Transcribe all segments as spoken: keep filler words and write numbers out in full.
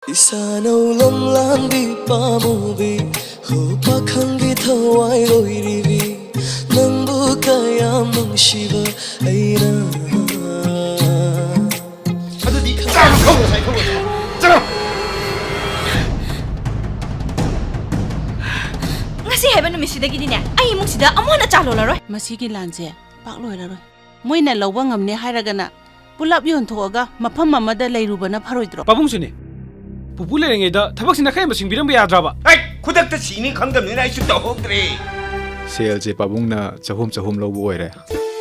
ꯏꯁꯥꯅꯧ ꯂꯝꯂꯥꯟꯕꯤ ꯄꯥꯝꯃꯨꯕꯤ, ꯍꯣ ꯄꯥꯈꯪꯒꯤ ꯊꯋꯥꯏ ꯂꯣꯏꯔꯤꯕꯤ, ꯅꯪꯕꯨ ꯀꯌꯥꯝ ꯅꯨꯡꯁꯤꯕ ꯑꯩꯅ꯫ ꯑꯗꯨꯗꯤ ꯆꯥꯔꯣ, ꯊꯛꯎꯔꯣ, ꯉꯁꯥꯏ ꯊꯛꯎꯔꯣ꯫ ꯆꯠꯂꯣ꯫ ꯉꯁꯤ ꯍꯥꯏꯕ ꯅꯨꯃꯤꯠꯁꯤꯗꯒꯤꯗꯤꯅꯦ, ꯑꯩ ꯏꯃꯨꯡꯁꯤꯗ ꯑꯃꯨꯛ ꯍꯟꯅ ꯆꯥ ꯂꯣꯜꯂꯔꯣꯏ꯫ ꯃꯁꯤꯒꯤ ꯂꯥꯟꯁꯦ ꯄꯥꯛ ꯂꯣꯏꯔꯔꯣꯏ꯫ ꯃꯣꯏꯅ ꯂꯧꯕ ꯉꯝꯅꯤ ꯍꯥꯏꯔꯒꯅ ꯄꯨꯂꯞ ꯌꯣꯟꯊꯣꯛꯑꯒ ꯃꯐꯝ ꯑꯃꯗ ꯂꯩꯔꯨꯕꯅ ꯐꯔꯣꯏꯗ꯭ꯔꯣ? ꯄꯥꯕꯨꯡꯁꯨꯅꯦ꯫ ꯄꯨꯄꯨ ꯂꯩꯔꯤꯉꯩꯗ ꯊꯕꯛꯁꯤꯅ ꯈꯔ ꯌꯥꯝꯅ ꯁꯤꯡꯕꯤꯔꯝꯕ ꯌꯥꯗ꯭ꯔꯕ? ꯑꯩ ꯈꯨꯗꯛꯇ ꯁꯤꯅꯤ ꯈꯪꯗꯕꯅꯤꯅ ꯑꯩꯁꯨ ꯇꯧꯍꯧꯗ꯭ꯔꯦ꯫ ꯁꯦꯜꯁꯦ ꯄꯥꯕꯨꯡꯅ ꯆꯍꯨꯝ ꯆꯍꯨꯝ ꯂꯧꯕ ꯑꯣꯏꯔꯦ꯫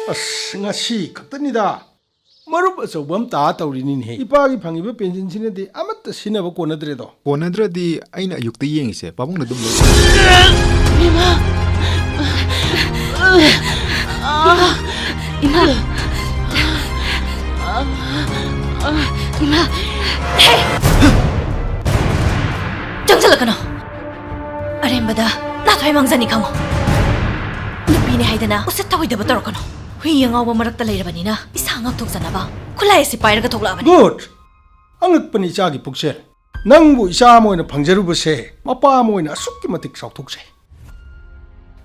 ꯑꯁ, ꯉꯁꯤ ꯈꯛꯇꯅꯤꯗ꯫ ꯃꯔꯨꯞ ꯑꯆꯧꯕ ꯑꯃ ꯇꯥ ꯇꯧꯔꯤꯅꯤꯅꯦꯍꯦ꯫ ꯏꯄꯥꯒꯤ ꯐꯪꯉꯤꯕ ꯄꯦꯟꯁꯤꯟꯁꯤꯅꯗꯤ ꯑꯃꯠꯇ ꯁꯤꯖꯤꯟꯅꯕ ꯀꯣꯟꯅꯗ꯭ꯔꯦꯗꯣ꯫ ꯀꯣꯟꯅꯗ꯭ꯔꯗꯤ ꯑꯩꯅ ꯑꯌꯨꯛꯇ ꯌꯦꯡꯉꯤꯁꯦ ꯄꯥꯕꯨꯡꯅ ꯑꯗꯨꯝ ꯂꯧ꯫ ꯏꯃꯥ! ꯏꯃꯥ! ꯏꯃꯥ! ꯍꯦ! ꯆꯪꯁꯤꯜꯂꯛꯀꯅꯣ꯫ ꯑꯔꯦꯝꯕꯗ ꯅꯥꯊ꯭ꯋꯥꯏ ꯃꯥꯡꯖꯅꯤ ꯈꯪꯉꯣ꯫ ꯅꯨꯄꯤꯅꯦ ꯍꯥꯏꯗꯅ ꯎꯁꯤꯠ ꯊꯑꯣꯏꯗꯕ ꯇꯧꯔꯛꯀꯅꯣ꯫ ꯍꯨꯏ ꯑꯉꯥꯎꯕ ꯃꯔꯛꯇ ꯂꯩꯔꯕꯅꯤꯅ ꯏꯁꯥ ꯉꯥꯛꯊꯣꯛꯆꯅꯕ ꯈꯨꯠꯂꯥꯏ ꯑꯁꯤ ꯄꯥꯏꯔꯒ ꯊꯣꯛꯂꯛꯑꯕꯅꯤ꯫ ꯒꯨꯗ! ꯑꯉꯛꯄꯅꯤ ꯏꯆꯥꯒꯤ ꯄꯨꯛꯆꯦꯜ꯫ ꯅꯪꯕꯨ ꯏꯆꯥ ꯑꯃ ꯑꯣꯏꯅ ꯐꯪꯖꯔꯨꯕꯁꯦ ꯃꯄꯥ ꯑꯃ ꯑꯣꯏꯅ ꯑꯁꯨꯛꯀꯤ ꯃꯇꯤꯛ ꯆꯥꯎꯊꯣꯛꯆꯩ꯫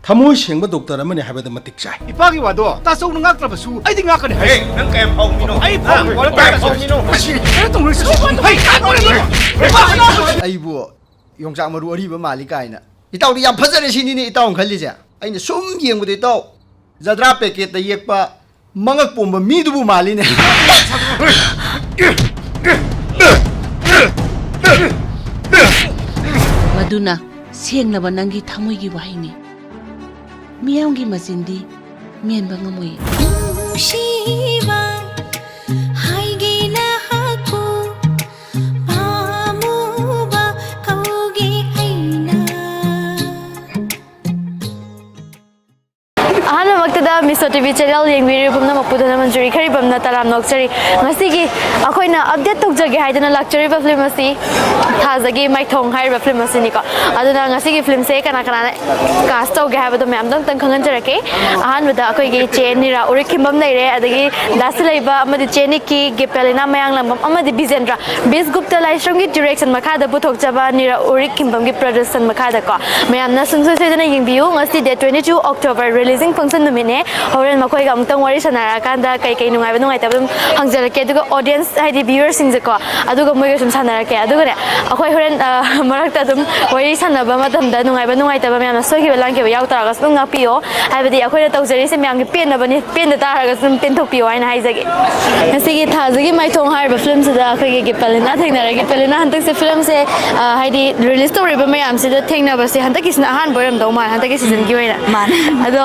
ꯊꯃꯣꯏ ꯁꯦꯡꯕ ꯗꯣꯛꯇꯔ ꯑꯃꯅꯤ ꯍꯥꯏꯕꯗ ꯃꯇꯤꯛ ꯆꯥꯏ꯫ ꯏꯄꯥꯒꯤ ꯋꯥꯗꯣ ꯇꯥꯆꯧꯅ ꯉꯥꯛꯇ꯭ꯔꯕꯁꯨ ꯑꯩꯗꯤ ꯉꯥꯛꯀꯅꯤ ꯍꯥꯏ꯫ ꯍꯦ, ꯅꯪ ꯀꯌꯥꯝ ꯐꯥꯎꯕ ꯃꯤꯅꯣ? ꯑꯩ ꯐꯥꯎꯕ ꯍꯥ? ꯅꯪ ꯀꯌꯥꯝ ꯐꯥꯎꯕ ꯃꯤꯅꯣ? ꯃꯁꯤ ꯀꯩꯅꯣ ꯇꯧꯅꯔꯤꯁꯤ? ꯍꯩ, ꯀꯥꯟꯅꯔꯣꯏ꯫ ꯑꯩꯕꯨ ꯌꯣꯡꯆꯥꯛ ꯃꯔꯨ ꯑꯔꯤꯕ ꯃꯥꯜꯂꯤ ꯀꯥꯏꯅ꯫ ꯏꯇꯥꯎꯗꯤ ꯌꯥꯝ ꯐꯖꯔꯦ ꯁꯤꯅꯤꯅꯦ ꯏꯇꯥꯎꯅ ꯈꯜꯂꯤꯁꯦ? ꯑꯩꯅ ꯁꯨꯝ ꯌꯦꯡꯕꯗ ꯏꯇꯥꯎ, ꯖꯗ꯭ꯔꯥ ꯄꯦꯀꯦꯠꯇ ꯌꯦꯛꯄ ꯃꯉꯛ ꯄꯣꯝꯕ ꯃꯤꯗꯨꯕꯨ ꯃꯥꯜꯂꯤꯅꯦ꯫ ꯃꯗꯨꯅ ꯁꯦꯡꯂꯕ ꯅꯪꯒꯤ ꯊꯃꯣꯏꯒꯤ ꯋꯥꯍꯩꯅꯤ꯫ ꯃꯤꯌꯥꯝꯒꯤ ꯃꯆꯤꯟꯗꯤ ꯃꯦꯟꯕ ꯉꯝꯃꯣꯏ꯫ ꯅꯨꯡꯁꯤꯕ ꯍꯥꯏꯒꯦꯅ ꯍꯥꯏꯀꯣ, ꯄꯥꯝꯃꯨꯕ ꯀꯧꯒꯦ ꯑꯩꯅ꯫ ꯑꯍꯥꯟꯕꯃꯛꯇꯗ ꯃꯤꯁ ꯁꯣ ꯇꯤ ꯚꯤ ꯆꯦꯅꯦꯜ ꯌꯦꯡꯕꯤꯔꯤꯕ ꯄꯨꯝꯅꯃꯛꯄꯨ ꯙꯅꯃꯟꯖꯨꯔꯤ ꯈꯔꯤꯕꯝꯅ ꯇꯔꯥꯝꯅ ꯑꯣꯛꯆꯔꯤ꯫ ꯉꯁꯤꯒꯤ ꯑꯩꯈꯣꯏꯅ ꯑꯞꯗꯦꯠ ꯇꯧꯖꯒꯦ ꯍꯥꯏꯗꯅ ꯂꯥꯛꯆꯔꯤꯕ ꯐꯤꯂꯝ ꯑꯁꯤ ꯊꯥꯖꯒꯤ ꯃꯥꯏꯊꯣꯡ ꯍꯥꯏꯔꯤꯕ ꯐꯤꯂꯝ ꯑꯁꯤꯅꯤꯀꯣ꯫ ꯑꯗꯨꯅ ꯉꯁꯤꯒꯤ ꯐꯤꯂꯝꯁꯦ ꯀꯅꯥ ꯀꯅꯥꯅ ꯀꯥꯁ ꯇꯧꯒꯦ ꯍꯥꯏꯕꯗꯣ ꯃꯌꯥꯝꯗꯣ ꯑꯝꯇꯪ ꯈꯪꯍꯟꯖꯔꯛꯀꯦ꯫ ꯑꯍꯥꯟꯕꯗ ꯑꯩꯈꯣꯏꯒꯤ ꯆꯦ ꯅꯤꯔꯥ ꯎꯔꯤꯛꯈꯤꯕꯝ ꯂꯩꯔꯦ, ꯑꯗꯒꯤ ꯗꯥꯁꯤ ꯂꯩꯕ ꯑꯃꯗꯤ ꯆꯦ ꯅꯤꯛꯀꯤ, ꯒꯤꯄꯦꯂꯤꯅꯥ ꯃꯌꯥꯡꯂꯥꯡꯕꯝ ꯑꯃꯗꯤ ꯕꯤꯖꯦꯟꯗ꯭ꯔ꯫ ꯕꯤꯁ ꯒꯨꯞꯇ ꯂꯥꯏꯁ꯭ꯔꯝꯒꯤ ꯗꯤꯔꯦꯛꯁꯟ ꯃꯈꯥꯗ ꯄꯨꯊꯣꯛꯆꯕ ꯅꯤꯔꯥ ꯎꯔꯤꯛꯈꯤꯕꯝꯒꯤ ꯄ꯭ꯔꯣꯗꯛꯁꯟ ꯃꯈꯥꯗꯀꯣ꯫ ꯃꯌꯥꯝꯅ ꯁꯨꯡꯁꯣꯏ ꯁꯣꯏꯗꯅ ꯌꯦꯡꯕꯤꯌꯨ꯫ ꯉꯁꯤ ꯗꯦꯠ ꯇ꯭ꯋꯦꯟꯇꯤ ꯇꯨ ꯑꯣꯛꯇꯣꯕꯔ ꯔꯤꯂꯤꯖꯤꯡ ꯐꯪꯁꯟ ꯅꯨꯃꯤꯠꯅꯦ꯫ ꯍꯣꯔꯦꯟ ꯃꯈꯣꯏꯒ ꯑꯃꯨꯛꯇꯪ ꯋꯥꯔꯤ ꯁꯥꯟꯅꯔꯀꯥꯟꯗ ꯀꯩ ꯀꯩ ꯅꯨꯡꯉꯥꯏꯕ ꯅꯨꯡꯉꯥꯏꯇꯕ ꯑꯗꯨꯝ ꯍꯪꯖꯔꯛꯀꯦ꯫ ꯑꯗꯨꯒ ꯑꯣꯗꯤꯌꯟꯁ ꯍꯥꯏꯗꯤ ꯚ꯭ꯌꯨꯋꯔꯁꯤꯡꯁꯦꯀꯣ, ꯑꯗꯨꯒ ꯃꯣꯏꯒ ꯁꯨꯝ ꯁꯥꯟꯅꯔꯛꯀꯦ꯫ ꯑꯗꯨꯒꯅꯦ ꯑꯩꯈꯣꯏ ꯍꯣꯔꯦꯟ, ꯑ, ꯃꯔꯛꯇ ꯑꯗꯨꯝ ꯋꯥꯔꯤ ꯁꯥꯟꯅꯕ ꯃꯇꯝꯗ ꯅꯨꯡꯉꯥꯏꯕ ꯅꯨꯡꯉꯥꯏꯇꯕ ꯃꯌꯥꯝꯅ ꯁꯣꯏꯈꯤꯕ ꯂꯥꯟꯈꯤꯕ ꯌꯥꯎ ꯇꯥꯔꯒꯁꯨ ꯑꯗꯨꯝ ꯉꯥꯛꯄꯤꯌꯣ꯫ ꯍꯥꯏꯕꯗꯤ ꯑꯩꯈꯣꯏꯅ ꯇꯧꯖꯔꯤꯁꯦ ꯃꯌꯥꯝꯒꯤ ꯄꯦꯟꯅꯕꯅꯤ, ꯄꯦꯟꯗ ꯇꯥꯔꯒꯁꯨ ꯑꯗꯨꯝ ꯄꯦꯟꯊꯣꯛꯄꯤꯌꯣ ꯍꯥꯏꯅ ꯍꯥꯏꯖꯒꯦ꯫ ꯉꯁꯤꯒꯤ ꯊꯥꯖꯒꯤ ꯃꯥꯏꯊꯣꯡ ꯍꯥꯏꯔꯤꯕ ꯐꯤꯂꯝꯁꯤꯗ ꯑꯩꯈꯣꯏꯒꯤ ꯒꯤꯄꯦꯂꯤꯅꯥ ꯊꯦꯡꯅꯔꯦ꯫ ꯒꯤꯄꯦꯂꯤꯅꯥ, ꯍꯟꯗꯛꯁꯦ ꯐꯤꯂꯝꯁꯦ, ꯑ, ꯍꯥꯏꯗꯤ ꯔꯤꯂꯤꯁ ꯇꯧꯔꯤꯕ ꯃꯌꯥꯝꯁꯤꯗ ꯊꯦꯡꯅꯕꯁꯦ ꯍꯟꯗꯛꯀꯤꯁꯤꯅ ꯑꯍꯥꯟꯕ ꯑꯣꯏꯔꯝꯗꯧ ꯃꯥꯜꯂꯦ, ꯍꯟꯗꯛꯀꯤ ꯁꯤꯖꯟꯒꯤ ꯑꯣꯏꯅ꯫ ꯃꯥꯅꯦ꯫ ꯑꯗꯣ,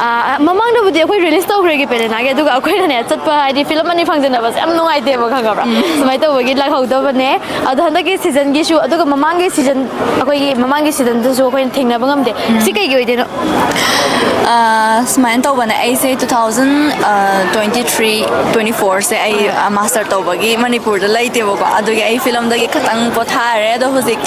ꯑ, ꯃꯃꯥꯡꯗꯕꯨꯗꯤ ꯑꯩꯈꯣꯏ ꯔꯤꯂꯤꯁ ꯇꯧꯈ꯭ꯔꯦ ꯒꯤꯄꯦꯂꯤꯅꯥꯒꯤ, ꯑꯗꯨꯒ ꯑꯩꯈꯣꯏꯅꯅꯦ ꯆꯠꯄ ꯍꯥꯏꯗꯤ ꯐꯤꯂꯝ ꯑꯅꯤ ꯐꯪꯖꯟꯅꯕꯁꯦ ꯌꯥꯝ ꯅꯨꯡꯉꯥꯏꯇꯦꯕ, ꯈꯪꯉꯕ꯭ꯔꯥ? ꯁꯨꯃꯥꯏꯅ ꯇꯧꯕꯒꯤ ꯂꯥꯛꯍꯧꯗꯕꯅꯦ꯫ ꯑꯗꯣ ꯍꯟꯗꯛꯀꯤ ꯁꯤꯖꯟꯒꯤꯁꯨ, ꯑꯗꯨꯒ ꯃꯃꯥꯡꯒꯤ ꯁꯤꯖꯟ, ꯑꯩꯈꯣꯏꯒꯤ ꯃꯃꯥꯡꯒꯤ ꯁꯤꯖꯟꯗꯁꯨ ꯑꯩꯈꯣꯏꯅ ꯊꯦꯡꯅꯕ ꯉꯝꯗꯦ꯫ ꯁꯤ ꯀꯩꯒꯤ ꯑꯣꯏꯗꯣꯏꯅꯣ? ꯑꯥ, ꯁꯨꯃꯥꯏꯅ ꯇꯧꯕꯅꯦ, ꯑꯩꯁꯦ two thousand twenty three twenty ꯐꯣꯔꯁꯦ ꯑꯩ, ꯑꯥ, ꯃꯥꯁꯇꯔ ꯇꯧꯕꯒꯤ ꯃꯅꯤꯄꯨꯔꯗ ꯂꯩꯇꯦꯕꯀꯣ꯫ ꯑꯗꯨꯒꯤ ꯑꯩ ꯐꯤꯂꯝꯗꯒꯤ ꯈꯇꯪ ꯄꯣꯊꯥꯔꯦ꯫ ꯑꯗꯣ ꯍꯧꯖꯤꯛ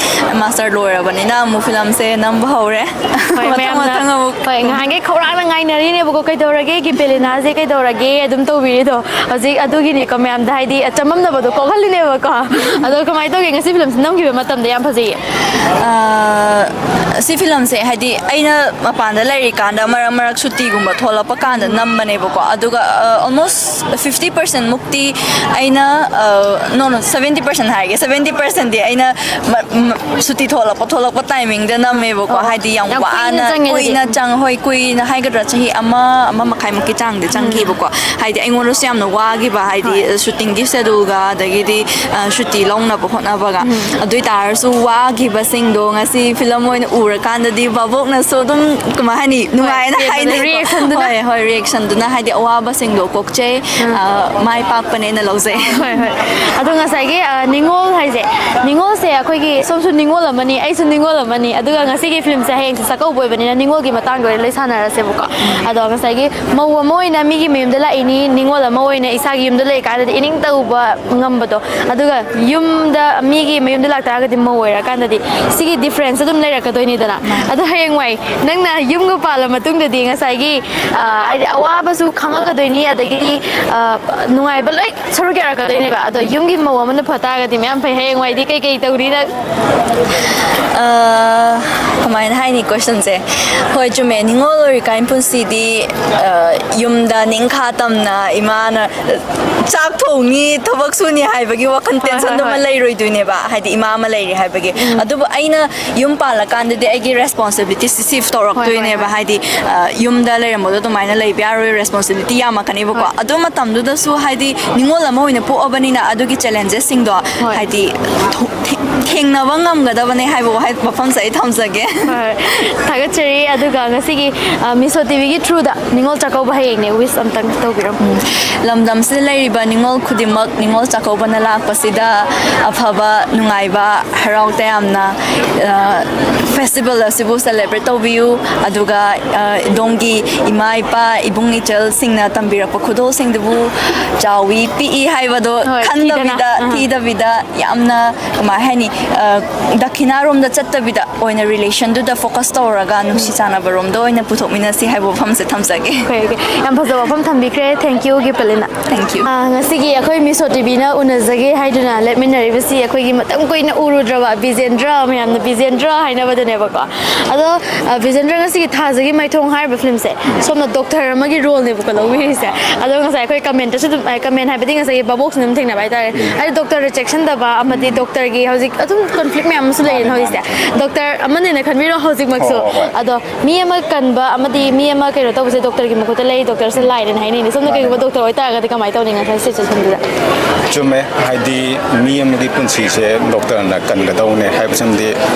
ꯃꯥꯁꯇꯔ ꯂꯣꯏꯔꯕꯅꯤꯅ ꯑꯃꯨꯛ ꯐꯤꯂꯝꯁꯦ ꯅꯝꯕ ꯍꯧꯔꯦ꯫ ꯍꯣꯏ, ꯃꯊꯪ ꯃꯌꯥꯝꯅ, ꯃꯊꯪ ꯑꯃꯨꯛ ꯍꯣꯏ, ꯉꯍꯥꯟꯈꯩ ꯈꯧꯔꯥꯡꯅ ꯉꯥꯏꯅꯔꯤꯅꯦꯕꯀꯣ, ꯀꯩꯗꯧꯔꯒꯦ ꯒꯤꯄꯦꯂꯤꯅꯥꯁꯦ, ꯀꯩꯗꯧꯔꯒꯦ ꯑꯗꯨꯝ ꯇꯧꯕꯤꯔꯤꯗꯣ꯫ ꯍꯧꯖꯤꯛ ꯑꯗꯨꯒꯤꯅꯤꯀꯣ, ꯃꯌꯥꯝꯗ ꯍꯥꯏꯗꯤ ꯆꯃꯝꯅꯕꯗꯣ ꯀꯣꯛꯍꯜꯂꯤꯅꯦꯕꯀꯣ꯫ ꯑꯗꯣ ꯀꯃꯥꯏꯅ ꯇꯧꯒꯦ, ꯉꯁꯤ ꯐꯤꯂꯝꯁꯦ ꯅꯝꯈꯤꯕ ꯃꯇꯝꯗ ꯌꯥꯝ ꯐꯖꯩꯌꯦ? ꯑꯥ, ꯁꯤ ꯐꯤꯂꯝꯁꯦ ꯍꯥꯏꯗꯤ ꯑꯩꯅ ꯃꯄꯥꯟꯗ ꯂꯩꯔꯤꯀꯥꯟꯗ ꯃꯔꯛ ꯃꯔꯛ ꯁꯨꯇꯤꯒꯨꯝꯕ ꯊꯣꯛꯂꯛꯄ ꯀꯥꯟꯗ ꯅꯝꯕꯅꯦꯕꯀꯣ꯫ ꯑꯗꯨꯒ ꯑꯣꯜꯃꯣꯁ ꯐꯤꯐꯇꯤ ꯄꯥꯔꯁꯦꯟ ꯃꯨꯛꯇꯤ ꯑꯩꯅ, ꯅꯣ ꯅꯣ, ꯁꯕꯦꯟꯇꯤ ꯄꯥꯔꯁꯦꯟ ꯍꯥꯏꯔꯒꯦ, ꯁꯕꯦꯟꯇꯤ ꯄꯥꯔꯁꯦꯟꯗꯤ ꯑꯩꯅ ꯃ- ꯃ- ꯁꯨꯇꯤ ꯊꯣꯛꯂꯛꯄ ꯊꯣꯛꯂꯛꯄ ꯇꯥꯏꯃꯤꯡꯗ ꯅꯝꯃꯦꯕꯀꯣ꯫ ꯑꯣ, ꯌꯥꯝ ꯀꯨꯏꯅ ꯋꯥꯅ, ꯆꯪꯉꯦ ꯑꯗꯨꯗꯤ꯫ ꯀꯨꯏꯅ ꯆꯪ ꯍꯣꯏ, ꯀꯨꯏꯅ ꯍꯥꯏꯒꯗ꯭ꯔꯥ, ꯆꯍꯤ ꯑꯃ, ꯑꯃ ꯃꯈꯥꯏꯃꯨꯛꯀꯤ ꯆꯥꯡꯗꯤ ꯆꯪꯈꯤꯕꯀꯣ꯫ ꯍꯥꯏꯗꯤ ꯑꯩꯉꯣꯟꯗꯁꯨ ꯌꯥꯝꯅ ꯋꯥꯈꯤꯕ, ꯍꯥꯏꯗꯤ ꯍꯣꯏ꯫ ꯁꯨꯇꯤꯡꯒꯤ ꯁꯦꯗꯨꯜꯒ ꯑꯗꯒꯤꯗꯤ, ꯑ, ꯁꯨꯇꯤ ꯂꯧꯅꯕ ꯍꯣꯠꯅꯕꯒ꯫ ꯑꯗꯨ ꯑꯣꯏ ꯇꯥꯔꯁꯨ ꯋꯥꯈꯤꯕꯁꯤꯡꯗꯣ ꯉꯁꯤ ꯐꯤꯂꯝ ꯑꯣꯏꯅ ꯎꯔꯀꯥꯟꯗꯗꯤ ꯚꯥꯕꯣꯛꯅꯁꯨ ꯑꯗꯨꯝ, ꯀꯃꯥꯏ ꯍꯥꯏꯅꯤ, ꯅꯨꯡꯉꯥꯏꯅ ꯄꯦꯟꯕꯗ, ꯍꯥꯏꯅꯩꯀꯣ꯫ ꯔꯤꯌꯦꯛꯁꯟꯗꯨꯅ꯫ ꯍꯣꯏ, ꯍꯣꯏ, ꯔꯤꯌꯦꯛꯁꯟꯗꯨꯅ ꯍꯥꯏꯗꯤ ꯑꯋꯥꯕꯁꯤꯡꯗꯣ ꯀꯣꯛꯆꯩ, ꯑ, ꯃꯥꯏ ꯄꯥꯛꯄꯅꯦꯅ ꯂꯧꯖꯩ꯫ ꯍꯣꯏ, ꯍꯣꯏ꯫ ꯑꯗꯣ ꯉꯁꯥꯏꯒꯤ, ꯑ, ꯅꯤꯉꯣꯜ ꯍꯥꯏꯁꯦ, ꯅꯤꯉꯣꯜꯁꯦ ꯑꯩꯈꯣꯏꯒꯤ ꯁꯣꯝꯁꯨ ꯅꯤꯉꯣꯜ ꯑꯃꯅꯤ, ꯑꯩꯁꯨ ꯅꯤꯉꯣꯜ ꯑꯃꯅꯤ꯫ ꯑꯗꯨꯒ ꯉꯁꯤꯒꯤ ꯐꯤꯂꯝꯁꯦ ꯍꯌꯦꯡꯁꯦ ꯆꯥꯛꯀꯧꯕ ꯑꯣꯏꯕꯅꯤꯅ ꯅꯤꯉꯣꯜꯒꯤ ꯃꯇꯥꯡꯗ ꯑꯣꯏꯅ ꯂꯣꯏ ꯁꯥꯟꯅꯔꯁꯦꯕꯀꯣ꯫ ꯑꯗꯣ ꯉꯁꯥꯏꯒꯤ ꯃꯧ ꯑꯃ ꯑꯣꯏꯅ ꯃꯤꯒꯤ ꯃꯌꯨꯝꯗ ꯂꯥꯛꯏꯅꯤ, ꯅꯤꯉꯣꯜ ꯑꯃ ꯑꯣꯏꯅ ꯏꯁꯥꯒꯤ ꯌꯨꯝꯗ ꯂꯩꯔꯀꯥꯟꯗꯗꯤ ꯏꯅꯤꯡ ꯇꯧꯕ ꯉꯝꯕꯗꯣ꯫ ꯑꯗꯨꯒ ꯌꯨꯝꯗ ꯃꯤꯒꯤ ꯃꯌꯨꯝꯗ ꯂꯥꯛꯇꯥꯔꯒꯗꯤ ꯃꯧ ꯑꯣꯏꯔꯀꯥꯟꯗꯗꯤ ꯁꯤꯒꯤ ꯗꯤꯐ꯭ꯔꯦꯟꯁ ꯑꯗꯨꯝ ꯂꯩꯔꯛꯀꯗꯣꯏꯅꯤꯗꯅ꯫ ꯑꯗꯣ ꯍꯌꯦꯡꯋꯥꯏ ꯅꯪꯅ ꯌꯨꯝꯒ ꯄꯥꯜꯂ ꯃꯇꯨꯡꯗꯗꯤ ꯉꯁꯥꯏꯒꯤ, ꯑ, ꯍꯥꯏꯗꯤ ꯑꯋꯥꯕꯁꯨ ꯈꯪꯉꯛꯀꯗꯣꯏꯅꯤ, ꯑꯗꯒꯤꯗꯤ, ꯑ, ꯅꯨꯡꯉꯥꯏꯕ ꯂꯣꯏ ꯁꯔꯨꯛ ꯌꯥꯔꯛꯀꯗꯣꯏꯅꯦꯕ꯫ ꯑꯗꯣ ꯌꯨꯝꯒꯤ ꯃꯧ ꯑꯃꯅ ꯐ ꯇꯥꯔꯒꯗꯤ ꯃꯌꯥꯝ ꯐꯩ꯫ ꯍꯌꯦꯡꯋꯥꯏꯗꯤ ꯀꯩꯀꯩ ꯇꯧꯅꯤ ꯅꯪ? ꯑ, ꯀꯃꯥꯏꯅ ꯍꯥꯏꯅꯤ ꯀꯣꯏꯁꯟꯁꯦ? ꯍꯣꯏ, ꯆꯨꯝꯃꯦ, ꯅꯤꯉꯣꯜ ꯑꯣꯏꯔꯤꯀꯥꯟ ꯄꯨꯟꯁꯤꯗꯤ, ꯑ, ꯌꯨꯝꯗ ꯅꯤꯡꯈꯥ ꯇꯝꯅ ꯏꯃꯥꯅ ꯆꯥꯛ ꯊꯣꯡꯅꯤ, ꯊꯕꯛ ꯁꯨꯅꯤ ꯍꯥꯏꯕꯒꯤ ꯋꯥꯈꯜ, ꯍꯣꯏ, ꯇꯦꯟꯁꯟꯗꯨꯃ ꯍꯣꯏ꯫ ꯂꯩꯔꯣꯏꯗꯣꯏꯅꯦꯕ, ꯍꯥꯏꯗꯤ ꯏꯃꯥ ꯑꯃ ꯂꯩꯔꯤ ꯍꯥꯏꯕꯒꯤ꯫ ꯑꯗꯨꯕꯨ ꯑꯩꯅ ꯌꯨꯝ ꯄꯥꯜꯂꯀꯥꯟꯗꯗꯤ ꯑꯩꯒꯤ ꯔꯦꯁꯄꯣꯟꯁꯤꯕꯤꯂꯤꯇꯤꯁꯤ ꯁꯤꯐ ꯇꯧꯔꯛꯇꯣꯏꯅꯦꯕ꯫ ꯍꯣꯏ꯫ ꯍꯥꯏꯗꯤ, ꯑ, ꯌꯨꯝꯗ ꯂꯩꯔꯝꯕꯗꯣ ꯑꯗꯨꯃꯥꯏꯅ ꯂꯩꯕ ꯌꯥꯔꯣꯏ, ꯔꯦꯁꯄꯣꯟꯁꯤꯕꯤꯂꯤꯇꯤ ꯌꯥꯝꯃꯛꯀꯅꯦꯕꯀꯣ꯫ ꯍꯣꯏ꯫ ꯑꯗꯨ ꯃꯇꯝꯗꯨꯗꯁꯨ, ꯍꯥꯏꯗꯤ, ꯅꯤꯉꯣꯜ ꯑꯃ ꯑꯣꯏꯅ ꯄꯣꯛꯑꯕꯅꯤꯅ ꯑꯗꯨꯒꯤ ꯆꯦꯂꯦꯟꯖꯦꯁꯁꯤꯡꯗꯣ, ꯍꯣꯏ꯫ ꯍꯥꯏꯗꯤ, ꯊꯣ- ꯊꯦ- ꯊꯦꯡꯅꯕ ꯉꯝꯒꯗꯕꯅꯦ ꯍꯥꯏꯕ ꯋꯥꯍꯩ ꯃꯐꯝꯁꯦ ꯑꯩ ꯊꯝꯖꯒꯦ꯫ ꯍꯣꯏ, ꯊꯥꯒꯠꯆꯔꯤ꯫ ꯑꯗꯨꯒ ꯉꯁꯤꯒꯤ, ꯑ, ꯃꯤꯁꯣ ꯇꯤꯚꯤꯒꯤ ꯊ꯭ꯔꯨꯗ ꯅꯤꯉꯣꯜ ꯆꯥꯛꯀꯧꯕ ꯍꯌꯦꯡꯅꯦ, ꯋꯤꯁ ꯑꯝꯇꯪ ꯇꯧꯕꯤꯔꯝꯃꯨ꯫ ꯂꯝꯗꯝꯁꯤꯗ ꯂꯩꯔꯤꯕ ꯅꯤꯉꯣꯜ ꯈꯨꯗꯤꯡꯃꯛ ꯅꯤꯉꯣꯜ ꯆꯥꯛꯀꯧꯕꯅ ꯂꯥꯛꯄꯁꯤꯗ ꯑꯐꯕ, ꯅꯨꯡꯉꯥꯏꯕ, ꯍꯔꯥꯎ ꯇꯌꯥꯝꯅ, ꯑ, ꯐꯦꯁꯇꯤꯚꯦꯜ ꯑꯁꯤꯕꯨ ꯁꯦꯂꯦꯕ꯭ꯔꯦꯠ ꯇꯧꯕꯤꯌꯨ꯫ ꯑꯗꯨꯒ, ꯑ, ꯑꯗꯣꯝꯒꯤ ꯏꯃꯥ ꯏꯄꯥ, ꯏꯕꯨꯡ ꯏꯆꯜꯁꯤꯡꯅ ꯇꯝꯕꯤꯔꯛꯄ ꯈꯨꯗꯣꯜꯁꯤꯡꯗꯨꯕꯨ ꯆꯥꯎꯏ ꯄꯤꯛꯏ ꯍꯥꯏꯕꯗꯣ ꯍꯣꯏ, ꯈꯟꯗꯕꯤꯗ, ꯊꯤꯗꯅ, ꯑꯥ꯫ ꯊꯤꯗꯕꯤꯗ, ꯌꯥꯝꯅ, ꯀꯃꯥꯏ ꯍꯥꯏꯅꯤ, ꯑ, ꯗꯈꯤꯅꯥꯔꯣꯝꯗ ꯆꯠꯇꯕꯤꯗ ꯑꯣꯏꯅ ꯔꯤꯂꯦꯁꯟꯗꯨꯗ ꯐꯣꯀꯁ ꯇꯧꯔꯒ ꯅꯨꯡꯁꯤ ꯆꯥꯟꯅꯕꯔꯣꯝꯗ ꯑꯣꯏꯅ ꯄꯨꯊꯣꯛꯃꯤꯟꯅꯁꯤ ꯍꯥꯏꯕ ꯋꯥꯐꯝꯁꯦ ꯊꯝꯖꯒꯦ꯫ Okay, okay. ꯌꯥꯝ ꯐꯖꯕ ꯋꯥꯐꯝ ꯊꯝꯕꯤꯈ꯭ꯔꯦ꯫ Thank you, ꯒꯤꯄꯂꯤꯅ꯫ Thank you. ꯑ, ꯉꯁꯤꯒꯤ ꯑꯩꯈꯣꯏ ꯃꯤꯁꯣ ꯇꯤꯚꯤꯅ ꯎꯅꯖꯒꯦ ꯍꯥꯏꯗꯨꯅ ꯂꯦꯞꯃꯤꯟꯅꯔꯤꯕꯁꯤ ꯑꯩꯈꯣꯏꯒꯤ ꯃꯇꯝ ꯀꯨꯏꯅ ꯎꯔꯨꯗ꯭ꯔꯕ ꯕꯤꯖꯦꯟꯗ꯭ꯔ, ꯃꯌꯥꯝꯅ ꯕꯤꯖꯦꯟꯗ꯭ꯔ ꯍꯥꯏꯅꯕꯗꯨꯅꯦꯕꯀꯣ꯫ ꯑꯗꯣ, ꯑ, ꯕꯤꯖꯦꯟꯗ꯭ꯔ ꯉꯁꯤꯒꯤ ꯊꯥꯖꯒꯤ ꯃꯥꯏꯊꯣꯡ ꯍꯥꯏꯔꯤꯕ ꯐꯤꯂꯝꯁꯦ, ꯁꯣꯝꯅ ꯗꯣꯛꯇꯔ ꯑꯃꯒꯤ ꯔꯣꯜꯅꯦꯕꯀꯣ ꯂꯧꯕꯤꯔꯤꯁꯦ꯫ ꯑꯗꯣ ꯉꯁꯥꯏ ꯑꯩꯈꯣꯏ ꯀꯃꯦꯟꯇꯁꯨ ꯑꯗꯨꯝ, ꯑ, ꯀꯃꯦꯟ ꯍꯥꯏꯕꯗꯤ ꯉꯁꯥꯏꯒꯤ ꯚꯥꯕꯣꯛꯁꯤꯅ ꯑꯗꯨꯝ ꯊꯦꯡꯅꯕ ꯍꯥꯏꯇꯥꯔꯦ꯫ ꯍꯥꯏꯗꯤ ꯗꯣꯛꯇꯔꯗ ꯆꯦꯛꯁꯤꯟꯗꯕ ꯑꯃꯗꯤ ꯗꯣꯛꯇꯔꯒꯤ ꯍꯧꯖꯤꯛ ꯑꯗꯨꯝ ꯀꯣꯟꯐ꯭ꯂꯤꯛ ꯃꯌꯥꯝ ꯑꯃꯁꯨ ꯂꯩꯔꯦꯅ ꯍꯧꯖꯤꯛꯁꯦ꯫ ꯗꯣꯛꯇꯔ ꯑꯃꯅꯦꯅ ꯈꯟꯕꯤꯔꯣ ꯍꯧꯖꯤꯛꯃꯛꯁꯨ꯫ ꯍꯣꯏ, ꯍꯣꯏ, ꯍꯣꯏ꯫ ꯑꯗꯣ ꯃꯤ ꯑꯃ ꯀꯟꯕ ꯑꯃꯗꯤ ꯃꯤ ꯑꯃ ꯀꯩꯅꯣ ꯇꯧꯕꯁꯦ ꯗꯣꯛꯇꯔꯒꯤ ꯃꯈꯨꯠꯇ ꯂꯩ, ꯗꯣꯛꯇꯔꯁꯦ ꯂꯥꯏꯅꯦꯅ ꯍꯥꯏꯅꯩꯅꯦ꯫ ꯁꯣꯝꯅ ꯀꯩꯒꯨꯝꯕ ꯗꯣꯛꯇꯔ ꯑꯣꯏꯇꯥꯔꯒꯗꯤ ꯀꯃꯥꯏꯅ ꯇꯧꯅꯤ ꯉꯁꯥꯏ ꯁꯤꯆꯨꯋꯦꯁꯟꯗꯨꯗ? ꯆꯨꯝꯃꯦ, ꯍꯥꯏꯗꯤ ꯃꯤ ꯑꯃꯒꯤ ꯄꯨꯟꯁꯤꯁꯦ ꯗꯣꯛꯇꯔꯅ ꯀꯟꯒꯗꯧꯅꯦ ꯍꯥꯏꯕꯁꯤꯃꯗꯤ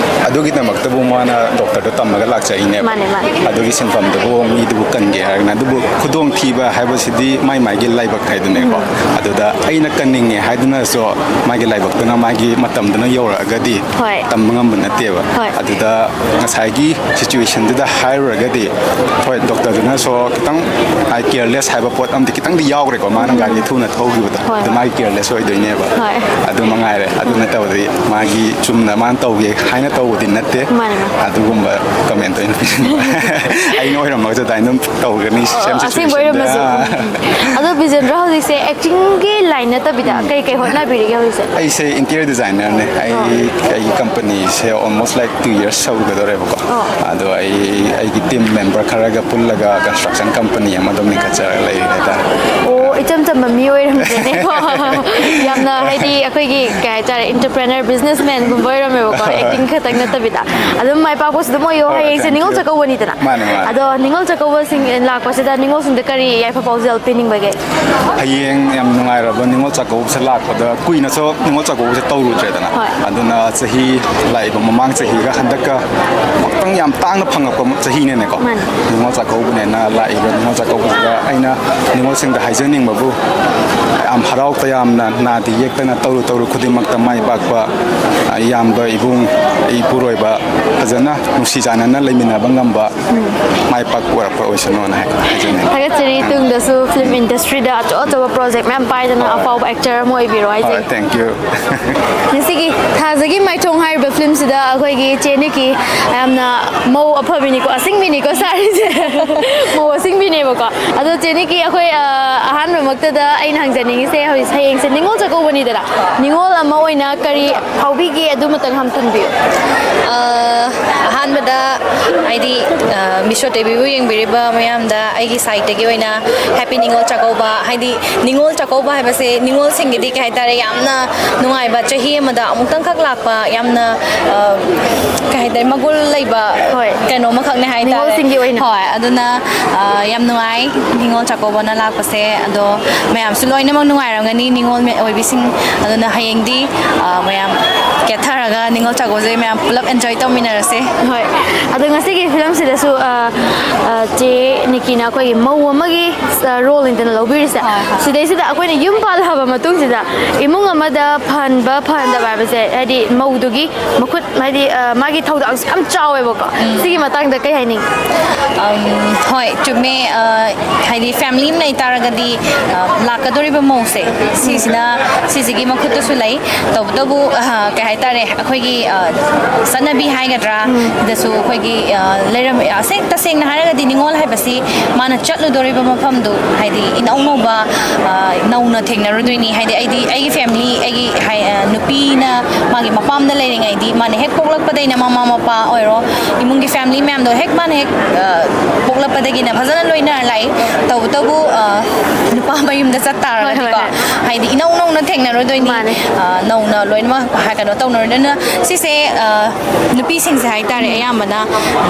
ꯑꯗꯨꯒꯤꯗꯃꯛꯇꯕꯨ ꯃꯥꯅ ꯗꯣꯛꯇꯔꯗꯣ ꯇꯝꯃꯒ ꯂꯥꯛꯆꯩꯅꯦꯕ꯫ ꯃꯥꯅꯦ, ꯃꯥꯅꯦ꯫ ꯑꯗꯨꯒꯤ ꯁꯤꯟꯐꯝꯗꯨꯕꯨ ꯃꯤꯗꯨꯕꯨ ꯀꯟꯒꯦ ꯍꯥꯏꯔꯒꯅ, ꯑꯗꯨꯕꯨ ꯈꯨꯗꯣꯡꯊꯤꯕ ꯍꯥꯏꯕꯁꯤꯗꯤ ꯃꯥꯏ ꯃꯥꯏꯒꯤ ꯂꯥꯏꯕꯛ ꯍꯥꯏꯗꯨꯅꯦꯀꯣ꯫ ꯑꯗꯨꯗ ꯑꯩꯅ ꯀꯟꯅꯤꯡꯉꯦ ꯍꯥꯏꯗꯨꯅꯁꯨ ꯃꯥꯒꯤ ꯂꯥꯏꯕꯛꯇꯨꯅ ꯃꯥꯒꯤ ꯃꯇꯝꯗꯨꯅ ꯌꯧꯔ ꯇꯧꯔꯒꯗꯤ ꯍꯣꯏ꯫ ꯇꯝꯕ ꯉꯝꯕ ꯅꯠꯇꯦꯕ꯫ ꯍꯣꯏ꯫ ꯑꯗꯨꯗ ꯉꯁꯥꯏꯒꯤ ꯁꯤꯆꯨꯋꯦꯁꯟꯗꯨꯗ ꯍꯥꯏꯔꯨꯔꯒꯗꯤ, ꯍꯣꯏ, ꯗꯣꯛꯇꯔꯗꯨꯅꯁꯨ ꯈꯤꯇꯪ ꯍꯥꯏ, ꯀꯦꯌꯔꯂꯦꯁ ꯍꯥꯏꯕ ꯄꯣꯠ ꯑꯃꯗꯤ ꯈꯤꯇꯪꯗꯤ ꯌꯥꯎꯈ꯭ꯔꯦꯀꯣ, ꯃꯥꯅ ꯒꯥꯔꯤ ꯊꯨꯅ ꯊꯧꯈꯤꯕꯗꯣ꯫ ꯍꯣꯏ꯫ ꯑꯗꯨ ꯃꯥꯒꯤ ꯀꯦꯌꯔꯂꯦꯁ ꯑꯣꯏꯗꯣꯏꯅꯦꯕ꯫ ꯍꯣꯏ꯫ ꯑꯗꯨ ꯃꯉꯥꯏꯔꯦ꯫ ꯑꯗꯨ ꯅꯠꯇꯕꯗꯤ ꯃꯥꯒꯤ ꯆꯨꯝꯅ ꯃꯥꯅ ꯇꯧꯒꯦ ꯍꯥꯏꯅ ꯇꯧꯕꯗꯤ ꯅꯠꯇꯦ꯫ ꯃꯥꯅꯦ, ꯃꯥꯅꯦ꯫ ꯑꯗꯨꯒꯨꯝꯕ ꯀꯃꯦꯟꯇ ꯑꯣꯏꯅ ꯄꯤꯁꯤꯟꯕ꯫ ꯑꯩꯅ ꯑꯣꯏꯔꯝꯃꯒꯁꯨ ꯑꯗꯨꯃꯥꯏꯅ ꯑꯗꯨꯝ ꯇꯧꯒꯅꯤ, ꯁꯦꯝ ꯑꯁꯦꯡꯕ ꯁꯤꯆꯨꯋꯦꯁꯟꯗ꯫ ꯑꯣꯏꯔꯝꯃꯁꯨ꯫ ꯎꯝ꯫ ꯑꯗꯣ ꯕꯤꯖꯦꯟꯗ꯭ꯔ ꯍꯧꯖꯤꯛꯁꯦ ꯑꯦꯛꯇꯤꯡꯒꯤ ꯂꯥꯏꯟ ꯅꯠꯇꯕꯤꯗ ꯀꯩ ꯀꯩ ꯍꯣꯠꯅꯕꯤꯔꯤꯒꯦ ꯍꯧꯖꯤꯛꯁꯦ? ꯑꯩꯁꯦ ꯏꯟꯇꯤꯔꯤꯌꯔ ꯗꯤꯖꯥꯏꯅꯔꯅꯦ꯫ ꯑꯩ ꯑꯩꯒꯤ ꯀꯝꯄꯅꯤꯁꯦ almost like two years ꯁꯧꯒꯗꯧꯔꯦꯕꯀꯣ꯫ ꯑꯣ꯫ ꯑꯗꯣ ꯑꯩ ꯑꯩꯒꯤ ꯇꯤꯝ ꯃꯦꯝꯕꯔ ꯈꯔꯒ ꯄꯨꯜꯂꯒ ꯀꯟꯁꯇ꯭ꯔꯛꯁꯟ ꯀꯝꯄꯅꯤ ꯑꯃ ꯑꯗꯨꯝ ꯂꯤꯡꯈꯠꯆꯔꯒ ꯂꯩꯔꯦ ꯍꯥꯏꯇꯥꯔꯦ꯫ ꯑꯣ, ꯏꯆꯝ ꯆꯝꯕ ꯃꯤ ꯑꯣꯏꯔꯝꯗ꯭ꯔꯦꯅꯦꯀꯣ꯫ ꯌꯥꯝꯅ, ꯍꯥꯏꯗꯤ, ꯑꯩꯈꯣꯏꯒꯤ ꯀꯩ ꯍꯥꯏꯇꯥꯔꯦ, ꯏꯟꯇꯔꯄ꯭ꯔꯦꯅꯔ, ꯕꯤꯖꯤꯅꯦꯁꯃꯦꯟꯒꯨꯝꯕ ꯑꯣꯏꯔꯝꯃꯦꯕꯀꯣ꯫ ꯑꯦꯛꯇꯤꯡ ꯈꯛꯇꯪ ꯅꯠꯇꯕꯤꯗ꯫ ꯑꯗꯨꯝ ꯃꯥꯏ ꯄꯥꯛꯄꯁꯨ ꯑꯗꯨꯝ ꯑꯣꯏꯌꯣ꯫ ꯍꯣꯏ, ꯍꯌꯦꯡꯁꯦ thank ꯅꯤꯉꯣꯜ you꯫ ꯆꯥꯛꯀꯧꯕꯅꯤꯗꯅ꯫ ꯃꯥꯅꯦ, ꯃꯥꯅꯦ꯫ ꯑꯗꯣ ꯅꯤꯉꯣꯜ ꯆꯥꯛꯀꯧꯕꯁꯤꯡ ꯂꯥꯛꯄꯁꯤꯗ ꯅꯤꯉꯣꯜꯁꯤꯡꯗ ꯀꯔꯤ ꯌꯥꯏꯐ ꯄꯥꯎꯖꯦꯜ ꯄꯤꯅꯤꯡꯕꯒꯦ? ꯍꯌꯦꯡ ꯌꯥꯝ ꯅꯨꯡꯉꯥꯏꯔꯕ ꯅꯤꯉꯣꯜ ꯆꯥꯛꯀꯧꯕꯁꯦ ꯂꯥꯛꯄꯗ, ꯀꯨꯏꯅꯁꯨ ꯅꯤꯉꯣꯜ ꯆꯥꯛꯀꯧꯕꯁꯦ ꯇꯧꯔꯨꯗ꯭ꯔꯦꯗꯅ꯫ ꯍꯣꯏ꯫ ꯑꯗꯨꯅ ꯆꯍꯤ ꯂꯥꯛꯏꯕ ꯃꯃꯥꯡ ꯆꯍꯤꯒ ꯍꯟꯗꯛꯀ ꯑꯃꯨꯛꯇꯪ ꯌꯥꯝ ꯇꯥꯡꯅ ꯐꯪꯉꯛꯄ ꯆꯍꯤꯅꯦꯅꯦꯀꯣ꯫ ꯃꯥꯅꯦ꯫ ꯅꯤꯉꯣꯜ ꯆꯥꯛꯀꯧꯕꯅꯦꯅ ꯂꯥꯛꯏꯕ ꯅꯤꯉꯣꯜ ꯆꯥꯛꯀꯧꯕꯁꯤꯗ ꯑꯩꯅ ꯅꯤꯉꯣꯜꯁꯤꯡꯗ ꯍꯥꯏꯖꯅꯤꯡꯕꯕꯨ, ꯌꯥꯝ ꯍꯔꯥꯎ ꯇꯌꯥꯝꯅ, ꯅꯥꯗ ꯌꯦꯛꯇꯅ, ꯇꯧꯔꯨ ꯇꯧꯔꯨ ꯈꯨꯗꯤꯡꯃꯛꯇ ꯃꯥꯏ ꯄꯥꯛꯄ, ꯏꯌꯥꯝꯕ, ꯏꯕꯨꯡ, ꯏꯄꯨꯔꯣꯏꯕ ꯐꯖꯅ ꯅꯨꯡꯁꯤ ꯆꯥꯟꯅꯅ ꯂꯩꯃꯤꯟꯅꯕ ꯉꯝꯕ, ꯃꯥꯏ ꯄꯥꯛꯄ ꯑꯣꯏꯔꯛꯄ ꯑꯣꯏꯁꯅꯨꯅ ꯍꯥꯏ-, ꯍꯥꯏꯖꯅꯤꯡꯉꯤ꯫ ꯊꯥꯒꯠꯆꯔꯤ꯫ ꯇꯨꯡꯗꯁꯨ ꯐꯤꯂꯝ ꯏꯟꯗꯁꯇ꯭ꯔꯤꯗ ꯑꯆꯧ ꯑꯆꯧꯕ ꯄ꯭ꯔꯣꯖꯦꯛ ꯃꯌꯥꯝ ꯄꯥꯏꯗꯅ ꯍꯣꯏ꯫ ꯑꯐꯥꯎꯕ ꯑꯦꯛꯇꯔ ꯑꯃ ꯑꯣꯏꯕꯤꯔꯣ ꯍꯥꯏꯖꯩ꯫ ꯍꯣꯏ, thank you꯫ ꯉꯁꯤꯒꯤ ꯊꯥꯖꯒꯤ ꯃꯥꯏꯊꯣꯡ ꯍꯥꯏꯔꯤꯕ ꯐꯤꯂꯝꯁꯤꯗ ꯑꯩꯈꯣꯏꯒꯤ ꯆꯦ ꯅꯤꯀꯤ ꯌꯥꯝꯅ ꯃꯧ ꯑꯐꯕꯤꯅꯤꯀꯣ, ꯑꯁꯤꯡꯕꯤꯅꯤꯀꯣ ꯁꯥꯔꯤꯁꯦ꯫ ꯃꯧ ꯑꯁꯤꯡꯕꯤꯅꯦꯕꯀꯣ꯫ ꯑꯗꯣ ꯆꯦ ꯅꯤꯀꯤ, ꯑꯩꯈꯣꯏ, ꯑ, ꯑꯍꯥꯟꯕꯃꯛꯇꯗ ꯑꯩꯅ ꯍꯪꯖꯅꯤꯡꯉꯤꯁꯦ, ꯍꯧꯖꯤꯛ ꯍꯌꯦꯡꯁꯦ ꯅꯤꯉꯣꯜ ꯆꯥꯛꯀꯧꯕꯅꯤꯗꯅ, ꯅꯤꯉꯣꯜ ꯑꯃ ꯑꯣꯏꯅ ꯀꯔꯤ ꯐꯥꯎꯕꯤꯒꯦ? ꯑꯗꯨꯃꯇꯪ ꯍꯥꯟꯅ ꯊꯝꯕꯤꯌꯨ꯫ ꯑ, ꯑꯍꯥꯟꯕꯗ ꯍꯥꯏꯗꯤ, ꯑ, ꯃꯤꯁꯣ ꯇꯤꯚꯤꯕꯨ ꯌꯦꯡꯕꯤꯔꯤꯕ ꯃꯌꯥꯝꯗ ꯑꯩꯒꯤ ꯁꯥꯏꯠꯇꯒꯤ ꯑꯣꯏꯅ ꯍꯦꯄꯤ ꯅꯤꯉꯣꯜ ꯆꯥꯛꯀꯧꯕ꯫ ꯍꯥꯏꯗꯤ ꯅꯤꯉꯣꯜ ꯆꯥꯛꯀꯧꯕ ꯍꯥꯏꯕꯁꯦ ꯅꯤꯉꯣꯜꯁꯤꯡꯒꯤꯗꯤ ꯀꯩ ꯍꯥꯏꯇꯥꯔꯦ, ꯌꯥꯝꯅ ꯅꯨꯡꯉꯥꯏꯕ, ꯆꯍꯤ ꯑꯃꯗ ꯑꯃꯨꯛꯇꯪꯈꯛ ꯂꯥꯛꯄ, ꯌꯥꯝꯅ, ꯑ, ꯀꯩ ꯍꯥꯏꯇꯥꯔꯦ, ꯃꯒꯨꯟ ꯂꯩꯕ ꯍꯣꯏ꯫ ꯀꯩꯅꯣ ꯑꯃꯈꯛꯅꯦ ꯍꯥꯏꯇꯥꯔꯦ꯫ ꯅꯤꯉꯣꯜꯁꯤꯡꯒꯤ ꯑꯣꯏꯅ꯫ ꯍꯣꯏ, ꯑꯗꯨꯅ, ꯑ, ꯌꯥꯝ ꯅꯨꯡꯉꯥꯏ ꯅꯤꯉꯣꯜ ꯆꯥꯛꯀꯧꯕꯅ ꯂꯥꯛꯄꯁꯦ꯫ ꯑꯗꯣ ꯃꯌꯥꯝꯁꯨ ꯂꯣꯏꯅꯃꯛ ꯅꯨꯡꯉꯥꯏꯔꯝꯒꯅꯤ, ꯅꯤꯉꯣꯜ ꯑꯣꯏꯕꯤꯁꯤꯡ꯫ ꯑꯗꯨꯅ ꯍꯌꯦꯡꯗꯤ, ꯑ, ꯃꯌꯥꯝ ꯀꯦꯊꯔ ꯅꯤꯉꯣꯜ ꯆꯥꯛꯀꯧꯕꯁꯦ ꯃꯌꯥꯝ ꯄꯨꯂꯞ enjoy ꯇꯧꯃꯤꯟꯅꯔꯁꯦ꯫ ꯍꯣꯏ꯫ ꯑꯗꯣ ꯉꯁꯤꯒꯤ ꯐꯤꯂꯝꯁꯤꯗꯁꯨ, ꯑ, ꯑ, ꯆꯦ ꯅꯤꯀꯤꯅ ꯑꯩꯈꯣꯏꯒꯤ ꯃꯧ ꯑꯃꯒꯤ, ꯑ, role ꯅꯤꯗꯅ ꯂꯧꯕꯤꯔꯤꯁꯦ꯫ ꯍꯣꯏ, ꯍꯣꯏ꯫ ꯁꯤꯗꯩꯁꯤꯗ ꯑꯩꯈꯣꯏꯅ ꯌꯨꯝ ꯄꯥꯜꯂꯕ ꯃꯇꯨꯡꯁꯤꯗ ꯏꯃꯨꯡ ꯑꯃꯗ ꯐꯍꯟꯕ ꯐꯍꯟꯗꯕ ꯍꯥꯏꯕꯁꯦ, ꯍꯥꯏꯗꯤ ꯃꯧꯗꯨꯒꯤ ꯃꯈꯨꯠ, ꯍꯥꯏꯗꯤ, ꯑ, ꯃꯥꯒꯤ ꯊꯧꯗꯥꯡꯁꯨ ꯌꯥꯝ ꯆꯥꯎꯋꯦꯕꯀꯣ꯫ ꯎꯝ꯫ ꯁꯤꯒꯤ ꯃꯇꯥꯡꯗ ꯀꯩ ꯍꯥꯏꯅꯤꯡꯉꯤ? ꯑꯝ, ꯍꯣꯏ, ꯆꯨꯝꯃꯦ꯫ ꯑ, ꯍꯥꯏꯗꯤ family ꯑꯃ ꯂꯩ ꯇꯥꯔꯒꯗꯤ, ꯑ, ꯂꯥꯛꯀꯗꯧꯔꯤꯕ ꯃꯧꯁꯦ, ꯁꯤꯁꯤꯅ, ꯁꯤꯁꯤꯒꯤ ꯃꯈꯨꯠꯇꯁꯨ ꯂꯩ꯫ ꯇꯧꯕꯇꯕꯨ, ꯑ, ꯀꯩ ꯍꯥꯏꯇꯥꯔꯦ, ꯑꯩꯈꯣꯏꯒꯤ, ꯑ, ꯆꯠꯅꯕꯤ ꯍꯥꯏꯒꯗ꯭ꯔꯥ, ꯎꯝ꯫ ꯁꯤꯗꯁꯨ ꯑꯩꯈꯣꯏꯒꯤ, ꯑ, ꯂꯩꯔꯝ-, ꯑꯁꯦꯡ-, ꯇꯁꯦꯡꯅ ꯍꯥꯏꯔꯒꯗꯤ ꯅꯤꯉꯣꯜ ꯍꯥꯏꯕꯁꯤ ꯃꯥꯅ ꯆꯠꯂꯨꯗꯧꯔꯤꯕ ꯃꯐꯝꯗꯨ, ꯍꯥꯏꯗꯤ ꯏꯅꯧ ꯅꯧꯕ, ꯑ, ꯅꯧꯅ ꯊꯦꯡꯅꯔꯨꯗꯣꯏꯅꯤ꯫ ꯍꯥꯏꯗꯤ ꯑꯩꯗꯤ ꯑꯩꯒꯤ family, ꯑꯩꯒꯤ ꯍꯥꯏ-, ꯑ, ꯅꯨꯄꯤꯅ ꯃꯥꯒꯤ ꯃꯄꯥꯝꯗ ꯂꯩꯔꯤꯉꯩꯗꯤ ꯃꯥꯅ ꯍꯦꯛ ꯄꯣꯛꯂꯛꯄꯗꯩꯅ ꯃꯃꯥ ꯃꯄꯥ ꯑꯣꯏꯔꯣ, ꯏꯃꯨꯡꯒꯤ family ꯃꯌꯥꯝꯗꯣ ꯍꯦꯛ ꯃꯥꯅ ꯍꯦꯛ, ꯑ, ꯄꯣꯛꯂꯛꯄꯗꯒꯤꯅ ꯐꯖꯅ ꯂꯣꯏꯅꯔ ꯂꯥꯛꯏ꯫ ꯇꯧꯕꯇꯕꯨ, ꯑ, ꯅꯨꯄꯥ ꯃꯌꯨꯝꯗ ꯆꯠ ꯇꯥꯔꯒꯗꯤꯀꯣ, ꯍꯣꯏ, ꯍꯣꯏ, ꯍꯣꯏ꯫ ꯍꯥꯏꯗꯤ ꯏꯅꯧ ꯅꯧꯅ ꯊꯦꯡꯅꯔꯨꯗꯣꯏꯅꯤ꯫ ꯃꯥꯅꯦ꯫ ꯑ, ꯅꯧꯅ ꯂꯣꯏꯅꯃꯛ ꯍꯥꯏ-, ꯀꯩꯅꯣ ꯇꯧꯅꯔꯨꯗꯣꯏꯅ ꯁꯤꯁꯦ, ꯑ, ꯅꯨꯄꯤꯁꯤꯡꯁꯦ ꯍꯥꯏꯇꯥꯔꯦ, ꯑꯌꯥꯝꯕꯅ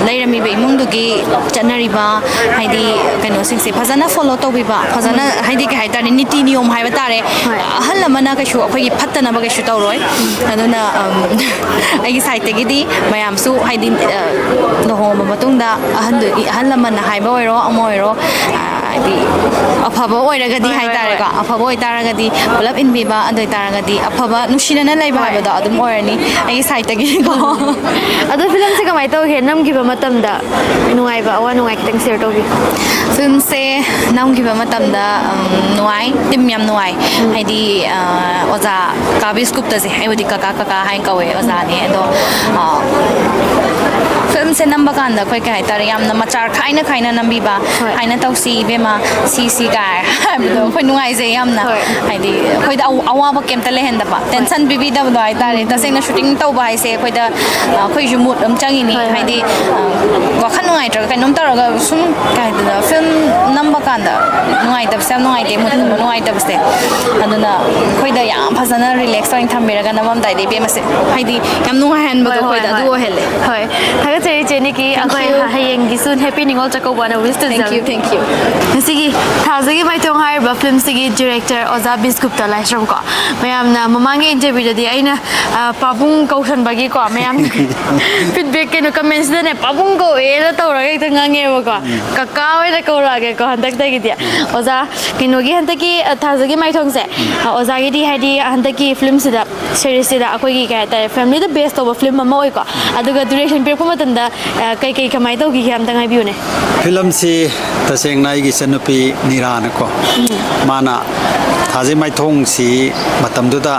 ꯂꯩꯔꯝꯃꯤꯕ ꯏꯃꯨꯡꯗꯨꯒꯤ ꯆꯠꯅꯔꯤꯕ, ꯍꯥꯏꯗꯤ ꯀꯩꯅꯣꯁꯤꯡꯁꯦ ꯐꯖꯅ follow ꯇꯧꯕꯤꯕ, ꯐꯖꯅ, ꯎꯝ꯫ ꯍꯥꯏꯗꯤ ꯀꯩ ꯍꯥꯏꯇꯥꯔꯦ, ꯅꯤꯇꯤ ꯅꯤꯌꯣꯝ ꯍꯥꯏꯕ ꯇꯥꯔꯦ꯫ ꯍꯣꯏ꯫ ꯑꯍꯜ ꯑꯃꯅ ꯀꯩꯁꯨ ꯑꯩꯈꯣꯏꯒꯤ ꯐꯠꯇꯅꯕ ꯀꯩꯁꯨ ꯇꯧꯔꯣꯏ꯫ ꯑꯗꯨꯅ, ꯑꯝ, ꯑꯩꯒꯤ sideꯇꯒꯤꯗꯤ ꯃꯌꯥꯝꯁꯨ ꯍꯥꯏꯗꯤ, ꯑ, ꯂꯨꯍꯣꯡꯉꯕ ꯃꯇꯨꯡꯗ ꯑꯍꯟꯗꯨ, ꯑꯍꯜ ꯂꯃꯟꯅ ꯍꯥꯏꯕ ꯑꯣꯏꯔꯣ, ꯑꯃ ꯑꯣꯏꯔꯣ, ꯑ, ꯍꯥꯏꯗꯤ ꯑꯐꯕ ꯑꯣꯏꯔꯒꯗꯤ ꯍꯣꯏ, ꯍꯣꯏ, ꯍꯥꯏꯇꯥꯔꯦꯀꯣ, ꯍꯣꯏ꯫ ꯑꯐꯕ ꯑꯣꯏꯇꯥꯔꯒꯗꯤ ꯄꯨꯂꯞ ꯏꯟꯕꯤꯕ, ꯑꯗꯨ ꯑꯣꯏꯇꯥꯔꯒꯗꯤ ꯑꯐꯕ ꯅꯨꯡꯁꯤꯅꯅ ꯂꯩꯕ ꯍꯣꯏ꯫ ꯍꯥꯏꯕꯗꯣ ꯑꯗꯨꯝ ꯑꯣꯏꯔꯅꯤ ꯑꯩꯒꯤ sideꯇꯒꯤꯀꯣ꯫ ꯑꯗꯣ ꯐꯤꯂꯝꯁꯦ ꯀꯃꯥꯏꯅ ꯇꯧꯒꯦ? ꯅꯝꯈꯤꯕ ꯃꯇꯝꯗ ꯅꯨꯡꯉꯥꯏꯕ, ꯑꯋꯥ ꯅꯨꯡꯉꯥꯏ ꯈꯤꯇꯪ share ꯇꯧꯕꯤꯌꯨ꯫ ꯐꯤꯂꯝꯁꯦ ꯅꯝꯈꯤꯕ ꯃꯇꯝꯗ, ꯎꯝ, ꯅꯨꯡꯉꯥꯏ, team ꯌꯥꯝ ꯅꯨꯡꯉꯥꯏ꯫ ꯎꯝ꯫ ꯍꯥꯏꯗꯤ, ꯑ, ꯑꯣꯖꯥ ꯀꯥꯕꯤꯁ ꯒꯨꯞꯇꯁꯦ, ꯑꯩꯕꯨꯗꯤ ꯀꯀꯥ ꯀꯀꯥ ꯍꯥꯏꯅ ꯀꯧꯋꯦ, ꯑꯣꯖꯥꯅꯦ꯫ ꯑꯗꯣ, ꯑ, ꯐꯤꯂꯝꯁꯦ ꯅꯝꯕ ꯀꯥꯟꯗ ꯑꯩꯈꯣꯏ ꯀꯩ ꯍꯥꯏꯇꯥꯔꯦ, ꯌꯥꯝꯅ ꯃꯆꯥ ꯈꯥꯏꯅ ꯈꯥꯏꯅ ꯅꯝꯕꯤꯕ, ꯍꯣꯏ꯫ ꯍꯥꯏꯅ ꯇꯧꯁꯤ ꯏꯕꯦꯝꯃ, ꯁꯤ ꯁꯤ ꯀꯥꯏ ꯍꯥꯏꯕꯗꯣ ꯑꯩꯈꯣꯏ ꯅꯨꯡꯉꯥꯏꯖꯩ ꯌꯥꯝꯅ꯫ ꯍꯣꯏ꯫ ꯍꯥꯏꯗꯤ ꯑꯩꯈꯣꯏꯗ ꯑꯋꯥ-, ꯑꯋꯥꯕ ꯀꯩꯝꯇ ꯂꯩꯍꯟꯗꯕ, ꯍꯣꯏ꯫ Tension ꯄꯤꯕꯤꯗꯕꯗꯣ ꯍꯥꯏꯇꯥꯔꯦ꯫ ꯎꯝ꯫ ꯇꯁꯦꯡꯅ shooting ꯇꯧꯕ ꯍꯥꯏꯁꯦ ꯑꯩꯈꯣꯏꯗ, ꯑ, ꯑꯩꯈꯣꯏꯁꯨ mood ꯑꯃ ꯆꯪꯉꯤꯅꯤ꯫ ꯍꯣꯏ, ꯍꯣꯏ꯫ ꯍꯥꯏꯗꯤ, ꯑ, ꯋꯥꯈꯜ ꯅꯨꯡꯉꯥꯏꯇ꯭ꯔꯒ ꯀꯩꯅꯣꯝ ꯇꯧꯔꯒ ꯁꯨꯝ ꯀꯩ ꯍꯥꯏꯗꯣꯏꯅꯣ, ꯐꯤꯂꯝ ꯅꯝꯕ ꯀꯥꯟꯗ ꯅꯨꯡꯉꯥꯏꯇꯕꯁꯦ ꯌꯥꯝ ꯅꯨꯡꯉꯥꯏꯇꯦ, mood ꯀꯨꯝꯕ ꯅꯨꯡꯉꯥꯏꯇꯕꯁꯦ꯫ ꯑꯗꯨꯅ ꯑꯩꯈꯣꯏꯗ ꯌꯥꯝ ꯐꯖꯅ relax ꯑꯣꯏꯅ ꯊꯝꯕꯤꯔꯒ ꯅꯝꯃꯝꯗꯥꯏꯗ ꯏꯕꯦꯝꯃꯁꯦ ꯍꯥꯏꯗꯤ ꯌꯥꯝ ꯅꯨꯡꯉꯥꯏꯍꯟꯕꯗꯣ ꯍꯣꯏ, ꯍꯣꯏ, ꯑꯩꯈꯣꯏꯗ ꯑꯗꯨ ꯍꯣꯏ꯫ ꯑꯣꯏꯍꯜꯂꯦ꯫ ꯍꯣꯏ, ꯊꯥꯒꯠꯆꯔꯤ꯫ ꯏꯆꯦ ꯅꯤꯀꯤ, ꯑꯩꯈꯣꯏ ꯍꯌꯦꯡꯒꯤꯁꯨ Happy Ningol Chakkouba ꯅ wish ꯇꯧꯖꯕꯅꯤ꯫ Thank you, thank you. ꯉꯁꯤꯒꯤ ꯊꯥꯖꯒꯤ ꯃꯥꯏꯊꯣꯡ ꯍꯥꯏꯔꯤꯕ film ꯁꯤꯒꯤ director ꯑꯣꯖꯥ ꯕꯤꯁꯀꯨꯞꯇ ꯂꯥꯏꯁ꯭ꯔꯝ ꯀꯣ, ꯃꯌꯥꯝꯅ ꯃꯃꯥꯡꯒꯤ interview ꯗꯗꯤ ꯑꯩꯅ, ꯑ, ꯄꯥꯕꯨꯡ ꯀꯧꯁꯟꯕꯒꯤꯀꯣ, ꯃꯌꯥꯝ feedback, ꯀꯩꯅꯣ, comment ꯁꯤꯗꯅꯦ, "ꯄꯥꯕꯨꯡ ꯀꯧꯋꯦꯅ ꯇꯧꯔꯒ ꯍꯦꯛꯇ ꯉꯥꯡꯉꯦꯕꯀꯣ꯫ ꯀꯀꯥ ꯑꯣꯏꯅ ꯀꯧꯔꯛꯑꯒꯦꯀꯣ ꯍꯟꯗꯛꯇꯒꯤꯗꯤ꯫" ꯑꯣꯖꯥ, ꯀꯩꯅꯣꯒꯤ ꯍꯟꯗꯛꯀꯤ, ꯑ, ꯊꯥꯖꯒꯤ ꯃꯥꯏꯊꯣꯡꯁꯦ, ꯑ, ꯑꯣꯖꯥꯒꯤꯗꯤ ꯍꯥꯏꯗꯤ ꯍꯟꯗꯛꯀꯤ film ꯁꯤꯗ, series ꯁꯤꯗ ꯑꯩꯈꯣꯏꯒꯤ, ꯀꯩ ꯍꯥꯏꯇꯥꯔꯦ, family ꯗ base ꯇꯧꯕ film ꯑꯃ ꯑꯣꯏꯀꯣ꯫ ꯑꯗꯨꯒ direction ꯄꯤꯔꯛꯄ ꯃꯇꯝꯗ, ꯑ, ꯀꯩ ꯀꯩ ꯀꯃꯥꯏꯅ ꯇꯧꯈꯤꯒꯦ ꯑꯝꯇꯪ ꯍꯥꯏꯕꯤꯌꯨꯅꯦ꯫ Film ꯁꯤ ꯇꯁꯦꯡꯅ ꯑꯩꯒꯤ ꯏꯆꯟꯅꯨꯄꯤ ꯅꯤꯔꯥꯅꯀꯣ, ꯃꯥꯅ ꯊꯥꯖꯩ ꯃꯥꯏꯊꯣꯡꯁꯤ ꯃꯇꯝꯗꯨꯗ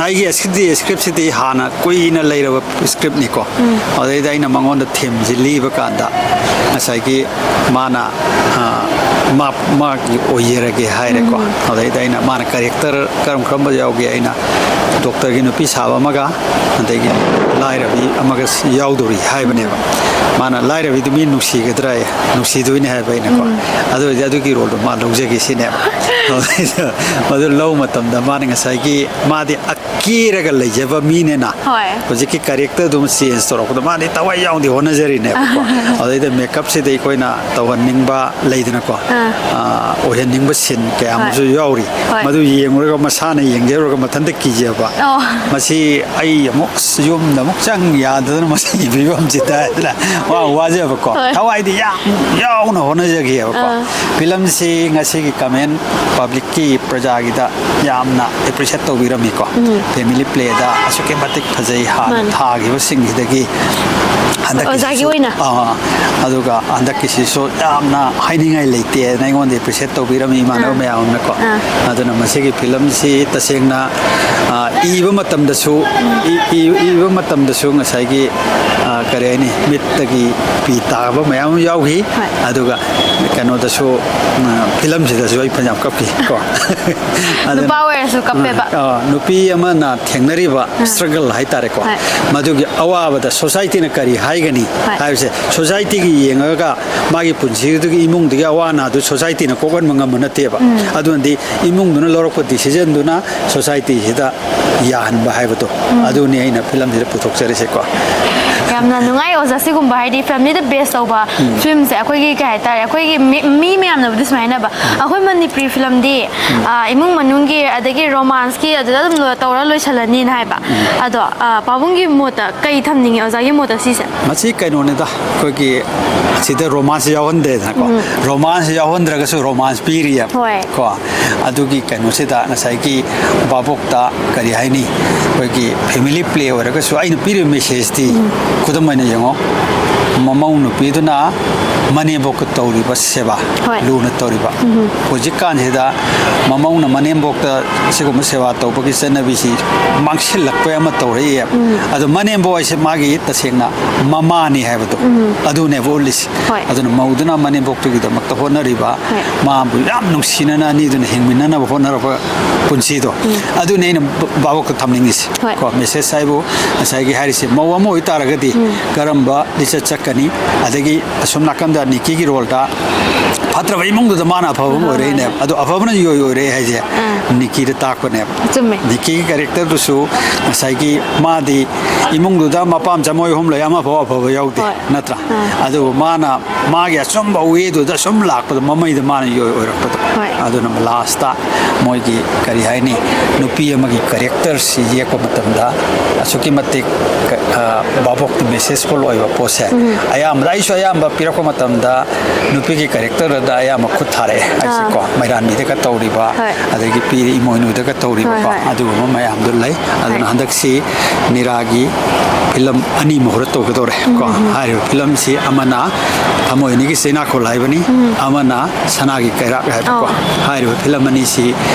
ꯑꯩꯒꯤ script ꯁꯤꯗꯤ ꯍꯥꯟꯅ ꯀꯨꯏꯅ ꯂꯩꯔꯕ script ꯅꯤꯀꯣ꯫ ꯑꯗꯩꯗ ꯑꯩꯅ ꯃꯉꯣꯟꯗ theme ꯁꯤ ꯂꯤꯕ ꯀꯥꯟꯗ ꯉꯁꯥꯏꯒꯤ ꯃꯥꯅ, ꯑ, ꯃꯥ, ꯃꯥꯒꯤ ꯑꯣꯏꯖꯔꯒꯦ ꯍꯥꯏꯔꯦꯀꯣ꯫ ꯑꯗꯩꯗ ꯑꯩꯅ, ꯃꯥꯅ character ꯀꯔꯝ ꯀꯔꯝꯕ ꯌꯥꯎꯒꯦ, ꯑꯩꯅ doctor ꯒꯤ ꯅꯨꯄꯤ ꯁꯥꯕ ꯑꯃꯒ, ꯑꯗꯒꯤ ꯂꯥꯏꯔꯕꯤ ꯑꯃꯒ ꯌꯥꯎꯗꯣꯔꯤ ꯍꯥꯏꯕꯅꯦꯕ꯫ ꯃꯥꯅ, "ꯂꯥꯏꯔꯕꯤꯗꯨ ꯃꯤ ꯅꯨꯡꯁꯤꯒꯗ꯭ꯔꯥ?" "ꯅꯨꯡꯁꯤꯗꯣꯏꯅꯦ," ꯍꯥꯏꯕ ꯑꯩꯅꯀꯣ꯫ "ꯑꯗꯨ ꯑꯣꯏꯔꯗꯤ ꯑꯗꯨꯒꯤ role ꯗꯣ ꯃꯥ ꯂꯧꯖꯒꯦ," ꯁꯤꯅꯦꯕ꯫ ꯑꯗꯨ ꯂꯧꯕ ꯃꯇꯝꯗ ꯃꯥꯅ ꯉꯁꯥꯏꯒꯤ, ꯃꯥꯗꯤ ꯀꯦꯔꯒ ꯂꯩꯖꯕ ꯃꯤꯅꯤꯅ, ꯍꯣꯏ꯫ ꯍꯧꯖꯤꯛꯀꯤ character ꯗꯨꯃ change ꯇꯧꯔꯛꯄꯗ ꯃꯥꯗꯤ ꯊꯋꯥꯏ ꯌꯥꯎꯅꯗꯤ ꯍꯣꯠꯅꯖꯔꯤꯅꯦꯕꯀꯣ꯫ ꯑꯗꯩꯗ makeup ꯁꯤꯗ ꯑꯩꯈꯣꯏꯅ ꯇꯧꯍꯟꯅꯤꯡꯕ ꯂꯩꯗꯅꯀꯣ, ꯑꯥ꯫ ꯑꯥ, ꯑꯣꯏꯍꯟꯅꯤꯡꯕ scene ꯀꯌꯥ ꯑꯃꯁꯨ, ꯍꯣꯏ꯫ ꯌꯥꯎꯔꯤ꯫ ꯍꯣꯏ꯫ ꯃꯗꯨ ꯌꯦꯡꯂꯨꯔꯒ ꯃꯁꯥꯅ ꯌꯦꯡꯖꯔꯨꯔꯒ ꯃꯊꯟꯇ ꯀꯤꯖꯕ꯫ ꯑꯣ꯫ "ꯃꯁꯤ ꯑꯩ ꯑꯃꯨꯛ ꯌꯨꯝꯗ ꯑꯃꯨꯛ ꯆꯪ ꯌꯥꯗꯗꯅ ꯃꯁꯤꯒꯤ ꯐꯤꯕꯝꯁꯤ ꯇꯥꯏ" ꯍꯥꯏꯗꯅ ꯋꯥ ꯋꯥꯖꯕꯀꯣ꯫ ꯍꯣꯏ꯫ ꯊꯋꯥꯏꯗꯤ ꯌꯥꯝ ꯌꯥꯎꯅ ꯍꯣꯠꯅꯖꯈꯤꯑꯕꯀꯣ꯫ ꯑꯥ꯫ Film ꯁꯤ ꯉꯁꯤꯒꯤ comment public ꯀꯤ, ꯄ꯭ꯔꯖꯥꯒꯤꯗ ꯌꯥꯝꯅ appreciate ꯇꯧꯕꯤꯔꯝꯃꯤꯀꯣ꯫ ꯎꯝ꯫ Family play ꯗ ꯑꯁꯨꯛꯀꯤ ꯃꯇꯤꯛ ꯐꯖꯩ, ꯍꯥꯟꯅ, ꯃꯥꯅꯦ꯫ ꯊꯥꯈꯤꯕꯁꯤꯡꯁꯤꯗꯒꯤ ꯍꯟꯗꯛꯀꯤꯁꯤꯁꯨ, ꯑꯣꯖꯥꯒꯤ ꯑꯣꯏꯅ? ꯑꯥ, ꯑꯗꯨꯒ ꯍꯟꯗꯛꯀꯤꯁꯤꯁꯨ ꯌꯥꯝꯅ ꯍꯥꯏꯅꯤꯡꯉꯥꯏ ꯂꯩꯇꯦꯅ ꯑꯩꯉꯣꯟꯗ appreciate ꯇꯧꯕꯤꯔꯝꯃꯤ ꯏꯃꯥꯟꯅꯕ, ꯑꯥ꯫ ꯃꯌꯥꯝ ꯑꯃꯅꯀꯣ꯫ ꯑꯥ꯫ ꯑꯗꯨꯅ ꯃꯁꯤꯒꯤ film ꯁꯤ ꯇꯁꯦꯡꯅ, ꯑꯥ, ꯏꯕ ꯃꯇꯝꯗꯁꯨ, ꯏ-, ꯏ-, ꯏꯕ ꯃꯇꯝꯗꯁꯨ ꯉꯁꯥꯏꯒꯤ, ꯑꯥ, ꯀꯔꯤ ꯍꯥꯏꯅꯤ, ꯃꯤꯠꯇꯒꯤ ꯄꯤ ꯇꯥꯕ ꯃꯌꯥꯝ ꯑꯃ ꯌꯥꯎꯈꯤ꯫ ꯍꯣꯏ꯫ ꯑꯗꯨꯒ ꯀꯩꯅꯣꯗꯁꯨ, ꯎꯝ, film ꯁꯤꯗꯁꯨ ꯑꯩ ꯐꯅꯌꯥꯝ ꯀꯞꯈꯤ ꯀꯣ꯫ ꯑꯗꯨꯅ, ꯅꯨꯄꯥ ꯑꯣꯏꯔꯁꯨ ꯀꯞꯄꯦꯕ꯫ ꯑ, ꯅꯨꯄꯤ ꯑꯃꯅ ꯊꯦꯡꯅꯔꯤꯕ, ꯑ꯫ Struggle ꯍꯥꯏꯇꯥꯔꯦꯀꯣ꯫ ꯍꯣꯏ꯫ ꯃꯗꯨꯒꯤ ꯑꯋꯥꯕꯗ society ꯅ ꯀꯔꯤ ꯍꯥꯏꯒꯅꯤ, ꯍꯣꯏ꯫ ꯍꯥꯏꯕꯁꯦ, society ꯒꯤ ꯌꯦꯡꯉꯒ ꯃꯥꯒꯤ ꯄꯨꯟꯁꯤꯗꯨꯒꯤ ꯏꯃꯨꯡꯗꯨꯒꯤ ꯑꯋꯥ ꯑꯅꯥꯗꯨ society ꯅ ꯀꯣꯛꯍꯟꯕ ꯉꯝꯕ ꯅꯠꯇꯦꯕ꯫ ꯎꯝ꯫ ꯑꯗꯨꯅꯗꯤ ꯏꯃꯨꯡꯗꯨꯅ ꯂꯧꯔꯛꯄ decision ꯗꯨꯅ society ꯁꯤꯗ ꯌꯥꯍꯟꯕ ꯍꯥꯏꯕꯗꯣ, ꯎꯝ꯫ ꯑꯗꯨꯅꯤ ꯑꯩꯅ film ꯁꯤꯗ ꯄꯨꯊꯣꯛꯆꯔꯤꯁꯦꯀꯣ꯫ ꯌꯥꯝꯅ ꯅꯨꯡꯉꯥꯏ ꯑꯣꯖꯥ꯫ ꯁꯤꯒꯨꯝꯕ ꯍꯥꯏꯗꯤ family ꯗ base ꯇꯧꯕ ꯐꯤꯂꯝꯁꯦ ꯑꯩꯈꯣꯏꯒꯤ ꯀꯩ ꯍꯥꯏꯇꯥꯔꯦ, ꯑꯩꯈꯣꯏꯒꯤ ꯃꯤ, ꯃꯤ ꯃꯌꯥꯝꯅꯕꯨꯗꯤ ꯁꯨꯃꯥꯏꯅ ꯍꯥꯏꯅꯕ, ꯑꯩꯈꯣꯏ ꯃꯅꯤꯄꯨꯔꯤ ꯐꯤꯂꯝꯗꯤ, ꯑ, ꯏꯃꯨꯡ ꯃꯅꯨꯡꯒꯤ ꯑꯗꯒꯤ romance ꯀꯤ ꯑꯗꯨꯗ ꯑꯗꯨꯝ ꯂꯣ-, ꯇꯧꯔ ꯂꯣꯏꯁꯤꯜꯂꯅꯤꯅ ꯍꯥꯏꯕ꯫ ꯑꯗꯣ, ꯑ, ꯄꯥꯕꯨꯡꯒꯤ ꯃꯣꯠꯇ ꯀꯩ ꯊꯝꯅꯤꯡꯉꯤ ꯑꯣꯖꯥꯒꯤ ꯃꯣꯠꯇ ꯁꯤꯁꯦ? ꯃꯁꯤ ꯀꯩꯅꯣꯅꯤꯗ, ꯑꯩꯈꯣꯏꯒꯤ ꯁꯤꯗ romance ꯁꯦ ꯌꯥꯎꯍꯟꯗꯦꯗꯅꯀꯣ꯫ Romance ꯁꯦ ꯌꯥꯎꯍꯟꯗ꯭ꯔꯒꯁꯨ romance ꯄꯤꯔꯤꯌꯦ꯫ ꯍꯣꯏ꯫ ꯀꯣ, ꯑꯗꯨꯒꯤ ꯀꯩꯅꯣꯁꯤꯗ ꯉꯁꯥꯏꯒꯤ ꯚꯥꯕꯣꯛꯇ ꯀꯔꯤ ꯍꯥꯏꯅꯤ, ꯑꯩꯈꯣꯏꯒꯤ family play ꯑꯣꯏꯔꯒꯁꯨ ꯑꯩꯅ ꯄꯤꯔꯤꯕ message ꯇꯤ, ꯈꯨꯗꯝ ꯑꯣꯏꯅ ꯌꯦꯡꯉꯣ, ꯃꯃꯧ ꯅꯨꯄꯤꯗꯨꯅ ꯃꯅꯦꯝꯕꯣꯛꯀ ꯇꯧꯔꯤꯕ ꯁꯦꯕꯥ, ꯍꯣꯏ꯫ ꯂꯨꯅ ꯇꯧꯔꯤꯕ꯫ ꯍꯧꯖꯤꯛꯀꯥꯟꯁꯤꯗ ꯃꯃꯧꯅ ꯃꯅꯦꯝꯕꯣꯛꯇ ꯁꯤꯒꯨꯝꯕ ꯁꯦꯕꯥ ꯇꯧꯕꯒꯤ ꯆꯠꯅꯕꯤꯁꯤ ꯃꯥꯡꯁꯤꯜꯂꯛꯄ ꯑꯃ ꯇꯧꯔꯛꯏ꯫ ꯑꯗꯣ ꯃꯅꯦꯝꯕꯣꯛ ꯍꯥꯏꯁꯦ ꯃꯥꯒꯤ ꯇꯁꯦꯡꯅ ꯃꯃꯥꯅꯤ ꯍꯥꯏꯕꯗꯣ, ꯑꯗꯨꯅꯦꯕ ꯎꯠꯂꯤꯁꯦ꯫ ꯍꯣꯏ꯫ ꯑꯗꯨꯅ ꯃꯧꯗꯨꯅ ꯃꯅꯦꯝꯕꯣꯛꯇꯨꯒꯤꯗꯃꯛꯇ ꯍꯣꯠꯅꯔꯤꯕ, ꯍꯣꯏ꯫ ꯃꯥꯕꯨ ꯌꯥꯝ ꯅꯨꯡꯁꯤꯅꯅ ꯑꯅꯤꯗꯨꯅ ꯍꯤꯡꯃꯤꯟꯅꯅꯕ ꯍꯣꯠꯅꯔꯛꯄ ꯄꯨꯟꯁꯤꯗꯣ, ꯑꯗꯨꯅꯦ ꯑꯩꯅ ꯚ-, ꯚꯥꯕꯣꯛꯇ ꯊꯝꯅꯤꯡꯉꯤꯁꯦ꯫ ꯍꯣꯏ꯫ ꯀꯣ, message ꯍꯥꯏꯕꯨ ꯉꯁꯥꯏꯒꯤ ꯍꯥꯏꯔꯤꯁꯦ, ꯃꯧ ꯑꯃ ꯑꯣꯏꯇꯥꯔꯒꯗꯤ ꯀꯔꯝꯕ ꯂꯤꯆꯠ ꯆꯠꯀꯅꯤ, ꯑꯗꯒꯤ ꯑꯁꯣꯝ ꯅꯥꯀꯟꯗ ꯅꯤꯀꯤꯒꯤ role ꯗ ꯐꯠꯇ꯭ꯔꯕ ꯏꯃꯨꯡꯗꯨꯗ ꯃꯥꯅ ꯑꯐꯕ ꯑꯃ ꯍꯣꯏ, ꯍꯣꯏ, ꯑꯣꯏꯔꯛꯏꯅꯦꯕ꯫ ꯍꯣꯏ꯫ ꯑꯗꯣ ꯑꯐꯕꯅ ꯏꯑꯣꯏ ꯑꯣꯏꯔꯛꯑꯦ ꯍꯥꯏꯁꯦ ꯑꯥ꯫ ꯅꯤꯀꯤꯗ ꯇꯥꯛꯄꯅꯦꯕ꯫ ꯆꯨꯝꯃꯦ꯫ ꯅꯤꯀꯤꯒꯤ character ꯗꯨꯁꯨ ꯉꯁꯥꯏꯒꯤ ꯃꯥꯗꯤ ꯏꯃꯨꯡꯗꯨꯗ ꯃꯄꯥ ꯃꯆꯥ ꯃꯣꯏ ꯑꯍꯨꯝ ꯂꯩ, ꯑꯃꯐꯥꯎ ꯑꯐꯕ ꯌꯥꯎꯗꯦ, ꯍꯣꯏ꯫ ꯅꯠꯇ꯭ꯔꯥ? ꯑꯥ꯫ ꯑꯗꯨꯕꯨ ꯃꯥꯅ ꯃꯥꯒꯤ ꯑꯆꯨꯝꯕ way ꯗꯨꯗ ꯁꯨꯝ ꯂꯥꯛꯄꯗ ꯃꯃꯩꯗ ꯃꯥꯅ ꯏꯑꯣꯏ ꯑꯣꯏꯔꯛꯄꯗꯣ꯫ ꯍꯣꯏ꯫ ꯑꯗꯨꯅ last ꯇ ꯃꯣꯏꯒꯤ ꯀꯔꯤ ꯍꯥꯏꯅꯤ, ꯅꯨꯄꯤ ꯑꯃꯒꯤ character ꯁꯤ ꯌꯦꯛꯄ ꯃꯇꯝꯗ ꯑꯁꯨꯛꯀꯤ ꯃꯇꯤꯛ, ꯑ, ꯚꯥꯕꯣꯛꯇ messageful ꯑꯣꯏꯕ ꯄꯣꯠꯁꯦ꯫ ꯑꯌꯥꯝꯕꯗ, ꯑꯩꯁꯨ ꯑꯌꯥꯝꯕ ꯄꯤꯔꯛꯄ ꯃꯇꯝꯗ ꯅꯨꯄꯤꯒꯤ character ꯗ ꯑꯌꯥꯝꯕ ꯈꯨꯠ ꯊꯥꯔꯛꯑꯦ ꯑꯩꯁꯦ ꯑꯥ꯫ ꯀꯣ꯫ ꯃꯩꯔꯥꯟꯕꯤꯗꯒ ꯇꯧꯔꯤꯕ, ꯍꯣꯏ꯫ ꯑꯗꯒꯤ ꯄꯤꯔꯤ ꯏꯃꯣꯏꯅꯨꯗꯒ ꯇꯧꯔꯤꯕꯀꯣ, ꯍꯣꯏ, ꯍꯣꯏ꯫ ꯑꯗꯨꯒꯨꯝꯕ ꯃꯌꯥꯝꯗꯨ ꯂꯩ꯫ ꯑꯗꯨꯅ ꯍꯣꯏ꯫ ꯍꯟꯗꯛꯁꯤ ꯅꯤꯔꯥꯒꯤ ꯐꯤꯂꯝ ꯑꯅꯤ ꯃꯍꯨꯔꯠ ꯇꯧꯒꯗꯧꯔꯦ ꯀꯣ꯫ ꯎꯝ, ꯎꯝ꯫ ꯍꯥꯏꯔꯤꯕ ꯐꯤꯂꯝꯁꯤ ꯑꯃꯅ ꯊꯃꯣꯏ ꯑꯅꯤꯒꯤ ꯆꯩꯅꯥꯈꯣꯜ ꯍꯥꯏꯕꯅꯤ, ꯎꯝ꯫ ꯑꯃꯅ ꯁꯅꯥꯒꯤ ꯀꯩꯔꯥꯛ ꯍꯥꯏꯕꯀꯣ꯫ ꯑꯣ꯫ ꯍꯥꯏꯔꯤꯕ ꯐꯤꯂꯝ ꯑꯅꯤꯁꯤ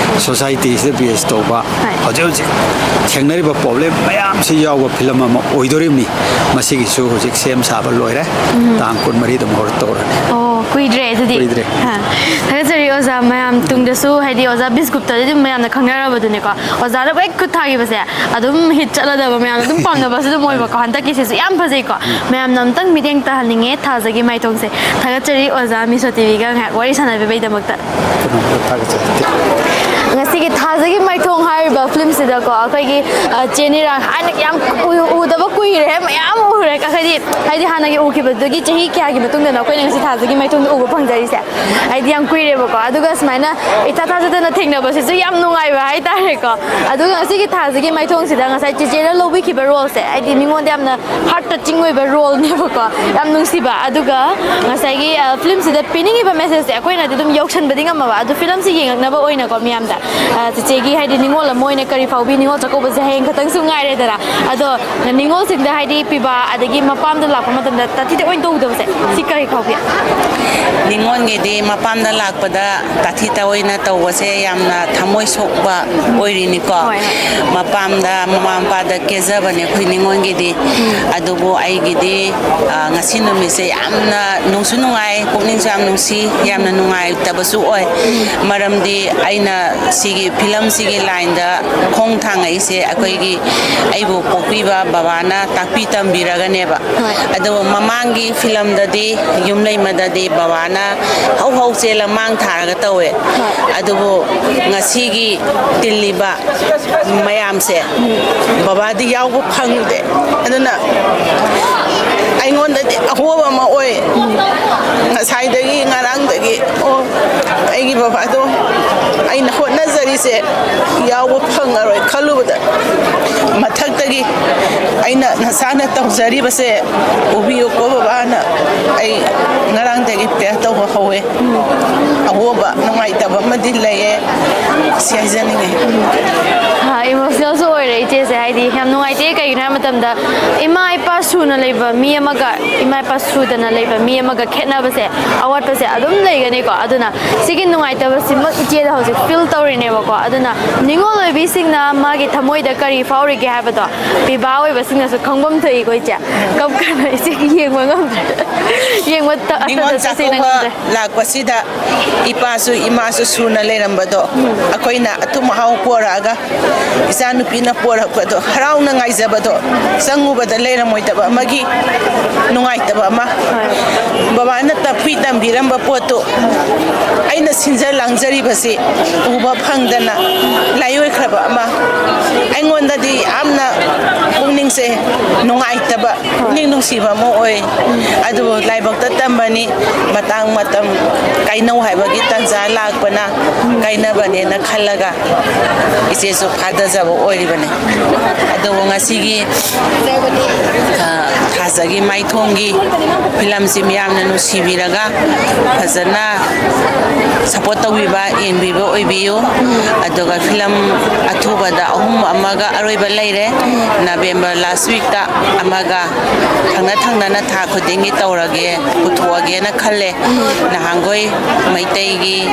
society ꯁꯤꯗ base ꯇꯧꯕ, ꯍꯣꯏ꯫ ꯍꯧꯖꯤꯛ ꯍꯧꯖꯤꯛ ꯊꯦꯡꯅꯔꯤꯕ problem ꯃꯌꯥꯝꯁꯤ ꯌꯥꯎꯕ ꯐꯤꯂꯝ ꯑꯃ ꯑꯣꯏꯗꯣꯔꯤꯕꯅꯤ꯫ ꯃꯁꯤꯒꯤꯁꯨ ꯍꯧꯖꯤꯛ ꯁꯦꯝ ꯁꯥꯕ ꯂꯣꯏꯔꯦ꯫ ꯎꯝ꯫ ꯇꯥꯡ ꯀꯨꯟꯃꯔꯤꯗ ꯃꯍꯨꯔꯠ ꯇꯧꯔꯅꯤ꯫ ꯑꯣ, ꯀꯨꯏꯗ꯭ꯔꯦ ꯑꯗꯨꯗꯤ꯫ ꯀꯨꯏꯗ꯭ꯔꯦ꯫ ꯍꯥ꯫ ꯊꯥꯒꯠꯆꯔꯤ ꯑꯣꯖꯥ, ꯃꯌꯥꯝ ꯇꯨꯡꯗꯁꯨ ꯍꯥꯏꯗꯤ ꯑꯣꯖꯥ ꯕꯤꯁꯒꯨꯞꯇꯗꯤ ꯑꯗꯨꯝ ꯃꯌꯥꯝꯅ ꯈꯪꯅꯔꯕꯗꯨꯅꯤꯀꯣ꯫ ꯑꯣꯖꯥꯅ ꯍꯦꯛ ꯈꯨꯠ ꯊꯥꯈꯤꯕꯁꯦ ꯑꯗꯨꯝ hit ꯆꯠꯂꯗꯕ, ꯃꯌꯥꯝꯅ ꯑꯗꯨꯝ ꯄꯥꯝꯅꯕꯁꯨ ꯑꯗꯨꯝ ꯑꯣꯏꯕꯀꯣ꯫ ꯍꯟꯗꯛꯀꯤꯁꯤꯁꯨ ꯌꯥꯝ ꯐꯖꯩꯀꯣ꯫ ꯃꯌꯥꯝꯅ ꯑꯝꯇꯪ ꯃꯤꯠꯌꯦꯡ ꯇꯥꯍꯟꯅꯤꯡꯉꯦ ꯊꯥꯖꯒꯤ ꯃꯥꯏꯊꯣꯡꯁꯦ꯫ ꯊꯥꯒꯠꯆꯔꯤ ꯑꯣꯖꯥ, ꯃꯤꯁꯣ ꯇꯤꯚꯤꯒ ꯉꯥꯏꯍꯥꯛ ꯋꯥꯔꯤ ꯁꯥꯟꯅꯕꯤꯕꯩꯗꯃꯛꯇ꯫ ꯄꯨꯝꯅꯃꯛꯇ ꯊꯥꯒꯠꯆꯔꯤ꯫ ꯉꯁꯤꯒꯤ ꯊꯥꯖꯒꯤ ꯃꯥꯏꯊꯣꯡ ꯍꯥꯏꯔꯤꯕ ꯐꯤꯂꯝꯁꯤꯗꯀꯣ, ꯑꯩꯈꯣꯏꯒꯤ, ꯑ, ꯆꯦ ꯅꯤꯔꯥ, ꯍꯥꯟꯅ ꯌꯥꯝ ꯎ-, ꯎꯗꯕ ꯀꯨꯏꯔꯦ, ꯃꯌꯥꯝ ꯎꯔꯦ꯫ ꯍꯥꯏꯗꯤ ꯍꯥꯏꯗꯤ ꯍꯥꯟꯅꯒꯤ ꯎꯈꯤꯕꯗꯨꯒꯤ ꯆꯍꯤ ꯀꯌꯥꯒꯤ ꯃꯇꯨꯡꯗꯅꯣ ꯑꯩꯈꯣꯏꯅ ꯉꯁꯤ ꯊꯥꯁꯤꯒꯤ ꯃꯥꯏꯊꯣꯡꯗ ꯎꯕ ꯐꯪꯖꯔꯤꯁꯦ꯫ ꯍꯥꯏꯗꯤ ꯌꯥꯝ ꯀꯨꯏꯔꯦꯕꯀꯣ꯫ ꯑꯗꯨꯒ ꯁꯨꯃꯥꯏꯅ ꯏꯊꯥ ꯊꯥꯖꯗꯅ ꯊꯦꯡꯅꯕꯁꯤꯁꯨ ꯌꯥꯝ ꯅꯨꯡꯉꯥꯏꯕ ꯍꯥꯏꯇꯥꯔꯦꯀꯣ꯫ ꯑꯗꯨꯒ ꯉꯁꯤꯒꯤ ꯊꯥꯁꯤꯒꯤ ꯃꯥꯏꯊꯣꯡꯁꯤꯗ ꯉꯁꯥꯏ ꯆꯤꯆꯦꯅ ꯂꯧꯕꯤꯈꯤꯕ ꯔꯣꯜꯁꯦ, ꯍꯥꯏꯗꯤ ꯃꯤꯉꯣꯟꯗ ꯌꯥꯝꯅ ꯍꯥꯔꯠ ꯇꯆꯤꯡ ꯑꯣꯏꯕ ꯔꯣꯜꯅꯦꯕꯀꯣ꯫ ꯌꯥꯝ ꯅꯨꯡꯁꯤꯕ꯫ ꯑꯗꯨꯒ ꯉꯁꯥꯏꯒꯤ ꯐꯤꯂꯝꯁꯤꯗ ꯄꯤꯅꯤꯡꯉꯤꯕ ꯃꯦꯁꯦꯖꯁꯦ ꯑꯩꯈꯣꯏꯅꯗꯤ ꯑꯗꯨꯝ ꯌꯧꯁꯟꯕꯗꯤ ꯉꯝꯃꯕ, ꯑꯗꯨ ꯐꯤꯂꯝꯁꯤ ꯌꯦꯡꯉꯛꯅꯕ ꯑꯣꯏꯅꯀꯣ ꯃꯌꯥꯝꯗ꯫ ꯆꯤꯆꯦꯒꯤ ꯍꯥꯏꯗꯤ ꯅꯤꯉꯣꯜ ꯑꯃ ꯑꯣꯏꯅ ꯀꯔꯤ ꯐꯥꯎꯕꯤ, ꯅꯤꯉꯣꯜ ꯆꯥꯛꯀꯧꯕꯁꯦ ꯍꯌꯦꯡ ꯈꯛꯇꯪꯁꯨ ꯉꯥꯏꯔꯦꯗꯅ꯫ ꯑꯗꯣ ꯅꯤꯉꯣꯜꯁꯤꯡꯗ ꯍꯥꯏꯗꯤ ꯄꯤꯕ, ꯑꯗꯒꯤ ꯃꯄꯥꯝꯗ ꯂꯥꯛꯄ ꯃꯇꯝꯗ ꯇꯥꯊꯤꯗ ꯑꯣꯏꯅ ꯇꯧꯗꯕꯁꯦ, ꯁꯤ ꯀꯔꯤ ꯐꯥꯎꯕꯤ? ꯅꯤꯉꯣꯜꯒꯤꯗꯤ ꯃꯄꯥꯝꯗ ꯂꯥꯛꯄꯗ ꯇꯥꯊꯤꯇ ꯑꯣꯏꯅ ꯇꯧꯕꯁꯦ ꯌꯥꯝꯅ ꯊꯃꯣꯏ ꯁꯣꯛꯄ ꯑꯣꯏꯔꯤꯅꯤꯀꯣ꯫ ꯍꯣꯏ, ꯍꯣꯏ꯫ ꯃꯄꯥꯝꯗ ꯃꯃꯥ ꯃꯄꯥꯗ ꯀꯦꯖꯕꯅꯦ ꯑꯩꯈꯣꯏ ꯅꯤꯉꯣꯜꯒꯤꯗꯤ꯫ ꯑꯗꯨꯕꯨ ꯑꯩꯒꯤꯗꯤ, ꯑ, ꯉꯁꯤ ꯅꯨꯃꯤꯠꯁꯦ ꯌꯥꯝꯅ ꯅꯨꯡꯁꯨ ꯅꯨꯡꯉꯥꯏ, ꯄꯨꯛꯅꯤꯡꯁꯨ ꯌꯥꯝ ꯅꯨꯡꯁꯤ, ꯌꯥꯝꯅ ꯅꯨꯡꯉꯥꯏꯇꯕꯁꯨ ꯑꯣꯏ꯫ ꯃꯔꯝꯗꯤ ꯑꯩꯅ ꯁꯤꯒꯤ ꯐꯤꯂꯝꯁꯤꯒꯤ ꯂꯥꯏꯟꯗ ꯈꯣꯡ ꯊꯥꯡꯉꯛꯏꯁꯦ ꯑꯩꯈꯣꯏꯒꯤ ꯑꯩꯕꯨ ꯄꯣꯛꯄꯤꯕ ꯕꯕꯥꯅ ꯇꯥꯛꯄꯤ ꯇꯝꯕꯤꯔꯒꯅꯦꯕ꯫ ꯍꯣꯏ꯫ ꯑꯗꯨꯕꯨ ꯃꯃꯥꯡꯒꯤ ꯐꯤꯂꯝꯗꯗꯤ ꯌꯨꯝꯂꯩꯃꯗꯗꯤ ꯕꯕꯥꯅ ꯍꯧ ꯍꯧ ꯆꯦꯜꯂ ꯃꯥꯡ ꯊꯥꯔꯒ ꯇꯧꯋꯦ꯫ ꯍꯣꯏ꯫ ꯑꯗꯨꯕꯨ ꯉꯁꯤꯒꯤ ꯇꯤꯜꯂꯤꯕ ꯃꯌꯥꯝꯁꯦ ꯕꯕꯥꯗꯤ ꯌꯥꯎꯕ ꯐꯪꯗꯦ꯫ ꯑꯗꯨꯅ ꯑꯩꯉꯣꯟꯗꯗꯤ ꯑꯍꯣꯕ ꯑꯃ ꯑꯣꯏ꯫ ꯉꯁꯥꯏꯗꯒꯤ, ꯉꯔꯥꯡꯗꯒꯤ, ꯑꯣ, ꯑꯩꯒꯤ ꯕꯕꯥꯗꯣ ꯑꯩꯅ ꯍꯣꯠꯅꯖꯔꯤꯁꯦ ꯌꯥꯎꯕ ꯐꯪꯉꯔꯣꯏ ꯈꯜꯂꯨꯕꯗ, ꯃꯊꯛꯇꯒꯤ ꯑꯩꯅ ꯅꯁꯥꯅ ꯇꯧꯖꯔꯤꯕꯁꯦ ꯎꯕꯤꯌꯨꯀꯣ ꯕꯕꯥꯅ ꯑꯩ ꯉꯔꯥꯡꯗꯒꯤ ꯄ꯭ꯔꯦꯌꯔ ꯇꯧꯕ ꯍꯧꯋꯦ꯫ ꯑꯍꯣꯕ ꯅꯨꯡꯉꯥꯏꯇꯕ ꯑꯃꯗꯤ ꯂꯩꯌꯦ, ꯁꯤ ꯍꯥꯏꯖꯅꯤꯡꯉꯤ꯫ ꯏꯃꯣꯁꯅꯦꯜꯁꯨ ꯑꯣꯏꯔꯦ ꯏꯆꯦꯁꯦ, ꯍꯥꯏꯗꯤ ꯌꯥꯝ ꯅꯨꯡꯉꯥꯏꯇꯦ꯫ ꯀꯩꯒꯤꯅꯣ ꯍꯥꯏꯕ ꯃꯇꯝꯗ ꯏꯃꯥ ꯏꯄꯥ ꯁꯨꯅ ꯂꯩꯕ ꯃꯤ ꯑꯃꯒ ꯏꯃꯥ ꯏꯄꯥ ꯁꯨꯗꯅ ꯂꯩꯕ ꯃꯤ ꯑꯃꯒ ꯈꯦꯠꯅꯕꯁꯦ, ꯑꯋꯥꯠꯄꯁꯦ ꯑꯗꯨꯝ ꯂꯩꯒꯅꯤꯀꯣ꯫ ꯑꯗꯨꯅ ꯁꯤꯒꯤ ꯅꯨꯡꯉꯥꯏꯇꯕꯁꯤꯃꯛ ꯏꯆꯦꯗ ꯍꯧꯖꯤꯛ ꯐꯤꯜ ꯇꯧꯔꯤꯅꯦꯕꯀꯣ꯫ ꯑꯗꯨꯅ ꯅꯤꯉꯣꯜ ꯑꯣꯏꯕꯤꯁꯤꯡꯅ ꯃꯥꯒꯤ ꯊꯃꯣꯏꯗ ꯀꯔꯤ ꯐꯥꯎꯔꯤꯒꯦ ꯍꯥꯏꯕꯗꯣ ꯄꯤꯕꯥ ꯑꯣꯏꯕꯁꯤꯡꯅꯁꯨ ꯈꯪꯐꯝ ꯊꯣꯛꯏꯀꯣ ꯏꯆꯦ꯫ ꯀꯞ ꯀꯥꯟꯗ ꯏꯆꯦꯒꯤ ꯌꯦꯡꯕ ꯉꯝꯗ꯭ꯔꯦ꯫ ꯌꯦꯡꯕ ꯇ-, ꯅꯤꯉꯣꯜ ꯑꯇꯗ ꯇꯁꯦꯡꯅ ꯆꯥꯛꯀꯧꯕ ꯉꯝꯗ꯭ꯔꯦ꯫ ꯂꯥꯛꯄꯁꯤꯗ ꯏꯄꯥꯁꯨ ꯏꯃꯥꯁꯨ ꯁꯨꯅ ꯂꯩꯔꯝꯕꯗꯣ ꯑꯩꯈꯣꯏꯅ ꯑꯊꯨꯝ ꯑꯍꯥꯎ ꯄꯣꯔꯛꯑꯒ ꯏꯆꯥꯅꯨꯄꯤꯅ ꯄꯣꯔꯛꯄꯗꯣ, ꯍꯔꯥꯎꯅ ꯉꯥꯏꯖꯕꯗꯣ ꯆꯪꯉꯨꯕꯗ ꯂꯩꯔꯝꯃꯣꯏꯗꯕ ꯑꯃꯒꯤ ꯅꯨꯡꯉꯥꯏꯇꯕ ꯑꯃ꯫ ꯕꯕꯥꯅ ꯇꯥꯛꯄꯤ ꯇꯝꯕꯤꯔꯝꯕ ꯄꯣꯠꯇꯨ ꯑꯩꯅ ꯁꯤꯟꯖ ꯂꯥꯡꯖꯔꯤꯕꯁꯤ ꯎꯕ ꯐꯪꯗꯅ ꯂꯥꯏꯑꯣꯏꯈ꯭ꯔꯕ ꯑꯃ꯫ ꯑꯩꯉꯣꯟꯗꯗꯤ ꯌꯥꯝꯅ ꯄꯨꯛꯅꯤꯡꯁꯦ ꯅꯨꯡꯉꯥꯏꯇꯕ, ꯄꯨꯛꯅꯤꯡ ꯅꯨꯡꯁꯤꯕ ꯑꯃ ꯑꯣꯏ꯫ ꯑꯗꯨꯕꯨ ꯂꯥꯏꯕꯛꯇ ꯇꯝꯕꯅꯤ, ꯃꯇꯥꯡ ꯃꯇꯝ ꯀꯥꯏꯅꯧ ꯍꯥꯏꯕꯒꯤ ꯇꯥꯟꯖꯥ ꯂꯥꯛꯄꯅ ꯀꯥꯏꯅꯕꯅꯦꯅ ꯈꯜꯂꯒ ꯏꯆꯦꯁꯨ ꯐꯥꯗꯖꯕ ꯑꯣꯏꯔꯤꯕꯅꯤ꯫ ꯑꯗꯨꯕꯨ ꯉꯁꯤꯒꯤ, ꯑ, ꯊꯥꯖꯒꯤ ꯃꯥꯏꯊꯣꯡꯒꯤ ꯐꯤꯂꯝꯁꯤ ꯃꯤꯌꯥꯝꯅ ꯅꯨꯡꯁꯤꯕꯤꯔꯒ ꯐꯖꯅ ꯁꯄꯣꯔꯠ ꯇꯧꯕꯤꯕ, ꯌꯦꯡꯕꯤꯕ ꯑꯣꯏꯕꯤꯌꯨ꯫ ꯑꯗꯨꯒ ꯐꯤꯂꯝ ꯑꯊꯨꯕꯗ ꯑꯍꯨꯝ ꯑꯃꯒ ꯑꯔꯣꯏꯕ ꯂꯩꯔꯦ꯫ ꯅꯕꯦꯝꯕꯔ ꯂꯥꯁ ꯋꯤꯛꯇ ꯑꯃꯒ, ꯊꯪꯅ ꯊꯪꯅꯅ ꯊꯥ ꯈꯨꯗꯤꯡꯒꯤ ꯇꯧꯔꯒꯦ, ꯄꯨꯊꯣꯛꯑꯒꯦꯅ ꯈꯜꯂꯦ꯫ ꯅꯍꯥꯟꯈꯣꯏ ꯃꯩꯇꯩꯒꯤ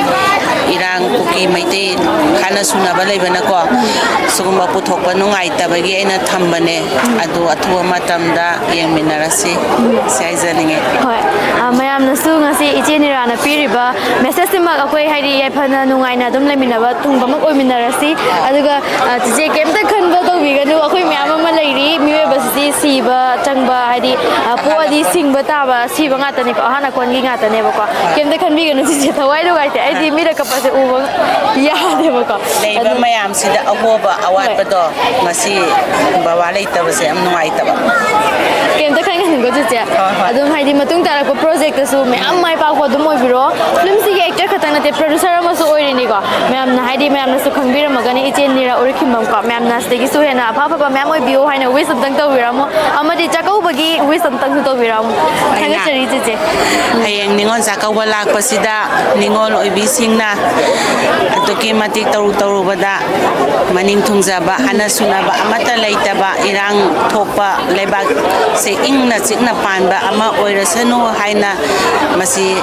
ꯏꯔꯥꯡ, ꯀꯨꯀꯤ ꯃꯩꯇꯩ ꯈꯥꯅ ꯁꯨꯅꯕ ꯂꯩꯕꯅꯀꯣ, ꯁꯤꯒꯨꯝꯕ ꯄꯨꯊꯣꯛꯄ ꯅꯨꯡꯉꯥꯏꯇꯕꯒꯤ ꯑꯩꯅ ꯊꯝꯕꯅꯦ꯫ ꯑꯗꯨ ꯑꯊꯨꯕ ꯃꯇꯝꯗ ꯌꯦꯡꯃꯤꯟꯅꯔꯁꯤ꯫ ꯁꯤ ꯍꯥꯏꯖꯅꯤꯡꯉꯤ꯫ ꯍꯣꯏ, ꯑ, ꯃꯌꯥꯝꯅꯁꯨ ꯉꯁꯤ ꯏꯆꯦ ꯅꯤꯔꯥꯅ ꯄꯤꯔꯤꯕ ꯃꯦꯁꯦꯖꯁꯤꯃꯛ ꯑꯩꯈꯣꯏ, ꯍꯥꯏꯗꯤ, ꯌꯥꯏꯐꯅ ꯅꯨꯡꯉꯥꯏꯅ ꯑꯗꯨꯝ ꯂꯩꯃꯤꯟꯅꯕ ꯊꯨꯡꯕꯃꯛ ꯑꯣꯏꯃꯤꯟꯅꯔꯁꯤ꯫ ꯑꯗꯨꯒ, ꯑ, ꯆꯤꯆꯦ, ꯀꯩꯝꯇ ꯈꯟꯕ ꯇꯧꯕꯤꯒꯅꯨ, ꯑꯩꯈꯣꯏ ꯃꯌꯥꯝ ꯑꯃ ꯂꯩꯔꯤ꯫ ꯃꯤꯑꯣꯏꯕꯁꯤꯗꯤ ꯁꯤꯕ ꯆꯪꯕ, ꯍꯥꯏꯗꯤ, ꯑ, ꯄꯣꯛꯑꯗꯤ ꯁꯤꯡꯕ ꯇꯥꯕ, ꯁꯤꯕ ꯉꯥꯛꯇꯅꯤꯀꯣ, ꯑꯍꯥꯟ ꯑꯀꯣꯟꯒꯤ ꯉꯥꯛꯇꯅꯦꯕꯀꯣ꯫ ꯀꯩꯝꯇ ꯈꯟꯕꯤꯒꯅꯨ ꯆꯤꯆꯦ, ꯊꯋꯥꯏ ꯅꯨꯡꯉꯥꯏꯇꯦ, ꯑꯩꯗꯤ ꯃꯤꯅ ꯀꯞꯄꯁꯦ ꯎꯕ ꯌꯥꯗꯦꯕꯀꯣ꯫ ꯂꯩꯕ ꯑꯗꯨ ꯃꯌꯥꯝꯁꯤꯗ ꯑꯍꯣꯕ ꯍꯣꯏ꯫ ꯑꯋꯥꯠꯄꯗꯣ ꯉꯁꯤ ꯕꯕꯥ ꯂꯩꯇꯕꯁꯦ ꯌꯥꯝ ꯅꯨꯡꯉꯥꯏꯇꯕ꯫ ꯀꯩꯝꯇ ꯈꯟꯒꯅꯨꯀꯣ ꯆꯤꯆꯦ꯫ ꯍꯣꯏ, ꯍꯣꯏ꯫ ꯑꯗꯨꯝ, ꯍꯥꯏꯗꯤ, ꯃꯇꯨꯡ ꯇꯥꯔꯛꯄ ꯄ꯭ꯔꯣꯖꯦꯛꯇꯁꯨ ꯃꯌꯥꯝ ꯃꯥꯏ ꯄꯥꯛꯄ ꯑꯗꯨꯝ ꯑꯣꯏꯕꯤꯔꯣ꯫ ꯐꯤꯂꯝꯁꯤꯒꯤ ꯑꯦꯛꯇꯔ ꯈꯛꯇꯪ ꯅꯠꯇꯦ, ꯄ꯭ꯔꯣꯗ꯭ꯌꯨꯁꯔ ꯑꯃꯁꯨ ꯑꯣꯏꯔꯤꯅꯤꯀꯣ꯫ ꯃꯌꯥꯝꯅ, ꯍꯥꯏꯗꯤ, ꯃꯌꯥꯝꯅꯁꯨ ꯈꯪꯕꯤꯔꯝꯃꯒꯅꯤ ꯏꯆꯦ ꯅꯤꯔꯥ ꯎꯔꯤꯈꯤꯕꯝꯀꯣ꯫ ꯃꯌꯥꯝꯅ ꯁꯤꯗꯒꯤꯁꯨ ꯍꯦꯟꯅ ꯑꯐ ꯑꯐꯕ ꯃꯌꯥꯝ ꯑꯣꯏꯕꯤꯌꯨ ꯍꯥꯏꯅ ꯋꯤꯁ ꯑꯝꯇꯪ ꯇꯧꯕꯤꯔꯝꯃꯣ꯫ ꯑꯃꯗꯤ ꯆꯥꯛꯀꯧꯕꯒꯤ ꯋꯤꯁ ꯑꯝꯇꯪꯁꯨ ꯇꯧꯕꯤꯔꯝꯃꯣ꯫ ꯑꯩꯅ ꯊꯥꯒꯠꯆꯔꯤ ꯆꯤꯆꯦ꯫ ꯍꯌꯦꯡ ꯅꯤꯉꯣꯜ ꯆꯥꯛꯀꯧꯕ ꯂꯥꯛꯄꯁꯤꯗ ꯅꯤꯉꯣꯜ ꯑꯣꯏꯕꯤꯁꯤꯡꯅ ꯑꯗꯨꯛꯀꯤ ꯃꯇꯤꯛ ꯇꯧꯔꯨ ꯇꯧꯔꯨꯕꯗ ꯃꯅꯤꯡ ꯊꯨꯡꯖꯕ, ꯍꯥꯟꯅ ꯁꯨꯅꯕ ꯑꯃꯠꯇ ꯂꯩꯇꯕ, ꯏꯔꯥꯡ ꯊꯣꯛꯄ ꯂꯩꯕꯥꯛꯁꯦ ꯏꯪꯅ ꯆꯤꯛꯅ ꯄꯥꯟꯕ ꯑꯃ ꯑꯣꯏꯔꯁꯅꯨ ꯍꯥꯏꯅ ꯃꯁꯤ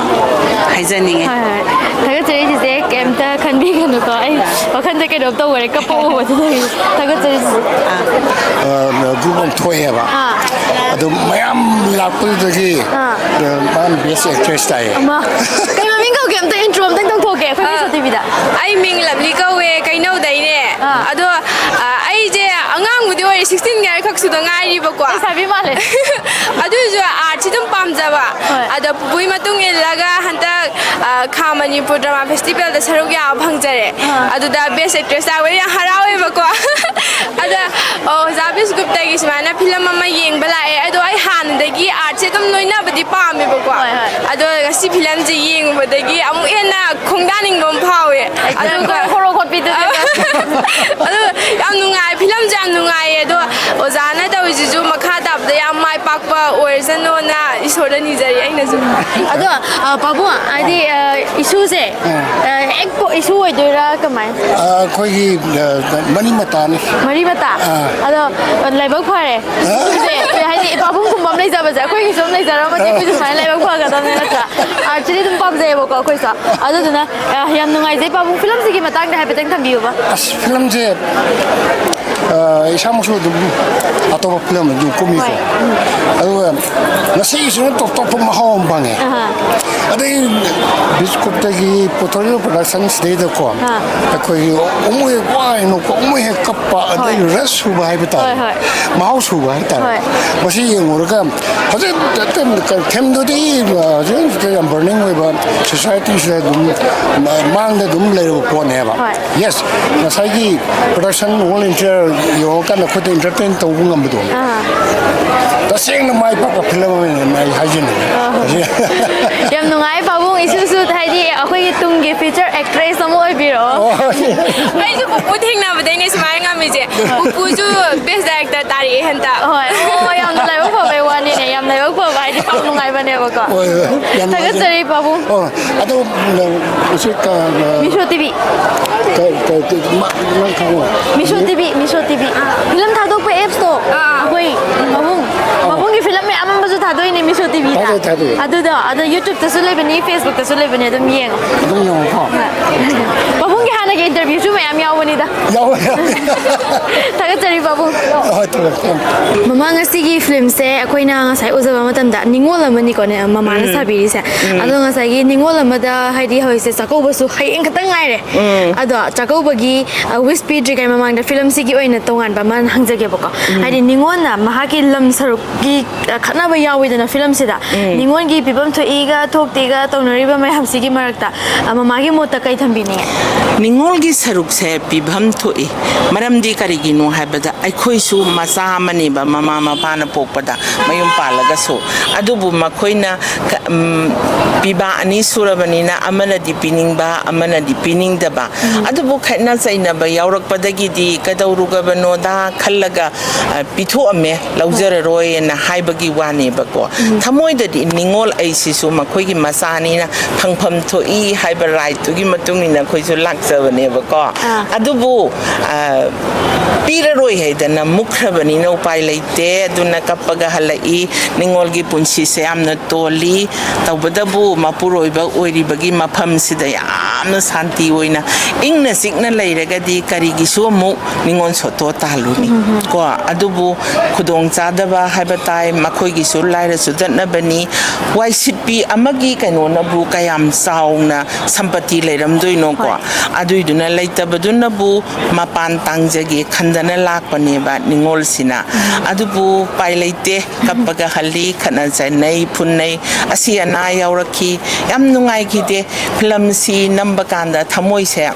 ꯍꯥꯏꯖꯅꯤꯡꯉꯤ꯫ ꯍꯣꯏ, ꯍꯣꯏ꯫ ꯊꯥꯒꯠꯆꯔꯤ ꯆꯤꯆꯦ, ꯀꯩꯝꯇ ꯈꯟꯕꯤꯒꯅꯨꯀꯣ꯫ ꯑꯩ ꯋꯥꯈꯜꯗ ꯀꯩꯅꯣꯝ ꯇꯧꯈꯔꯦ, ꯀꯞꯄ ꯎꯕꯗꯨꯗꯒꯤ꯫ ꯊꯥꯒꯠꯆꯔꯤ ꯆꯤꯆꯦ꯫ ꯑꯥ꯫ ꯑ, ꯒ꯭ꯔꯨꯞ ꯑꯃ ꯊꯣꯛꯑꯦꯕ꯫ ꯑꯥ꯫ ꯑꯗꯨ ꯃꯌꯥꯝ ꯂꯥꯛꯄꯗꯨꯗꯒꯤ, ꯑꯥ꯫ ꯑ, ꯃꯥꯅ ꯕꯦꯁ ꯑꯦꯛꯇ꯭ꯔꯦꯁ ꯇꯥꯏꯌꯦ꯫ ꯑꯃ, ꯀꯩ ꯃꯃꯤꯡ ꯀꯧꯒꯦ? ꯑꯝꯇ ꯏꯟꯇ꯭ꯔꯣ ꯑꯝꯇꯪ ꯇꯧꯊꯣꯛꯀꯦ ꯑꯩꯈꯣꯏ ꯑꯥ꯫ ꯃꯤꯁꯣ ꯇꯤꯚꯤꯗ꯫ ꯑꯩ ꯃꯤꯡ ꯂꯞꯂꯤ ꯀꯧꯋꯦ, ꯀꯩꯅꯧꯗꯩꯅꯦ꯫ ꯑꯥ꯫ ꯑꯗꯣ, ꯑꯥ, ꯑꯩꯁꯦ ꯑꯉꯥꯡꯕꯨꯗꯤ ꯑꯣꯏꯔꯦ, ꯁꯤꯛꯁꯇꯤꯟ ꯈꯛ ꯁꯨꯗ ꯉꯥꯏꯔꯤꯕꯀꯣ꯫ ꯂꯩꯁꯥꯕꯤ ꯃꯥꯜꯂꯦ꯫ ꯑꯗꯨꯏꯁꯨ ꯑꯥꯔꯠꯁꯤ ꯑꯗꯨꯝ ꯄꯥꯝꯖꯕ꯫ ꯍꯣꯏ꯫ ꯑꯗꯣ ꯄꯨꯄꯨꯒꯤ ꯃꯇꯨꯡ ꯏꯜꯂꯒ ꯍꯟꯗꯛ, ꯑꯥ, ꯈꯥ ꯃꯅꯤꯄꯨꯔ ꯗ꯭ꯔꯃꯥ ꯐꯦꯁꯇꯤꯚꯦꯜꯗ ꯁꯔꯨꯛ ꯌꯥꯕ ꯐꯪꯖꯔꯦ꯫ ꯑꯥ꯫ ꯑꯗꯨꯗ ꯕꯦꯁ ꯑꯦꯛꯇ꯭ꯔꯦꯁ ꯇꯥꯕꯗ ꯌꯥꯝ ꯍꯔꯥꯎꯋꯦꯕꯀꯣ꯫ ꯑꯗ, ꯑꯣ, ꯑꯣꯖꯥ ꯕꯤꯁꯒꯨꯞꯇꯒꯤ ꯁꯨꯃꯥꯏꯅ ꯐꯤꯂꯝ ꯑꯃ ꯌꯦꯡꯕ ꯂꯥꯛꯑꯦ꯫ ꯑꯗꯣ ꯑꯩ ꯍꯥꯟꯅꯗꯒꯤ ꯑꯥꯔꯠꯁꯦ ꯑꯗꯨꯝ ꯂꯣꯏꯅꯕꯗꯤ ꯄꯥꯝꯃꯦꯕꯀꯣ꯫ ꯍꯣꯏ, ꯍꯣꯏ꯫ ꯑꯗꯣ ꯉꯁꯤ ꯐꯤꯂꯝꯁꯦ ꯌꯦꯡꯉꯨꯕꯗꯒꯤ ꯑꯃꯨꯛ ꯍꯦꯟꯅ ꯈꯣꯡꯗꯥꯅꯤꯡꯕ ꯑꯃ ꯐꯥꯎꯋꯦ꯫ ꯑꯗꯨꯒ ꯍꯣꯔꯣ ꯈꯣꯠꯄꯤꯗꯨꯅꯦꯕ꯫ ꯑꯗꯨ ꯌꯥꯝ ꯅꯨꯡꯉꯥꯏ, ꯐꯤꯂꯝꯁꯦ ꯌꯥꯝ ꯅꯨꯡꯉꯥꯏꯌꯦ꯫ ꯑꯗꯣ ꯑꯣꯖꯥꯅ ꯇꯧꯔꯤꯁꯤꯁꯨ ꯃꯈꯥ ꯇꯥꯕꯗ ꯌꯥꯝ ꯃꯥꯏ ꯄꯥꯛꯄ ꯑꯣꯏꯔꯁꯅꯣꯅ ꯏꯁꯣꯔꯗ ꯅꯤꯖꯔꯤ ꯑꯩꯅꯁꯨ꯫ ꯑꯗꯣ, ꯑ, ꯄꯥꯕꯨꯡ, ꯍꯥꯏꯗꯤ, ꯑ, ꯏꯁꯨꯁꯦ, ꯑ, ꯍꯦꯛ ꯄꯣ-, ꯏꯁꯨ ꯑꯣꯏꯗꯣꯏꯔꯥ ꯀꯃꯥꯏꯅ? ꯑ, ꯑꯩꯈꯣꯏꯒꯤ, ꯑ, ꯃꯔꯤ ꯃꯇꯥꯅꯤ꯫ ꯃꯔꯤ ꯃꯇꯥ? ꯑꯥ꯫ ꯑꯗꯣ, ꯂꯥꯏꯕꯛ ꯐꯔꯦ꯫ ꯑꯥ꯫ ꯏꯁꯨꯁꯦ, ꯍꯥꯏꯗꯤ ꯄꯥꯕꯨꯡꯒꯨꯝꯕ ꯑꯃ ꯂꯩꯖꯕꯁꯦ, ꯑꯩꯈꯣꯏꯒꯤꯁꯨ ꯑꯃ ꯂꯩꯖꯔꯝꯃꯗꯤ ꯑꯩꯈꯣꯏꯁꯨ ꯁꯨꯃꯥꯏꯅ ꯂꯥꯏꯕꯛ ꯐꯒꯗꯕꯅꯤ ꯅꯠꯇ꯭ꯔꯥ? ꯑꯥꯔꯠꯁꯤꯗꯤ ꯑꯗꯨꯝ ꯄꯥꯝꯖꯩꯌꯦꯕꯀꯣ ꯑꯩꯈꯣꯏꯁꯨ꯫ ꯑꯗꯨꯗꯨꯅ, ꯑ, ꯌꯥꯝ ꯅꯨꯡꯉꯥꯏꯖꯩ ꯄꯥꯕꯨꯡ꯫ ꯐꯤꯂꯝꯁꯤꯒꯤ ꯃꯇꯥꯡꯗ ꯍꯥꯏꯐꯦꯠꯇꯪ ꯊꯝꯕꯤꯌꯨꯕ꯫ ꯑꯁ, ꯐꯤꯂꯝꯁꯦ, ꯑ, ꯏꯁꯥꯃꯛꯁꯨ ꯑꯗꯨꯝ ꯑꯇꯣꯞꯄ ꯐꯤꯂꯝ ꯑꯗꯨꯝ ꯀꯨꯝꯃꯤꯀꯣ꯫ ꯍꯣꯏ꯫ ꯎꯝ꯫ ꯑꯗꯨꯒ ꯉꯁꯤꯒꯤꯁꯤꯅ ꯇꯣꯞ ꯇꯣꯞꯄ ꯃꯍꯥꯎ ꯑꯃ ꯐꯪꯉꯦ꯫ ꯑꯍꯥ꯫ ꯑꯗꯩ ꯕꯤꯁꯀꯨꯞꯇꯒꯤ ꯄꯨꯊꯣꯔꯛꯏꯕ ꯄ꯭ꯔꯗꯛꯁꯟꯁꯤꯗꯩꯗꯀꯣ, ꯑꯥ꯫ ꯑꯩꯈꯣꯏꯒꯤ ꯑꯃꯨꯛ ꯍꯦꯛ ꯋꯥꯏꯅꯣꯀꯣ, ꯑꯃꯨꯛ ꯍꯦꯛ ꯀꯞꯄ, ꯑꯗꯩ ꯍꯣꯏ꯫ ꯔꯁ ꯁꯨꯕ ꯍꯥꯏꯕ ꯇꯥꯔꯦ꯫ ꯍꯣꯏ, ꯍꯣꯏ꯫ ꯃꯍꯥꯎ ꯁꯨꯕ ꯍꯥꯏꯕ ꯇꯥꯔꯦ꯫ ꯍꯣꯏ꯫ ꯃꯁꯤ ꯌꯦꯡꯉꯨꯔꯒ ꯍꯧꯖꯤꯛ ꯊꯦꯝꯗꯨꯗꯤ, ꯑ, ꯍꯧꯖꯤꯛ ꯍꯧꯖꯤꯛ ꯌꯥꯝ ꯕꯔꯅꯤꯡ ꯑꯣꯏꯕ ꯁꯣꯁꯥꯏꯇꯤꯁꯤꯗ ꯑꯗꯨꯝ ꯃ-, ꯃꯥꯡꯗ ꯑꯗꯨꯝ ꯂꯩꯔꯕ ꯄꯣꯠꯅꯦꯕ꯫ ꯍꯣꯏ꯫ Yes, ꯉꯁꯥꯏꯒꯤ production all entire ꯌꯧꯔꯀꯥꯟꯗ ꯑꯩꯈꯣꯏꯗ entertain ꯇꯧꯕ ꯉꯝꯕꯗꯣ꯫ ꯑꯥ꯫ ꯇꯁꯦꯡꯅ ꯃꯥꯏ ꯄꯥꯛꯄ ꯐꯤꯂꯝ ꯑꯃꯅꯦꯅ ꯑꯩ ꯍꯥꯏꯖꯅꯤꯡꯉꯤ꯫ ꯑꯥ꯫ ꯌꯥꯝ ꯅꯨꯡꯉꯥꯏ ꯄꯥꯕꯨꯡ, ꯏꯁꯨꯁꯨ ꯍꯥꯏꯗꯤ ꯑꯩꯈꯣꯏꯒꯤ ꯇꯨꯡꯒꯤ future actress ꯑꯃ ꯑꯣꯏꯕꯤꯔꯛꯑꯣ꯫ ꯑꯣ꯫ ꯑꯩꯁꯨ ꯄꯨꯄꯨ ꯊꯦꯡꯅꯕꯗꯩꯅꯦ ꯁꯨꯃꯥꯏꯅ ꯉꯝꯃꯤꯁꯦ꯫ ꯄꯨꯄꯨꯁꯨ best director ꯇꯥꯔꯛꯑꯦ ꯍꯟꯗꯛ꯫ ꯍꯣꯏ꯫ ꯑꯣ, ꯌꯥꯝꯅ ꯂꯥꯏꯕꯛ ꯐꯕꯩ ꯋꯥꯅꯤꯅꯦ꯫ ꯌꯥꯝ ꯂꯥꯏꯕꯛ ꯐꯕ ꯍꯥꯏꯗꯤ ꯄꯥꯎ ꯅꯨꯡꯉꯥꯏꯕꯅꯦꯕꯀꯣ꯫ ꯍꯣꯏ, ꯍꯣꯏ꯫ ꯌꯥꯝ ꯅꯨꯡꯉꯥꯏꯖꯔꯦ꯫ ꯊꯥꯒꯠꯆꯔꯤ ꯄꯥꯕꯨꯡ꯫ ꯑꯣ, ꯑꯗꯣ, ꯎꯝ, ꯉꯁꯤ ꯀ-, ꯀ-, ꯃꯤꯁꯣ ꯇꯤꯚꯤ꯫ ꯀ-, ꯀ-, ꯀ-, ꯃ-, ꯅꯪ ꯈꯪꯉꯣ? ꯃꯤꯁꯣ ꯇꯤꯚꯤ, ꯃꯤꯁꯣ ꯇꯤꯚꯤ꯫ ꯐꯤꯂꯝ ꯊꯥꯗꯣꯛꯄ appsꯇꯣ꯫ ꯑꯥ꯫ ꯑꯩꯈꯣꯏ ꯄꯥꯕꯨꯡ, ꯑꯥ꯫ ꯄꯥꯕꯨꯡꯒꯤ ꯐꯤꯂꯝ ꯃꯌꯥꯝ ꯑꯃꯁꯨ ꯊꯥꯗꯣꯛꯏꯅꯦ ꯃꯤꯁꯣ ꯇꯤꯚꯤꯗ꯫ ꯊꯥꯗꯣꯛꯑꯦ, ꯊꯥꯗꯣꯛꯑꯦ꯫ ꯑꯗꯨꯗꯣ, ꯑꯗꯣ YouTubeꯇꯁꯨ ꯂꯩꯕꯅꯤ, Facebookꯇꯁꯨ ꯂꯩꯕꯅꯤ, ꯑꯗꯨꯝ ꯌꯦꯡꯉꯣ꯫ ꯑꯗꯨꯝ ꯌꯦꯡꯉꯣꯀꯣ꯫ ꯍꯣꯏ꯫ ꯄꯥꯕꯨꯡꯒꯤ ꯍꯥꯟꯅ ꯏꯟꯇꯔꯚ꯭ꯌꯨꯁꯨ ꯃꯌꯥꯝ ꯌꯥꯎꯕꯅꯤꯗ꯫ ꯌꯥꯎꯋꯦ, ꯌꯥꯎꯋꯦ꯫ ꯊꯥꯒꯠꯆꯔꯤ ꯄꯥꯕꯨꯡ꯫ ꯍꯣꯏ, ꯊꯥꯒꯠꯆꯔꯤ꯫ ꯃꯃꯥ, ꯉꯁꯤꯒꯤ ꯐꯤꯂꯝꯁꯦ ꯑꯩꯈꯣꯏꯅ ꯉꯁꯥꯏ ꯎꯖꯕ ꯃꯇꯝꯗ ꯅꯤꯉꯣꯜ ꯑꯃꯅꯤꯀꯣꯅꯦ, ꯃꯃꯥꯅ ꯁꯥꯕꯤꯔꯤꯁꯦ꯫ ꯑꯗꯣ ꯉꯁꯥꯏꯒꯤ ꯅꯤꯉꯣꯜ ꯑꯃꯗ, ꯍꯥꯏꯗꯤ ꯍꯧꯖꯤꯛꯁꯦ ꯆꯥꯛꯀꯧꯕꯁꯨ ꯍꯌꯦꯡ ꯈꯛꯇꯪ ꯉꯥꯏꯔꯦ꯫ ꯑꯗꯣ ꯆꯥꯛꯀꯧꯕꯒꯤ ꯋꯤꯁ ꯄꯤꯗ꯭ꯔꯤꯉꯩ ꯃꯃꯥꯡꯗ ꯐꯤꯂꯝꯁꯤꯒꯤ ꯑꯣꯏꯅ ꯇꯣꯉꯥꯟꯕ ꯑꯃ ꯍꯪꯖꯒꯦꯕꯀꯣ꯫ ꯍꯥꯏꯗꯤ ꯅꯤꯉꯣꯜꯅ ꯃꯍꯥꯛꯀꯤ ꯂꯝ ꯁꯔꯨꯛꯀꯤ ꯈꯠꯅꯕ ꯌꯥꯎꯋꯤꯗꯅ ꯐꯤꯂꯝꯁꯤꯗ꯫ ꯅꯤꯉꯣꯜꯒꯤ ꯄꯤꯐꯝ ꯊꯣꯛꯏꯒ ꯊꯣꯛꯇꯦꯒ ꯇꯧꯅꯔꯤꯕ ꯃꯌꯥꯝꯁꯤꯒꯤ ꯃꯔꯛꯇ, ꯑ, ꯃꯃꯥꯒꯤ ꯃꯣꯠꯇ ꯀꯩ ꯊꯝꯕꯤꯅꯤꯡꯉꯦ? ꯅꯤꯉꯣꯜꯒꯤ ꯁꯔꯨꯛꯁꯦ ꯄꯤꯐꯝ ꯊꯣꯛꯏ꯫ ꯃꯔꯝꯗꯤ ꯀꯔꯤꯒꯤꯅꯣ ꯍꯥꯏꯕꯗ, ꯑꯩꯈꯣꯏꯁꯨ ꯃꯆꯥ ꯑꯃꯅꯦꯕ, ꯃꯃꯥ ꯃꯄꯥꯅ ꯄꯣꯛꯄꯗ, ꯃꯌꯨꯝ ꯄꯥꯜꯂꯒꯁꯨ꯫ ꯑꯗꯨꯕꯨ ꯃꯈꯣꯏꯅ ꯀ-, ꯎꯝ, ꯄꯤꯕ ꯑꯅꯤ ꯁꯨꯔꯕꯅꯤꯅ, ꯑꯃꯅꯗꯤ ꯄꯤꯅꯤꯡꯕ, ꯑꯃꯅꯗꯤ ꯄꯤꯅꯤꯡꯗꯕ꯫ ꯑꯗꯨꯕꯨ ꯈꯠꯅ ꯆꯩꯅꯕ ꯌꯥꯎꯔꯛꯄꯗꯒꯤꯗꯤ ꯀꯩꯗꯧꯔꯨꯒꯕꯅꯣꯗ ꯈꯜꯂꯒ, ꯑ, ꯄꯤꯊꯣꯛꯑꯝꯃꯦ, ꯂꯧꯖꯔꯔꯣꯏꯅ ꯍꯥꯏꯕꯒꯤ ꯋꯥꯅꯦꯕꯀꯣ꯫ ꯊꯃꯣꯏꯗꯗꯤ ꯅꯤꯉꯣꯜ ꯑꯩꯁꯤꯁꯨ ꯃꯈꯣꯏꯒꯤ ꯃꯆꯥꯅꯤꯅ ꯐꯪꯐꯝ ꯊꯣꯛꯏ ꯍꯥꯏꯕ ꯔꯥꯏꯠꯇꯨꯒꯤ ꯃꯇꯨꯡ ꯏꯟꯅ ꯑꯩꯈꯣꯏꯁꯨ ꯂꯥꯛꯆꯕꯅꯦꯕꯀꯣ꯫ ꯑꯗꯨꯕꯨ, ꯑ, ꯄꯤꯔꯔꯣꯏ ꯍꯥꯏꯗꯅ ꯃꯨꯛꯈ꯭ꯔꯕꯅꯤꯅ ꯎꯄꯥꯏ ꯂꯩꯇꯦ꯫ ꯑꯗꯨꯅ ꯀꯞꯄꯒ ꯍꯜꯂꯛꯏ꯫ ꯅꯤꯉꯣꯜꯒꯤ ꯄꯨꯟꯁꯤꯁꯦ ꯌꯥꯝꯅ ꯇꯣꯜꯂꯤ꯫ ꯇꯧꯕꯇꯕꯨ ꯃꯄꯨꯔꯣꯏꯕ ꯑꯣꯏꯔꯤꯕꯒꯤ ꯃꯐꯝꯁꯤꯗ ꯌꯥꯝꯅ ꯁꯥꯟꯇꯤ ꯑꯣꯏꯅ ꯏꯪꯅ ꯆꯤꯛꯅ ꯂꯩꯔꯒꯗꯤ ꯀꯔꯤꯒꯤꯁꯨ ꯑꯃꯨꯛ ꯅꯤꯉꯣꯜ ꯁꯣꯠꯇꯣ ꯇꯥꯍꯜꯂꯨꯅꯤ꯫ ꯀꯣ, ꯑꯗꯨꯕꯨ ꯈꯨꯗꯣꯡ ꯆꯥꯗꯕ ꯍꯥꯏꯕ ꯇꯥꯏ, ꯃꯈꯣꯏꯒꯤꯁꯨ ꯂꯥꯏꯔ ꯆꯨꯗꯠꯅꯕꯅꯤ꯫ ꯋꯥꯏꯁꯤꯠꯄꯤ ꯑꯃꯒꯤ ꯀꯩꯅꯣꯅꯕꯨ ꯀꯌꯥꯝ ꯆꯥꯎꯅ ꯁꯝꯄꯇꯤ ꯂꯩꯔꯝꯗꯣꯏꯅꯣ? ꯀꯣ, ꯑꯗꯨꯏꯗꯨꯅ ꯂꯩꯇꯕꯗꯨꯅꯕꯨ ꯃꯄꯥꯟ ꯇꯥꯡꯖꯒꯦ ꯈꯟꯗꯅ ꯂꯥꯛꯄꯅꯦꯕ ꯅꯤꯉꯣꯜꯁꯤꯅ꯫ ꯑꯗꯨꯕꯨ ꯎꯄꯥꯏ ꯂꯩꯇꯦ, ꯀꯞꯄꯒ ꯍꯜꯂꯤ, ꯈꯠꯅ ꯆꯩꯅꯩ, ꯐꯨꯟꯅꯩ, ꯑꯁꯤ ꯑꯅꯥ ꯌꯥꯎꯔꯛꯈꯤ꯫ ꯌꯥꯝ ꯅꯨꯡꯉꯥꯏꯈꯤꯗꯦ꯫ ꯐꯤꯂꯝꯁꯤ ꯅꯝꯕ ꯀꯥꯟꯗ ꯊꯃꯣꯏꯁꯦ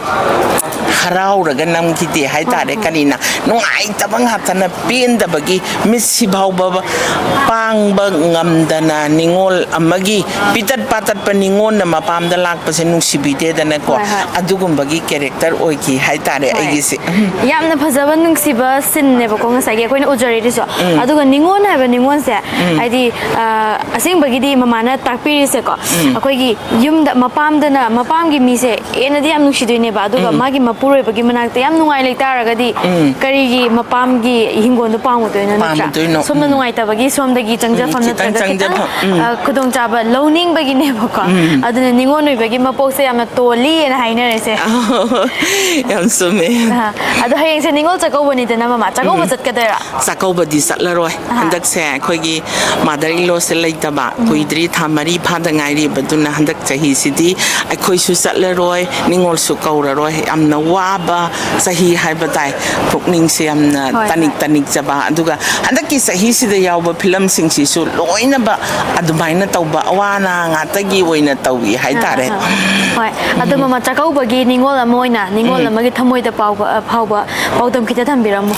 ꯍꯔꯥꯎꯔꯒ ꯅꯝꯈꯤꯗꯦ ꯍꯥꯏꯇꯥꯔꯦ꯫ ꯀꯔꯤꯅ, ꯅꯨꯡꯉꯥꯏꯇꯕ ꯉꯥꯛꯇꯅ, ꯄꯦꯟꯗꯕꯒꯤ, ꯃꯤꯠꯁꯤ ꯐꯥꯎꯕ ꯄꯥꯡꯕ ꯉꯝꯗꯅ, ꯅꯤꯉꯣꯜ ꯑꯃꯒꯤ ꯄꯤꯇꯠ ꯄꯥꯇꯠꯄ ꯅꯤꯉꯣꯜꯅ ꯃꯄꯥꯝꯗ ꯂꯥꯛꯄꯁꯦ ꯅꯨꯡꯁꯤꯕꯤꯗꯦꯗꯅꯀꯣ꯫ ꯍꯣꯏ, ꯍꯣꯏ꯫ ꯑꯗꯨꯒꯨꯝꯕꯒꯤ ꯀꯦꯔꯦꯛꯇꯔ ꯑꯣꯏꯈꯤ ꯍꯥꯏꯇꯥꯔꯦ꯫ ꯍꯣꯏ꯫ ꯑꯩꯒꯤꯁꯦ꯫ ꯌꯥꯝꯅ ꯐꯖꯕ ꯅꯨꯡꯁꯤꯕ ꯁꯤꯟꯅꯦꯕꯀꯣ ꯉꯁꯥꯏꯒꯤ ꯑꯩꯈꯣꯏꯅ ꯎꯖꯔꯤꯗꯨꯁꯨ꯫ ꯑꯗꯨꯒ ꯅꯤꯉꯣꯜ ꯍꯥꯏꯕ ꯅꯤꯉꯣꯜꯁꯦ, ꯍꯥꯏꯗꯤ, ꯑ, ꯑꯁꯦꯡꯕꯒꯤꯗꯤ ꯃꯃꯥꯅ ꯇꯥꯛꯄꯤꯔꯤꯁꯦꯀꯣ, ꯑꯩꯈꯣꯏꯒꯤ ꯌꯨꯝꯗ ꯃꯄꯥꯝꯗꯅ, ꯃꯄꯥꯝꯒꯤ ꯃꯤꯁꯦ ꯍꯦꯟꯅꯗꯤ ꯌꯥꯝ ꯅꯨꯡꯁꯤꯗꯣꯏꯅꯦꯕ꯫ ꯑꯗꯨꯒ ꯎꯝ꯫ ꯃꯥꯒꯤ ꯃꯄꯨꯔꯣꯏꯕꯒꯤ ꯃꯅꯥꯛꯇ ꯌꯥꯝ ꯅꯨꯡꯉꯥꯏ ꯂꯩꯇꯥꯔꯒꯗꯤ, ꯎꯝ꯫ ꯀꯔꯤꯒꯤ ꯃꯄꯥꯝꯒꯤ ꯏꯍꯤꯡꯒꯣꯜꯗꯣ ꯄꯥꯝꯃꯨꯗꯣꯏꯅꯣ, ꯅꯠꯇ꯭ꯔꯥ? ꯄꯥꯝꯃꯨꯗꯣꯏꯅꯣ? ꯁꯣꯝꯅ ꯎꯝ꯫ ꯅꯨꯡꯉꯥꯏꯇꯕꯒꯤ ꯁꯣꯝꯗꯒꯤ ꯆꯪꯖꯐꯝ ꯎꯝ, ꯈꯤꯇꯪ ꯅꯠꯇ꯭ꯔꯒ ꯈꯤꯇꯪ, ꯆꯪꯖꯐꯝ, ꯎꯝ꯫ ꯑ, ꯈꯨꯗꯣꯡꯆꯥꯕ ꯂꯧꯅꯤꯡꯕꯒꯤꯅꯦꯕꯀꯣ꯫ ꯎꯝ꯫ ꯑꯗꯨꯅ ꯅꯤꯉꯣꯜ ꯑꯣꯏꯕꯒꯤ ꯃꯄꯣꯛꯁꯦ ꯌꯥꯝꯅ ꯇꯣꯜꯂꯤꯅ ꯍꯥꯏꯅꯔꯁꯦ꯫ ꯌꯥꯝ ꯆꯨꯝꯃꯦ꯫ ꯑ, ꯑꯗꯣ ꯍꯌꯦꯡꯁꯦ ꯅꯤꯉꯣꯜ ꯆꯥꯛꯀꯧꯕꯅꯤꯗꯅ, ꯃꯃꯥ꯫ ꯆꯥꯛꯀꯧꯕ ꯎꯝ꯫ ꯆꯠꯀꯗꯣꯏꯔꯥ? ꯆꯥꯛꯀꯧꯕꯗꯤ ꯆꯠꯂꯔꯣꯏ꯫ ꯑꯍꯥ꯫ ꯍꯟꯗꯛꯁꯦ ꯑꯩꯈꯣꯏꯒꯤ mother in lawꯁꯦ ꯂꯩꯇꯕ꯫ ꯎꯝ꯫ ꯀꯨꯏꯗ꯭ꯔꯤ, ꯊꯥ ꯃꯔꯤ ꯐꯥꯗ ꯉꯥꯏꯔꯤꯕ꯫ ꯑꯗꯨꯅ ꯍꯟꯗꯛ ꯆꯍꯤꯁꯤꯗꯤ ꯑꯩꯈꯣꯏꯁꯨ ꯆꯠꯂꯔꯣꯏ, ꯅꯤꯉꯣꯜꯁꯨ ꯀꯧꯔꯔꯣꯏ꯫ ꯌꯥꯝꯅ ꯋꯥꯕ ꯆꯍꯤ ꯍꯥꯏꯕ ꯇꯥꯏ꯫ ꯄꯨꯛꯅꯤꯡꯁꯦ ꯌꯥꯝꯅ ꯍꯣꯏ, ꯇꯥꯅꯤꯛ ꯍꯣꯏ꯫ ꯇꯥꯅꯤꯛꯆꯕ꯫ ꯑꯗꯨꯒ ꯍꯟꯗꯛꯀꯤ ꯆꯍꯤꯁꯤꯗ ꯌꯥꯎꯕ ꯐꯤꯂꯝꯁꯤꯡꯁꯤꯁꯨ ꯂꯣꯏꯅꯕ ꯑꯗꯨꯃꯥꯏꯅ ꯇꯧꯕ ꯑꯋꯥ ꯑꯅꯥ ꯉꯥꯛꯇꯒꯤ ꯑꯣꯏꯅ ꯇꯧꯏ ꯍꯥꯏꯇꯥꯔꯦ꯫ ꯑꯥ, ꯑꯥ꯫ ꯍꯣꯏ꯫ ꯑꯗꯣ ꯎꯝ꯫ ꯃꯃꯥ, ꯆꯥꯛꯀꯧꯕꯒꯤ ꯅꯤꯉꯣꯜ ꯑꯃ ꯑꯣꯏꯅ, ꯅꯤꯉꯣꯜ ꯎꯝ꯫ ꯑꯃꯒꯤ ꯊꯃꯣꯏꯗ ꯄꯥꯎꯕ-, ꯑ, ꯐꯥꯎꯕ ꯄꯥꯎꯗꯝ ꯈꯤꯇ ꯊꯝꯕꯤꯔꯝꯃꯨ꯫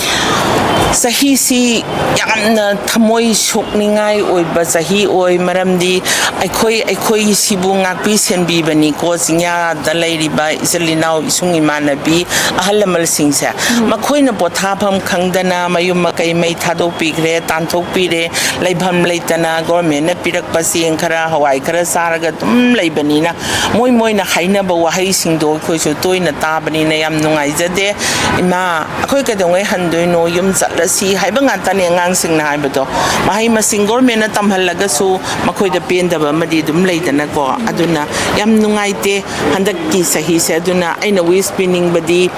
ꯆꯍꯤꯁꯤ ꯌꯥꯝꯅ ꯊꯃꯣꯏ ꯁꯣꯛꯅꯤꯡꯉꯥꯏ ꯑꯣꯏꯕ ꯆꯍꯤ ꯑꯣꯏ, ꯃꯔꯝꯗꯤ ꯑꯩꯈꯣꯏ, ꯑꯩꯈꯣꯏꯁꯤꯕꯨ ꯉꯥꯛꯄꯤ ꯁꯦꯟꯕꯤꯕꯅꯤꯀꯣ, ꯆꯤꯡꯌꯥꯗ ꯂꯩꯔꯤꯕ ꯏꯆꯤꯜ ꯏꯅꯥꯎ, ꯏꯁꯨꯡ ꯏꯃꯥꯟꯅꯕꯤ, ꯑꯍꯜ ꯂꯃꯟꯁꯤꯡꯁꯦ꯫ ꯎꯝ꯫ ꯃꯈꯣꯏꯅ ꯄꯣꯊꯥꯐꯝ ꯈꯪꯗꯅ ꯃꯌꯨꯝ ꯃꯀꯩ ꯃꯩ ꯊꯥꯗꯣꯛꯄꯤꯈ꯭ꯔꯦ, ꯇꯥꯟꯊꯣꯛꯄꯤꯔꯦ, ꯂꯩꯐꯝ ꯂꯩꯇꯅ ꯒꯣꯔꯃꯦꯟꯅ ꯄꯤꯔꯛꯄ ꯆꯦꯡ ꯈꯔ, ꯍꯋꯥꯏ ꯈꯔ ꯆꯥꯔꯒ ꯑꯗꯨꯝ ꯂꯩꯕꯅꯤꯅ, ꯃꯣꯏ ꯃꯣꯏꯅ ꯍꯥꯏꯅꯕ ꯋꯥꯍꯩꯁꯤꯡꯗꯣ ꯑꯩꯈꯣꯏꯁꯨ ꯇꯣꯏꯅ ꯇꯥꯕꯅꯤꯅ ꯌꯥꯝ ꯅꯨꯡꯉꯥꯏꯖꯗꯦ꯫ "ꯏꯃꯥ, ꯑꯩꯈꯣꯏ ꯀꯩꯗꯧꯉꯩ ꯍꯟꯗꯣꯏꯅꯣ? ꯌꯨꯝ ꯆꯠꯂꯁꯤ" ꯍꯥꯏꯕ ꯉꯥꯛꯇꯅꯦ ꯑꯉꯥꯡꯁꯤꯡꯅ ꯍꯥꯏꯕꯗꯣ꯫ ꯃꯍꯩ ꯃꯁꯤꯡ ꯒꯣꯔꯃꯦꯟꯅ ꯇꯝꯍꯜꯂꯒꯁꯨ ꯃꯈꯣꯏꯗ ꯄꯦꯟꯗꯕ ꯑꯃꯗꯤ ꯑꯗꯨꯝ ꯂꯩꯗꯅꯀꯣ꯫ ꯑꯗꯨꯅ ꯌꯥꯝ ꯅꯨꯡꯉꯥꯏꯇꯦ ꯍꯟꯗꯛꯀꯤ ꯆꯍꯤꯁꯦ꯫ ꯑꯗꯨꯅ ꯑꯩꯅ wish ꯄꯤꯅꯤꯡꯕꯗꯤ,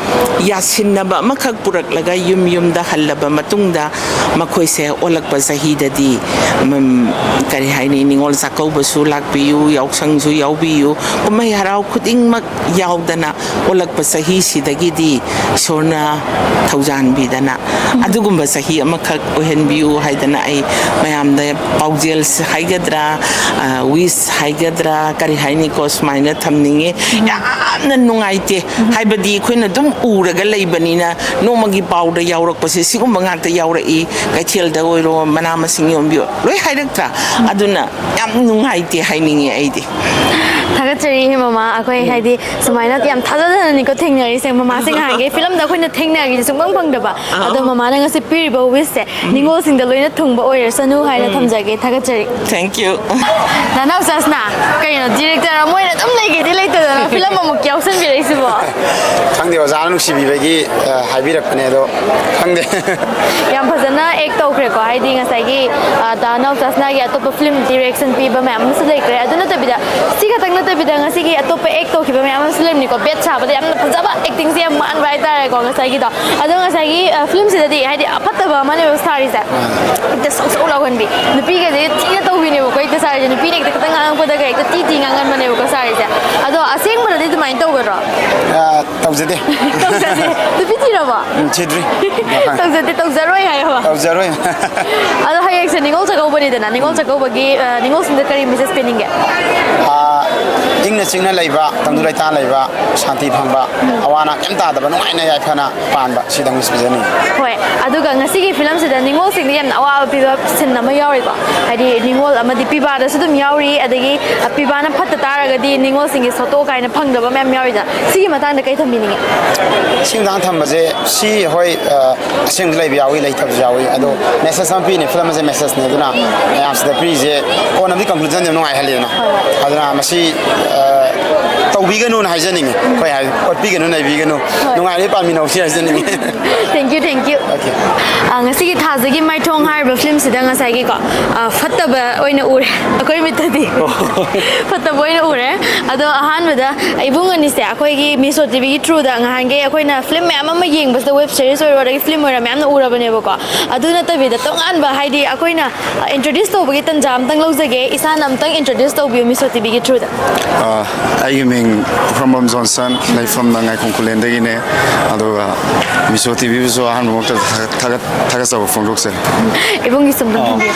ꯌꯥꯁꯤꯟꯅꯕ ꯑꯃꯈꯛ ꯄꯨꯔꯛꯂꯒ ꯌꯨꯝ ꯌꯨꯝꯗ ꯍꯜꯂꯕ ꯃꯇꯨꯡꯗ ꯃꯈꯣꯏꯁꯦ ꯑꯣꯜꯂꯛꯄ ꯆꯍꯤꯗꯗꯤ, ꯎꯝ, ꯀꯔꯤ ꯍꯥꯏꯅꯤ, ꯅꯤꯉꯣꯜ ꯆꯥꯛꯀꯧꯕꯁꯨ ꯂꯥꯛꯄꯤꯌꯨ, ꯌꯥꯎꯁꯪꯁꯨ ꯌꯥꯎꯕꯤꯌꯨ, ꯀꯨꯝꯍꯩ ꯍꯔꯥꯎ ꯈꯨꯗꯤꯡꯃꯛ ꯌꯥꯎꯗꯅ ꯑꯣꯜꯂꯛꯄ ꯆꯍꯤꯁꯤꯗꯒꯤꯗꯤ ꯏꯁꯣꯔꯅ ꯊꯧꯖꯥꯟꯕꯤꯗꯅ ꯑꯗꯨꯒꯨꯝꯕ ꯆꯍꯤ ꯑꯃꯈꯛ ꯑꯣꯏꯍꯟꯕꯤꯌꯨ ꯍꯥꯏꯗꯅ ꯑꯩ ꯃꯌꯥꯝꯗ ꯄꯥꯎꯖꯦꯜ ꯍꯥꯏꯒꯗ꯭ꯔꯥ, ꯑ, wish ꯍꯥꯏꯒꯗ꯭ꯔꯥ, ꯀꯔꯤ ꯍꯥꯏꯅꯤꯀꯣ, ꯁꯨꯃꯥꯏꯅ ꯊꯝꯅꯤꯡꯉꯤ꯫ ꯌꯥꯝꯅ ꯅꯨꯡꯉꯥꯏꯇꯦ꯫ ꯍꯥꯏꯕꯗꯤ ꯑꯩꯈꯣꯏꯅ ꯑꯗꯨꯝ ꯎꯔꯒ ꯂꯩꯕꯅꯤꯅ ꯅꯣꯡꯃꯒꯤ ꯄꯥꯎꯗ ꯌꯥꯎꯔꯛꯄꯁꯦ ꯁꯤꯒꯨꯝꯕ ꯉꯥꯛꯇ ꯌꯥꯎꯔꯛꯏ꯫ ꯀꯩꯊꯦꯜꯗ ꯑꯣꯏꯔꯣ, ꯃꯅꯥ ꯃꯁꯤꯡ ꯌꯣꯟꯕꯤꯌꯣ, ꯂꯣꯏ ꯍꯥꯏꯔꯛꯇ꯭ꯔꯥ? ꯑꯗꯨꯅ ꯌꯥꯝ ꯅꯨꯡꯉꯥꯏꯇꯦ ꯍꯥꯏꯅꯤꯡꯉꯦ ꯑꯩꯗꯤ꯫ ꯊꯥꯒꯠꯆꯔꯤ ꯃꯃꯥ, ꯑꯩꯈꯣꯏ ꯎꯝ꯫ ꯍꯥꯏꯗꯤ ꯁꯨꯃꯥꯏꯅ ꯌꯥꯝ ꯊꯥꯖꯗꯅꯅꯤꯀꯣ ꯊꯦꯡꯅꯔꯤꯁꯦ꯫ ꯃꯃꯥꯁꯦ ꯉꯍꯥꯟꯈꯩ ꯐꯤꯂꯝꯗ ꯑꯩꯈꯣꯏꯅ ꯊꯦꯡꯅꯔꯤꯁꯦ ꯁꯨꯡꯐꯪ ꯐꯪꯗꯕ꯫ ꯑꯗꯣ ꯑꯥ꯫ ꯃꯃꯥꯅ ꯉꯁꯤ ꯄꯤꯔꯤꯕ wishꯁꯦ ꯎꯝ꯫ ꯅꯤꯉꯣꯜꯁꯤꯡꯗ ꯂꯣꯏꯅ ꯊꯨꯡꯕ ꯑꯣꯏꯔꯁꯅꯨ ꯍꯥꯏꯅ ꯎꯝ꯫ ꯊꯝꯖꯒꯦ꯫ ꯊꯥꯒꯠꯆꯔꯤ꯫ Thank you꯫ ꯅꯅꯥꯎ ꯆꯥꯁꯅꯥ, ꯀꯔꯤ ꯀꯩꯅꯣ, ꯗꯤꯔꯦꯛꯇꯔ ꯑꯃ ꯑꯣꯏꯅ ꯑꯗꯨꯝ ꯂꯩꯒꯦꯗꯤ ꯂꯩꯇꯗꯅ ꯐꯤꯂꯝ ꯑꯃꯨꯛ ꯌꯥꯎꯁꯟꯕꯤꯔꯛꯏꯁꯤꯕꯣ? ꯈꯪꯗꯦ, ꯑꯣꯖꯥꯅ ꯅꯨꯡꯁꯤꯕꯤꯕꯒꯤ ꯑ, ꯍꯥꯏꯕꯤꯔꯛꯄꯅꯦ, ꯑꯗꯣ ꯈꯪꯗꯦ꯫ ꯌꯥꯝ ꯐꯖꯅ ꯑꯦꯛ ꯇꯧꯈ꯭ꯔꯦꯀꯣ, ꯍꯥꯏꯗꯤ ꯉꯁꯥꯏꯒꯤ ꯑ, ꯗꯥ ꯅꯥꯎꯆꯥꯁꯅꯥꯒꯤ ꯑꯇꯣꯞꯄ ꯐꯤꯂꯝ ꯗꯤꯔꯦꯛꯁꯟ ꯄꯤꯕ ꯃꯌꯥꯝ ꯑꯃꯁꯨ ꯂꯩꯈ꯭ꯔꯦ꯫ ꯑꯗꯨ ꯅꯠꯇꯕꯤꯗ, ꯁꯤ ꯈꯛꯇꯪ ꯅꯠꯇꯕꯤꯗ ꯉꯁꯤꯒꯤ ꯑꯇꯣꯞꯄ ꯑꯦꯛ ꯇꯧꯈꯤꯕ ꯃꯌꯥꯝ ꯑꯃꯁꯨ ꯂꯩꯕꯅꯤꯀꯣ꯫ ꯕꯦꯠ ꯁꯥꯕꯗ ꯌꯥꯝꯅ ꯐꯖꯕ ꯑꯦꯛꯇꯤꯡꯁꯦ ꯌꯥꯝ ꯃꯥꯟꯕ ꯍꯥꯏꯇꯥꯔꯦꯀꯣ ꯉꯁꯥꯏꯒꯤꯗꯣ꯫ ꯑꯗꯣ ꯉꯁꯥꯏꯒꯤ ꯑ, ꯐꯤꯂꯝꯁꯤꯗꯗꯤ ꯍꯥꯏꯗꯤ ꯑꯐꯠꯇꯕ ꯑꯃꯅꯦꯕ ꯁꯥꯔꯤꯁꯦ, ꯍꯦꯛꯇ ꯁꯧ ꯁꯧ ꯂꯥꯎꯍꯟꯕꯤ꯫ ꯅꯨꯄꯤꯒꯁꯦ ꯊꯤꯅ ꯇꯧꯕꯤꯅꯦꯕꯀꯣ ꯍꯦꯛꯇ ꯁꯥꯔꯤꯁꯦ꯫ ꯅꯨꯄꯤꯅ ꯍꯦꯛꯇ ꯈꯤꯇꯪ ꯉꯥꯡꯉꯛꯄꯗꯒ ꯍꯦꯛꯇ ꯇꯤ ꯇꯤ ꯉꯥꯡꯍꯟꯕꯅꯦꯕꯀꯣ ꯁꯥꯔꯤꯁꯦ꯫ ꯑꯗꯣ ꯑꯁꯦꯡꯕꯗꯗꯤ ꯑꯗꯨꯃꯥꯏꯅ ꯇꯧꯒꯗ꯭ꯔꯣ? ꯑ, ꯇꯧꯖꯗꯦ꯫ ꯇꯧꯖꯗꯦ꯫ ꯅꯨꯄꯤ ꯊꯤꯔꯕꯣ? ꯎꯝ, ꯊꯤꯗ꯭ꯔꯤ꯫ ꯇꯧꯖꯗꯦ, ꯇꯧꯖꯔꯣꯏ ꯍꯥꯏꯌꯣ꯫ ꯇꯧꯖꯔꯣꯏ꯫ ꯑꯗꯣ ꯍꯌꯦꯡꯁꯦ ꯅꯤꯉꯣꯜ ꯆꯥꯛꯀꯧꯕꯅꯤꯗꯅ, ꯅꯤꯉꯣꯜ ꯆꯥꯛꯀꯧꯕꯒꯤ ꯑ, ꯅꯤꯉꯣꯜꯁꯤꯡꯗ ꯀꯔꯤ ꯃꯦꯁꯦꯖ ꯄꯤꯅꯤꯡꯒꯦ? ꯑ, ꯏꯪꯅ ꯆꯤꯛꯅ ꯂꯩꯕ, ꯇꯪꯗꯨ ꯂꯩꯇꯥꯅ ꯂꯩꯕ, ꯁꯥꯟꯇꯤ ꯐꯪꯕ, ꯑꯋꯥ ꯑꯅꯥ ꯀꯩꯝ ꯇꯥꯗꯕ, ꯅꯨꯡꯉꯥꯏꯅ ꯌꯥꯏꯐꯅ ꯄꯥꯟꯕ, ꯁꯤꯗꯪ ꯋꯤꯁ ꯄꯤꯖꯅꯤꯡꯉꯤ꯫ ꯍꯣꯏ, ꯑꯗꯨꯒ ꯉꯁꯤꯒꯤ ꯐꯤꯂꯝꯁꯤꯗ ꯅꯤꯉꯣꯜꯁꯤꯡꯗ ꯌꯥꯝꯅ ꯑꯋꯥꯕ ꯄꯤꯕ ꯁꯤꯟ ꯑꯃ ꯌꯥꯎꯔꯤꯀꯣ꯫ ꯍꯥꯏꯗꯤ ꯅꯤꯉꯣꯜ ꯑꯃꯗꯤ ꯄꯤꯕꯥꯗꯁꯨ ꯑꯗꯨꯝ ꯌꯥꯎꯔꯤ, ꯑꯗꯒꯤ ꯄꯤꯕꯥꯅ ꯐꯠꯇ ꯇꯥꯔꯒꯗꯤ ꯅꯤꯉꯣꯜꯁꯤꯡꯒꯤ ꯁꯣꯇꯣ ꯀꯥꯏꯅ ꯐꯪꯗꯕ ꯃꯌꯥꯝ ꯌꯥꯎꯔꯤꯗꯅ, ꯁꯤꯒꯤ ꯃꯇꯥꯡꯗ ꯀꯩ ꯊꯝꯕꯤꯅꯤꯡꯉꯤ? ꯁꯤ ꯃꯇꯥꯡ ꯊꯝꯕꯁꯦ, ꯁꯤ ꯍꯣꯏ, ꯑ, ꯑꯁꯦꯡꯕꯁꯨ ꯂꯩꯕ ꯌꯥꯎꯏ, ꯂꯩꯇꯕꯁꯨ ꯌꯥꯎꯏ, ꯑꯗꯣ ꯃꯦꯁꯦꯖ ꯑꯃ ꯄꯤꯅꯦ, ꯐꯤꯂꯝ ꯑꯁꯦ ꯃꯦꯁꯦꯖꯅꯦ, ꯑꯗꯨꯅ ꯃꯌꯥꯝꯁꯤꯗ ꯄꯤꯔꯤꯁꯦ ꯀꯣꯟꯅꯗꯤ ꯀꯟꯀ꯭ꯂꯨꯖꯟꯁꯦ ꯌꯥꯝ ꯅꯨꯡꯉꯥꯏꯍꯜꯂꯤꯗꯅ꯫ ꯑꯗꯨꯅ ꯃꯁꯤ, ꯑ, ꯇꯧꯕꯤꯒꯅꯨꯅ ꯍꯥꯏꯖꯅꯤꯡꯉꯤ꯫ ꯑꯩꯈꯣꯏ ꯍꯥꯏ, ꯑꯣꯠꯄꯤꯒꯅꯨ, ꯅꯩꯕꯤꯒꯅꯨ, ꯅꯨꯡꯉꯥꯏꯔꯦ ꯄꯥꯝꯃꯤꯟꯅꯧꯁꯤ ꯍꯥꯏꯖꯅꯤꯡꯉꯤ꯫ Thank you, thank you. Okay. ꯑ, ꯉꯁꯤꯒꯤ ꯊꯥꯖꯒꯤ ꯃꯥꯏꯊꯣꯡ ꯍꯥꯏꯔꯤꯕ ꯐꯤꯂꯝꯁꯤꯗ ꯉꯁꯥꯏꯒꯤꯀꯣ, ꯑ, ꯐꯠꯇꯕ ꯑꯣꯏꯅ ꯎꯔꯦ ꯑꯩꯈꯣꯏ ꯃꯤꯠꯇꯗꯤ꯫ ꯐꯠꯇꯕ ꯑꯣꯏꯅ ꯎꯔꯦ꯫ ꯑꯗꯣ ꯑꯍꯥꯟꯕꯗ ꯏꯕꯨꯡ ꯑꯅꯤꯁꯦ ꯑꯩꯈꯣꯏꯒꯤ ꯃꯤꯁꯣ ꯇꯤꯚꯤꯒꯤ ꯊ꯭ꯔꯨꯗ ꯉꯍꯥꯟꯈꯩ ꯑꯩꯈꯣꯏꯅ ꯐꯤꯂꯝ ꯃꯌꯥꯝ ꯑꯃ ꯌꯦꯡꯕꯁꯤꯗ, ꯋꯦꯕ ꯁꯤꯔꯤꯁ ꯑꯣꯏꯔꯣ ꯑꯗꯒꯤ ꯐꯤꯂꯝ ꯑꯣꯏꯔꯣ ꯃꯌꯥꯝꯅ ꯎꯔꯕꯅꯦꯕꯀꯣ꯫ ꯑꯗꯨ ꯅꯠꯇꯕꯤꯗ ꯇꯣꯉꯥꯟꯕ, ꯍꯥꯏꯗꯤ ꯑꯩꯈꯣꯏꯅ ꯏꯟꯇ꯭ꯔꯣꯗ꯭ꯌꯨꯁ ꯇꯧꯕꯒꯤ ꯇꯟꯖꯥ ꯑꯝꯇꯪ ꯂꯧꯖꯒꯦ꯫ ꯏꯁꯥꯅ ꯑꯝꯇꯪ ꯏꯟꯇ꯭ꯔꯣꯗ꯭ꯌꯨꯁ ꯇꯧꯕꯤꯌꯨ ꯃꯤꯁꯣ ꯇꯤꯚꯤꯒꯤ ꯊ꯭ꯔꯨꯗ꯫ ꯑ, ꯑꯩꯒꯤ ꯃꯤꯡ ꯄꯨꯈ꯭ꯔꯝꯕꯝ ꯖꯣꯟꯁꯟ, ꯂꯩꯐꯝꯅ ꯉꯥꯏꯈꯣꯡ ꯈꯨꯂꯦꯟꯗꯒꯤꯅꯦ꯫ ꯑꯗꯨꯒ ꯃꯤꯁꯣ ꯇꯤꯚꯤꯕꯨꯁꯨ ꯑꯍꯥꯟꯕꯃꯛꯇ ꯊꯥꯒꯠ-, ꯊꯥꯒꯠꯆꯕ ꯐꯣꯡꯗꯣꯛꯆꯔꯤ꯫ ꯏꯕꯨꯡꯒꯤꯁꯨ ꯑꯝꯇꯪ ꯊꯝꯕꯤꯌꯨ꯫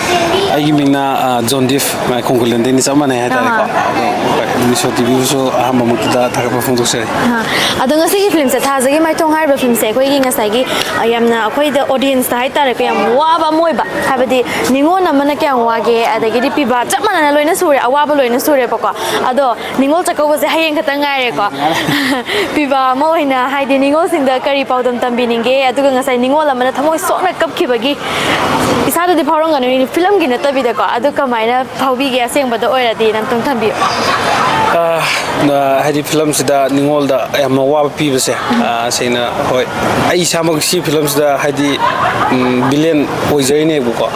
ꯑꯩꯒꯤ ꯃꯤꯡꯅ ꯑ, ꯖꯣꯟ ꯗꯤꯞ, ꯉꯥꯏꯈꯣꯡ ꯈꯨꯂꯦꯟꯗꯒꯤꯅꯤ, ꯆꯞ ꯃꯥꯟꯅꯩ ꯍꯥꯏꯇꯥꯔꯦꯀꯣ꯫ ꯑꯥ꯫ ꯑꯗꯣ ꯃꯤꯁꯣ ꯇꯤꯚꯤꯕꯨꯁꯨ ꯑꯍꯥꯟꯕꯃꯛꯇꯗ ꯊꯥꯒꯠꯄ ꯐꯣꯡꯗꯣꯛꯆꯔꯤ꯫ ꯑꯗꯣ ꯉꯁꯤꯒꯤ ꯐꯤꯂꯝꯁꯦ, ꯊꯥꯖꯒꯤ ꯃꯥꯏꯊꯣꯡ ꯍꯥꯏꯔꯤꯕ ꯐꯤꯂꯝꯁꯦ, ꯑꯩꯈꯣꯏꯒꯤ ꯉꯁꯥꯏꯒꯤ, ꯑ, ꯌꯥꯝꯅ ꯑꯩꯈꯣꯏꯗ ꯑꯣꯗꯤꯌꯦꯟꯁꯇ ꯍꯥꯏꯇꯥꯔꯦꯀꯣ, ꯌꯥꯝ ꯋꯥꯕ ꯑꯃ ꯑꯣꯏꯕ, ꯍꯥꯏꯕꯗꯤ ꯅꯤꯉꯣꯜ ꯑꯃꯅ ꯀꯌꯥꯝ ꯋꯥꯒꯦ, ꯑꯗꯒꯤꯗꯤ ꯄꯤꯕꯥ ꯆꯞ ꯃꯥꯟꯅꯅ ꯂꯣꯏꯅ ꯁꯨꯔꯦ, ꯑꯋꯥꯕ ꯂꯣꯏꯅ ꯁꯨꯔꯦꯕꯀꯣ꯫ ꯑꯗꯣ ꯅꯤꯉꯣꯜ ꯆꯥꯛꯀꯧꯕꯁꯦ ꯍꯌꯦꯡ ꯈꯛꯇꯪ ꯉꯥꯏꯔꯦꯀꯣ꯫ ꯄꯤꯕꯥ ꯑꯃ ꯑꯣꯏꯅ, ꯍꯥꯏꯗꯤ ꯅꯤꯉꯣꯜꯁꯤꯡꯗ ꯀꯔꯤ ꯄꯥꯎꯗꯝ ꯇꯝꯕꯤꯅꯤꯡꯒꯦ, ꯑꯗꯨꯒ ꯉꯁꯥꯏ ꯅꯤꯉꯣꯜ ꯑꯃꯅ ꯊꯃꯣꯏ ꯁꯣꯛꯅ ꯀꯞꯈꯤꯕꯒꯤ, ꯏꯁꯥꯗꯗꯤ ꯐꯥꯎꯔꯝꯒꯅꯤ, ꯐꯤꯂꯝꯒꯤ ꯅꯠꯇꯕꯤꯗꯀꯣ, ꯑꯗꯨ ꯀꯃꯥꯏꯅ ꯐꯥꯎꯕꯤꯒꯦ? ꯑꯁꯦꯡꯕꯗ ꯑꯣꯏꯔꯗꯤ ꯑꯝꯇꯪ ꯊꯝꯕꯤꯌꯨ꯫ ꯑ, ꯅ- ꯍꯥꯏꯗꯤ ꯐꯤꯂꯝꯁꯤꯗ ꯅꯤꯉꯣꯜꯗ ꯌꯥꯝꯅ ꯋꯥꯕ ꯄꯤꯕꯁꯦ, ꯑ, ꯁꯦꯡꯅ ꯍꯣꯏ, ꯑꯩ ꯏꯁꯥꯃꯛ ꯁꯤ ꯐꯤꯂꯝꯁꯤꯗ ꯍꯥꯏꯗꯤ ꯕꯤꯂꯦꯟ ꯑꯣꯏꯖꯔꯤꯅꯦꯕꯀꯣ꯫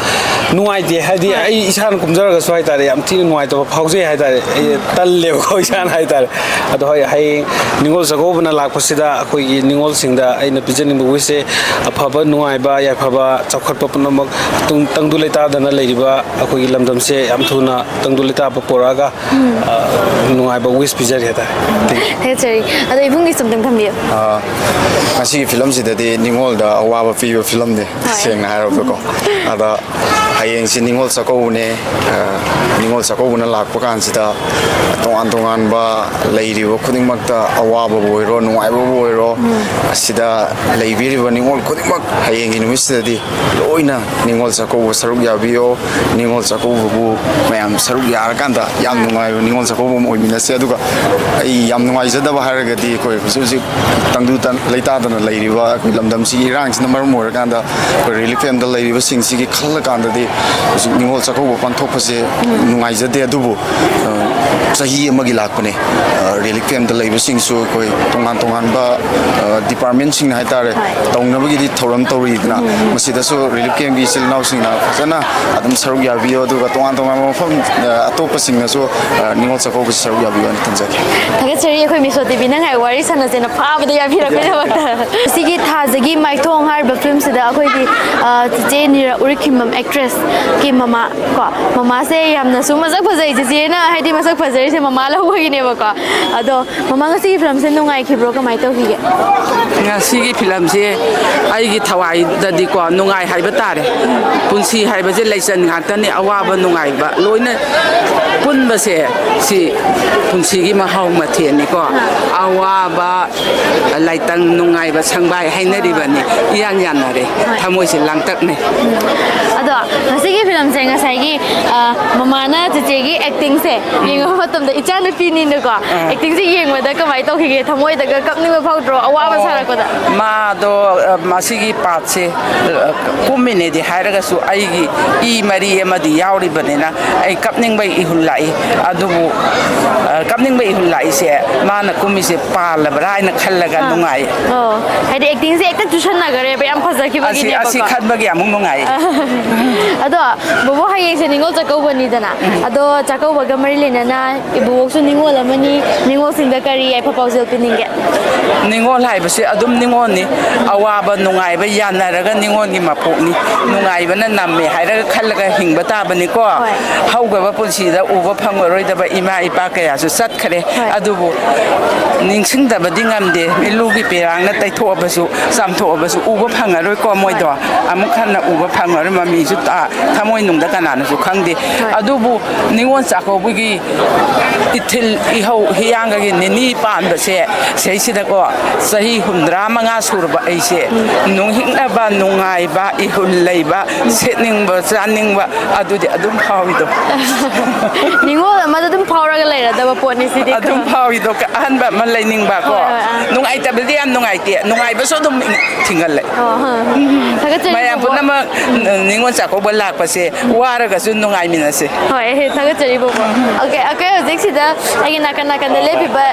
ꯅꯨꯡꯉꯥꯏꯇꯦ ꯍꯥꯏꯗꯤ ꯑꯩ ꯏꯁꯥꯅ ꯀꯨꯝꯖꯔꯒꯁꯨ ꯍꯥꯏꯇꯥꯔꯦ, ꯌꯥꯝ ꯊꯤꯅ ꯅꯨꯡꯉꯥꯏꯇꯕ ꯐꯥꯎꯖꯩ ꯍꯥꯏꯇꯥꯔꯦ꯫ ꯑꯩ ꯇꯜꯂꯦꯕꯀꯣ ꯏꯁꯥꯅ ꯍꯥꯏꯇꯥꯔꯦ꯫ ꯑꯗꯣ ꯍꯣꯏ, ꯍꯌꯦꯡ ꯅꯤꯉꯣꯜ ꯆꯥꯛꯀꯧꯕꯅ ꯂꯥꯛꯄꯁꯤꯗ ꯑꯩꯈꯣꯏꯒꯤ ꯅꯤꯉꯣꯜꯁꯤꯡꯗ ꯑꯩꯅ ꯄꯤꯖꯅꯤꯡꯕ ꯋꯤꯁꯁꯦ ꯑꯐꯕ, ꯅꯨꯡꯉꯥꯏꯕ, ꯌꯥꯏꯐꯕ, ꯆꯥꯎꯈꯠꯄ ꯄꯨꯝꯅꯃꯛ ꯇꯨꯡ ꯇꯪꯗꯨ ꯂꯩꯇꯥꯗꯅ ꯂꯩꯔꯤꯕ ꯑꯩꯈꯣꯏꯒꯤ ꯂꯝꯗꯝꯁꯦ ꯌꯥꯝ ꯊꯨꯅ ꯇꯪꯗꯨ ꯂꯩꯇꯥꯕ ꯄꯨꯔꯛꯑꯒ, ꯑ, ꯅꯨꯡꯉꯥꯏꯕ ꯋꯤꯁ ꯄꯤꯖꯔꯤ ꯍꯥꯏꯇꯥꯔꯦ꯫ Thank you꯫ ꯊꯥꯒꯠꯆꯔꯤ꯫ ꯑꯗꯣ ꯏꯕꯨꯡꯒꯤꯁꯨ ꯑꯝꯇꯪ ꯊꯝꯕꯤꯌꯨ꯫ ꯑ, ꯉꯁꯤꯒꯤ ꯐꯤꯂꯝꯁꯤꯗꯗꯤ ꯅꯤꯉꯣꯜꯗ ꯑꯋꯥꯕ ꯄꯤꯕ ꯐꯤꯂꯝꯅꯤ, ꯍꯣꯏ꯫ ꯁꯦꯡꯅ ꯍꯥꯏꯔꯕꯗꯀꯣ꯫ ꯑꯗ ꯍꯌꯦꯡꯁꯤ ꯅꯤꯉꯣꯜ ꯆꯥꯛꯀꯧꯕꯅꯦ꯫ ꯑ, ꯅꯤꯉꯣꯜ ꯆꯥꯛꯀꯧꯕꯅ ꯂꯥꯛꯄ ꯀꯥꯟꯁꯤꯗ ꯇꯣꯉꯥꯟ ꯇꯣꯉꯥꯟꯕ ꯂꯩꯔꯤꯕ ꯈꯨꯗꯤꯡꯃꯛꯇ, ꯑꯋꯥꯕꯕꯨ ꯑꯣꯏꯔꯣ, ꯅꯨꯡꯉꯥꯏꯕꯕꯨ ꯑꯣꯏꯔꯣ, ꯑꯁꯤꯗ ꯂꯩꯕꯤꯔꯤꯕ ꯅꯤꯉꯣꯜ ꯈꯨꯗꯤꯡꯃꯛ ꯍꯌꯦꯡꯒꯤ ꯅꯨꯃꯤꯠꯁꯤꯗꯗꯤ ꯂꯣꯏꯅ ꯅꯤꯉꯣꯜ ꯆꯥꯛꯀꯧꯕ ꯁꯔꯨꯛ ꯌꯥꯕꯤꯌꯣ꯫ ꯅꯤꯉꯣꯜ ꯆꯥꯛꯀꯧꯕꯕꯨ ꯃꯌꯥꯝ ꯁꯔꯨꯛ ꯌꯥꯔꯀꯥꯟꯗ ꯌꯥꯝ ꯅꯨꯡꯉꯥꯏꯕ ꯅꯤꯉꯣꯜ ꯆꯥꯛꯀꯧꯕ ꯑꯃ ꯑꯣꯏꯃꯤꯟꯅꯁꯦ꯫ ꯑꯗꯨꯒ ꯑꯩ ꯌꯥꯝ ꯅꯨꯡꯉꯥꯏꯖꯗꯕ ꯍꯥꯏꯔꯒꯗꯤ, ꯑꯩꯈꯣꯏ ꯍꯧꯖꯤꯛ ꯍꯧꯖꯤꯛ ꯇꯪꯗꯨ ꯇꯟ- ꯂꯩꯇꯥꯗꯅ ꯂꯩꯔꯤꯕ ꯑꯩꯈꯣꯏ ꯂꯝꯗꯝꯁꯤꯒꯤ ꯏꯔꯥꯡꯁꯤꯅ ꯃꯔꯝ ꯑꯣꯏꯔꯀꯥꯟꯗ, ꯑꯩꯈꯣꯏ ꯔꯤꯂꯤꯐ ꯀꯦꯝꯞꯇ ꯂꯩꯔꯤꯕꯁꯤꯡꯁꯤꯒꯤ ꯈꯜꯂꯀꯥꯟꯗꯗꯤ, ꯍꯧꯖꯤꯛ ꯅꯤꯉꯣꯜ ꯆꯥꯛꯀꯧꯕ ꯄꯥꯡꯊꯣꯛꯄꯁꯦ ꯅꯨꯡꯉꯥꯏꯖꯗꯦ꯫ ꯑꯗꯨꯕꯨ, ꯑ, ꯆꯍꯤ ꯑꯃꯒꯤ ꯂꯥꯛꯄꯅꯦ꯫ ꯑ, ꯔꯤꯂꯤꯐ ꯀꯦꯝꯞꯇ ꯂꯩꯕꯁꯤꯡꯁꯨ ꯑꯩꯈꯣꯏ ꯇꯣꯉꯥꯟ ꯇꯣꯉꯥꯟꯕ, ꯑ, ꯗꯤꯄꯥꯔꯠꯃꯦꯟꯁꯤꯡꯅ ꯍꯥꯏꯇꯥꯔꯦ, ꯇꯧꯅꯕꯒꯤꯗꯤ ꯊꯧꯔꯝ ꯇꯧꯔꯤꯗꯅ, ꯃꯁꯤꯗꯁꯨ ꯔꯤꯂꯤꯐ ꯀꯦꯝꯞꯀꯤ ꯏꯆꯤꯜ ꯏꯅꯥꯎꯁꯤꯡꯅ ꯐꯖꯅ ꯑꯗꯨꯝ ꯁꯔꯨꯛ ꯌꯥꯕꯤꯌꯨ꯫ ꯑꯗꯨꯒ ꯇꯣꯉꯥꯟ ꯇꯣꯉꯥꯟꯕ ꯃꯐꯝ, ꯑ, ꯑꯇꯣꯞꯄꯁꯤꯡꯅꯁꯨ, ꯑ, ꯅꯤꯉꯣꯜ ꯆꯥꯛꯀꯧꯕꯁꯤ ꯁꯔꯨꯛ ꯌꯥꯕꯤꯌꯨ ꯍꯥꯏꯅ ꯊꯝꯖꯒꯦ꯫ ꯊꯥꯒꯠꯆꯔꯤ꯫ ꯑꯩꯈꯣꯏ ꯃꯤꯁꯣ ꯇꯤꯚꯤ ꯅꯪ ꯍꯥꯏ ꯋꯥꯔꯤ ꯁꯥꯟꯅꯁꯦꯅ ꯐꯥꯕꯗ ꯌꯥꯕꯤꯔꯛꯄꯒꯤꯗꯃꯛꯇ꯫ ꯁꯤꯒꯤ ꯊꯥꯖꯒꯤ ꯃꯥꯏꯊꯣꯡ ꯍꯥꯏꯔꯤꯕ ꯐꯤꯂꯝꯁꯤꯗ ꯑꯩꯈꯣꯏꯒꯤ, ꯑ, ꯆꯤꯆꯦ ꯅꯤꯔ ꯎꯔꯤꯈꯤꯝꯕꯝ ꯑꯦꯛꯇ꯭ꯔꯦꯁꯀꯤ ꯃꯃꯥ ꯀꯣ, ꯃꯃꯥꯁꯦ ꯌꯥꯝꯅꯁꯨ ꯃꯁꯛ ꯐꯖꯩ꯫ ꯆꯤꯆꯦꯅ ꯍꯥꯏꯗꯤ ꯃꯁꯛ ꯐꯖꯔꯤꯁꯦ ꯃꯃꯥ ꯂꯧꯕꯒꯤꯅꯦꯕꯀꯣ꯫ ꯑꯗꯣ ꯃꯃꯥ, ꯉꯁꯤꯒꯤ ꯐꯤꯂꯝꯁꯦ ꯅꯨꯡꯉꯥꯏꯈꯤꯕ꯭ꯔꯣ? ꯀꯃꯥꯏꯅ ꯇꯧꯈꯤꯒꯦ? ꯉꯁꯤꯒꯤ ꯐꯤꯂꯝꯁꯦ ꯑꯩꯒꯤ ꯊꯋꯥꯏꯗꯗꯤꯀꯣ ꯅꯨꯡꯉꯥꯏ ꯍꯥꯏꯕ ꯇꯥꯔꯦ꯫ ꯄꯨꯟꯁꯤ ꯍꯥꯏꯕꯁꯦ ꯂꯩꯆꯟ ꯉꯥꯛꯇꯅꯤ, ꯑꯋꯥꯕ ꯅꯨꯡꯉꯥꯏꯕ ꯂꯣꯏꯅ ꯄꯨꯟꯕꯁꯦ, ꯁꯤ ꯄꯨꯟꯁꯤꯒꯤ ꯃꯍꯥꯎ ꯃꯊꯦꯜꯅꯤꯀꯣ꯫ ꯑꯋꯥꯕ, ꯂꯥꯏꯇꯪ, ꯅꯨꯡꯉꯥꯏꯕ ꯁꯪꯕꯥꯏ ꯍꯥꯏꯅꯔꯤꯕꯅꯤ, ꯏꯌꯥꯟ ꯌꯥꯟꯅꯔꯦ꯫ ꯊꯃꯣꯏꯁꯦ ꯂꯥꯡꯇꯛꯅꯩ꯫ ꯑꯗꯣ ꯉꯁꯤꯒꯤ ꯐꯤꯂꯝꯁꯦ ꯉꯁꯥꯏꯒꯤ, ꯑ, ꯃꯃꯥꯅ ꯆꯤꯆꯦꯒꯤ ꯑꯦꯛꯇꯤꯡꯁꯦ ꯃꯇꯝꯗ ꯏꯆꯥꯅꯨꯄꯤꯅꯤꯅꯀꯣ, ꯑꯦꯛꯇꯤꯡꯁꯦ ꯌꯦꯡꯕꯗ ꯀꯃꯥꯏꯅ ꯇꯧꯈꯤꯒꯦ? ꯊꯃꯣꯏꯗꯒ ꯀꯞꯅꯤꯡꯕ ꯐꯥꯎꯗ꯭ꯔꯣ, ꯑꯋꯥꯕ ꯁꯥꯔꯛꯄꯗ? ꯃꯥꯗꯣ ꯑ, ꯃꯁꯤꯒꯤ ꯄꯥꯔꯠꯁꯦ, ꯑ, ꯀꯨꯝꯃꯤꯅꯦꯗꯤ ꯍꯥꯏꯔꯒꯁꯨ ꯑꯩꯒꯤ ꯏ ꯃꯔꯤ ꯑꯃꯗꯤ ꯌꯥꯎꯔꯤꯕꯅꯤꯅ ꯑꯩ ꯀꯞꯅꯤꯡꯕꯩ ꯏꯍꯨꯜ ꯂꯥꯛꯏ꯫ ꯑꯗꯨꯕꯨ ꯑ, ꯀꯞꯅꯤꯡꯕꯩ ꯏꯍꯨꯜ ꯂꯥꯛꯏꯁꯦ ꯃꯥꯅ ꯀꯨꯝꯃꯤꯁꯦ ꯄꯥꯜꯂꯕ꯭ꯔꯥ ꯍꯥꯏꯅ ꯈꯜꯂꯒ ꯅꯨꯡꯉꯥꯏ꯫ ꯑꯣ, ꯍꯥꯏꯗꯤ ꯑꯦꯛꯇꯤꯡꯁꯦ ꯍꯦꯛꯇ ꯆꯨꯁꯟꯅꯈ꯭ꯔꯦꯕ, ꯌꯥꯝ ꯐꯖꯈꯤꯕꯒꯤꯅꯦꯕꯀꯣ꯫ ꯑꯁꯤ ꯈꯟꯕꯒꯤ ꯑꯃꯨꯛ ꯅꯨꯡꯉꯥꯏ꯫ ꯑꯗꯣ ꯕꯣꯕꯣ, ꯍꯌꯦꯡꯁꯦ ꯅꯤꯉꯣꯜ ꯆꯥꯛꯀꯧꯕꯅꯤꯗꯅ, ꯑꯗꯣ ꯆꯥꯛꯀꯧꯕꯒ ꯃꯔꯤ ꯂꯩꯅꯅ ꯏꯕꯨꯕꯣꯛꯁꯨ ꯅꯤꯉꯣꯜ ꯑꯃꯅꯤ, ꯅꯤꯉꯣꯜꯁꯤꯡꯗ ꯀꯔꯤ ꯌꯥꯏꯐ ꯄꯥꯎꯖꯦꯜ ꯄꯤꯅꯤꯡꯒꯦ? ꯅꯤꯉꯣꯜ ꯍꯥꯏꯕꯁꯤ ꯑꯗꯨꯝ ꯅꯤꯉꯣꯜꯅꯤ꯫ ꯑꯋꯥꯕ ꯅꯨꯡꯉꯥꯏꯕ ꯌꯥꯅꯔꯒ ꯅꯤꯉꯣꯜꯒꯤ ꯃꯄꯣꯛꯅꯤ꯫ ꯅꯨꯡꯉꯥꯏꯕꯅ ꯅꯝꯃꯦ ꯍꯥꯏꯔꯒ ꯈꯜꯂꯒ ꯍꯤꯡꯕ ꯇꯥꯕꯅꯤꯀꯣ꯫ ꯍꯣꯏ꯫ ꯍꯧꯈ꯭ꯔꯕ ꯄꯨꯟꯁꯤꯗ ꯎꯕ ꯐꯪꯂꯔꯣꯏꯗꯕ ꯏꯃꯥ ꯏꯄꯥ ꯀꯌꯥꯁꯨ ꯆꯠꯈ꯭ꯔꯦ꯫ ꯍꯣꯏ꯫ ꯑꯗꯨꯕꯨ ꯅꯤꯡꯁꯤꯡꯗꯕꯗꯤ ꯉꯝꯗꯦ꯫ ꯃꯤꯠꯂꯨꯒꯤ ꯄꯤꯔꯥꯡꯅ ꯇꯩꯊꯣꯛꯑꯕꯁꯨ, ꯆꯥꯝꯊꯣꯛꯑꯕꯁꯨ ꯎꯕ ꯐꯪꯉꯔꯣꯏꯀꯣ ꯃꯣꯏꯗꯣ꯫ ꯑꯃꯨꯛ ꯍꯟꯅ ꯎꯕ ꯐꯪꯉꯔꯣꯏ꯫ ꯃꯃꯤꯁꯨ ꯊꯃꯣꯏꯅꯨꯡꯗ ꯀꯅꯥꯅꯁꯨ ꯈꯪꯗꯦ꯫ ꯍꯣꯏ꯫ ꯑꯗꯨꯕꯨ ꯅꯤꯉꯣꯜ ꯆꯥꯛꯀꯧꯕꯒꯤ ꯏꯊꯤꯜ ꯏꯍꯧ ꯍꯤꯌꯥꯡꯒꯒꯤ ꯅꯤꯅꯤ ꯄꯥꯟꯕꯁꯦ, ꯁꯤꯗꯩꯁꯤꯗꯀꯣ, ꯆꯍꯤ ꯍꯨꯝꯗ꯭ꯔꯥ ꯃꯉꯥ ꯁꯨꯔꯕ ꯑꯩꯁꯦ ꯅꯨꯡꯍꯤꯛꯅꯕ, ꯅꯨꯡꯉꯥꯏꯕ, ꯏꯍꯨꯜ ꯂꯩꯕ, ꯁꯦꯠꯅꯤꯡꯕ, ꯆꯥꯅꯤꯡꯕ, ꯑꯗꯨꯗꯤ ꯑꯗꯨꯝ ꯐꯥꯎꯏꯗꯣ꯫ ꯅꯤꯉꯣꯜ ꯑꯃꯗ ꯑꯗꯨꯝ ꯐꯥꯎꯔꯒ ꯂꯩꯔꯗꯕ ꯄꯣꯠꯅꯤ ꯁꯤꯗꯤ꯫ ꯑꯗꯨꯝ ꯐꯥꯎꯏꯗꯣ꯫ ꯑꯍꯟꯕ ꯑꯃ ꯂꯩꯅꯤꯡꯕ ꯀꯣ꯫ ꯍꯣꯏ, ꯍꯣꯏ, ꯑꯥ꯫ ꯅꯨꯡꯉꯥꯏꯇꯕꯗꯤ ꯌꯥꯝ ꯅꯨꯡꯉꯥꯏꯇꯦ, ꯅꯨꯡꯉꯥꯏꯕꯁꯨ ꯑꯗꯨꯝ ꯊꯤꯡꯒꯜꯂꯦ꯫ ꯑꯣ, ꯍꯥ꯫ ꯊꯥꯒꯠꯆꯔꯤ, ꯃꯌꯥꯝ ꯕꯣꯕꯣ꯫ ꯄꯨꯝꯅꯃꯛ ꯅꯤꯉꯣꯜ ꯆꯥꯛꯀꯧꯕ ꯂꯥꯛꯄꯁꯦ ꯋꯥꯔꯒꯁꯨ ꯅꯨꯡꯉꯥꯏꯃꯤꯟꯅꯁꯦ꯫ ꯍꯣꯏ, ꯍꯦ, ꯊꯥꯒꯠꯆꯔꯤ, ꯕꯣꯕꯣ꯫ ꯑꯣꯀꯦ, ꯑꯩꯈꯣꯏ ꯍꯧꯖꯤꯛꯁꯤꯗ ꯑꯩꯒꯤ ꯅꯥꯀꯟ ꯅꯥꯀꯟꯗ ꯂꯦꯞꯄꯤꯕ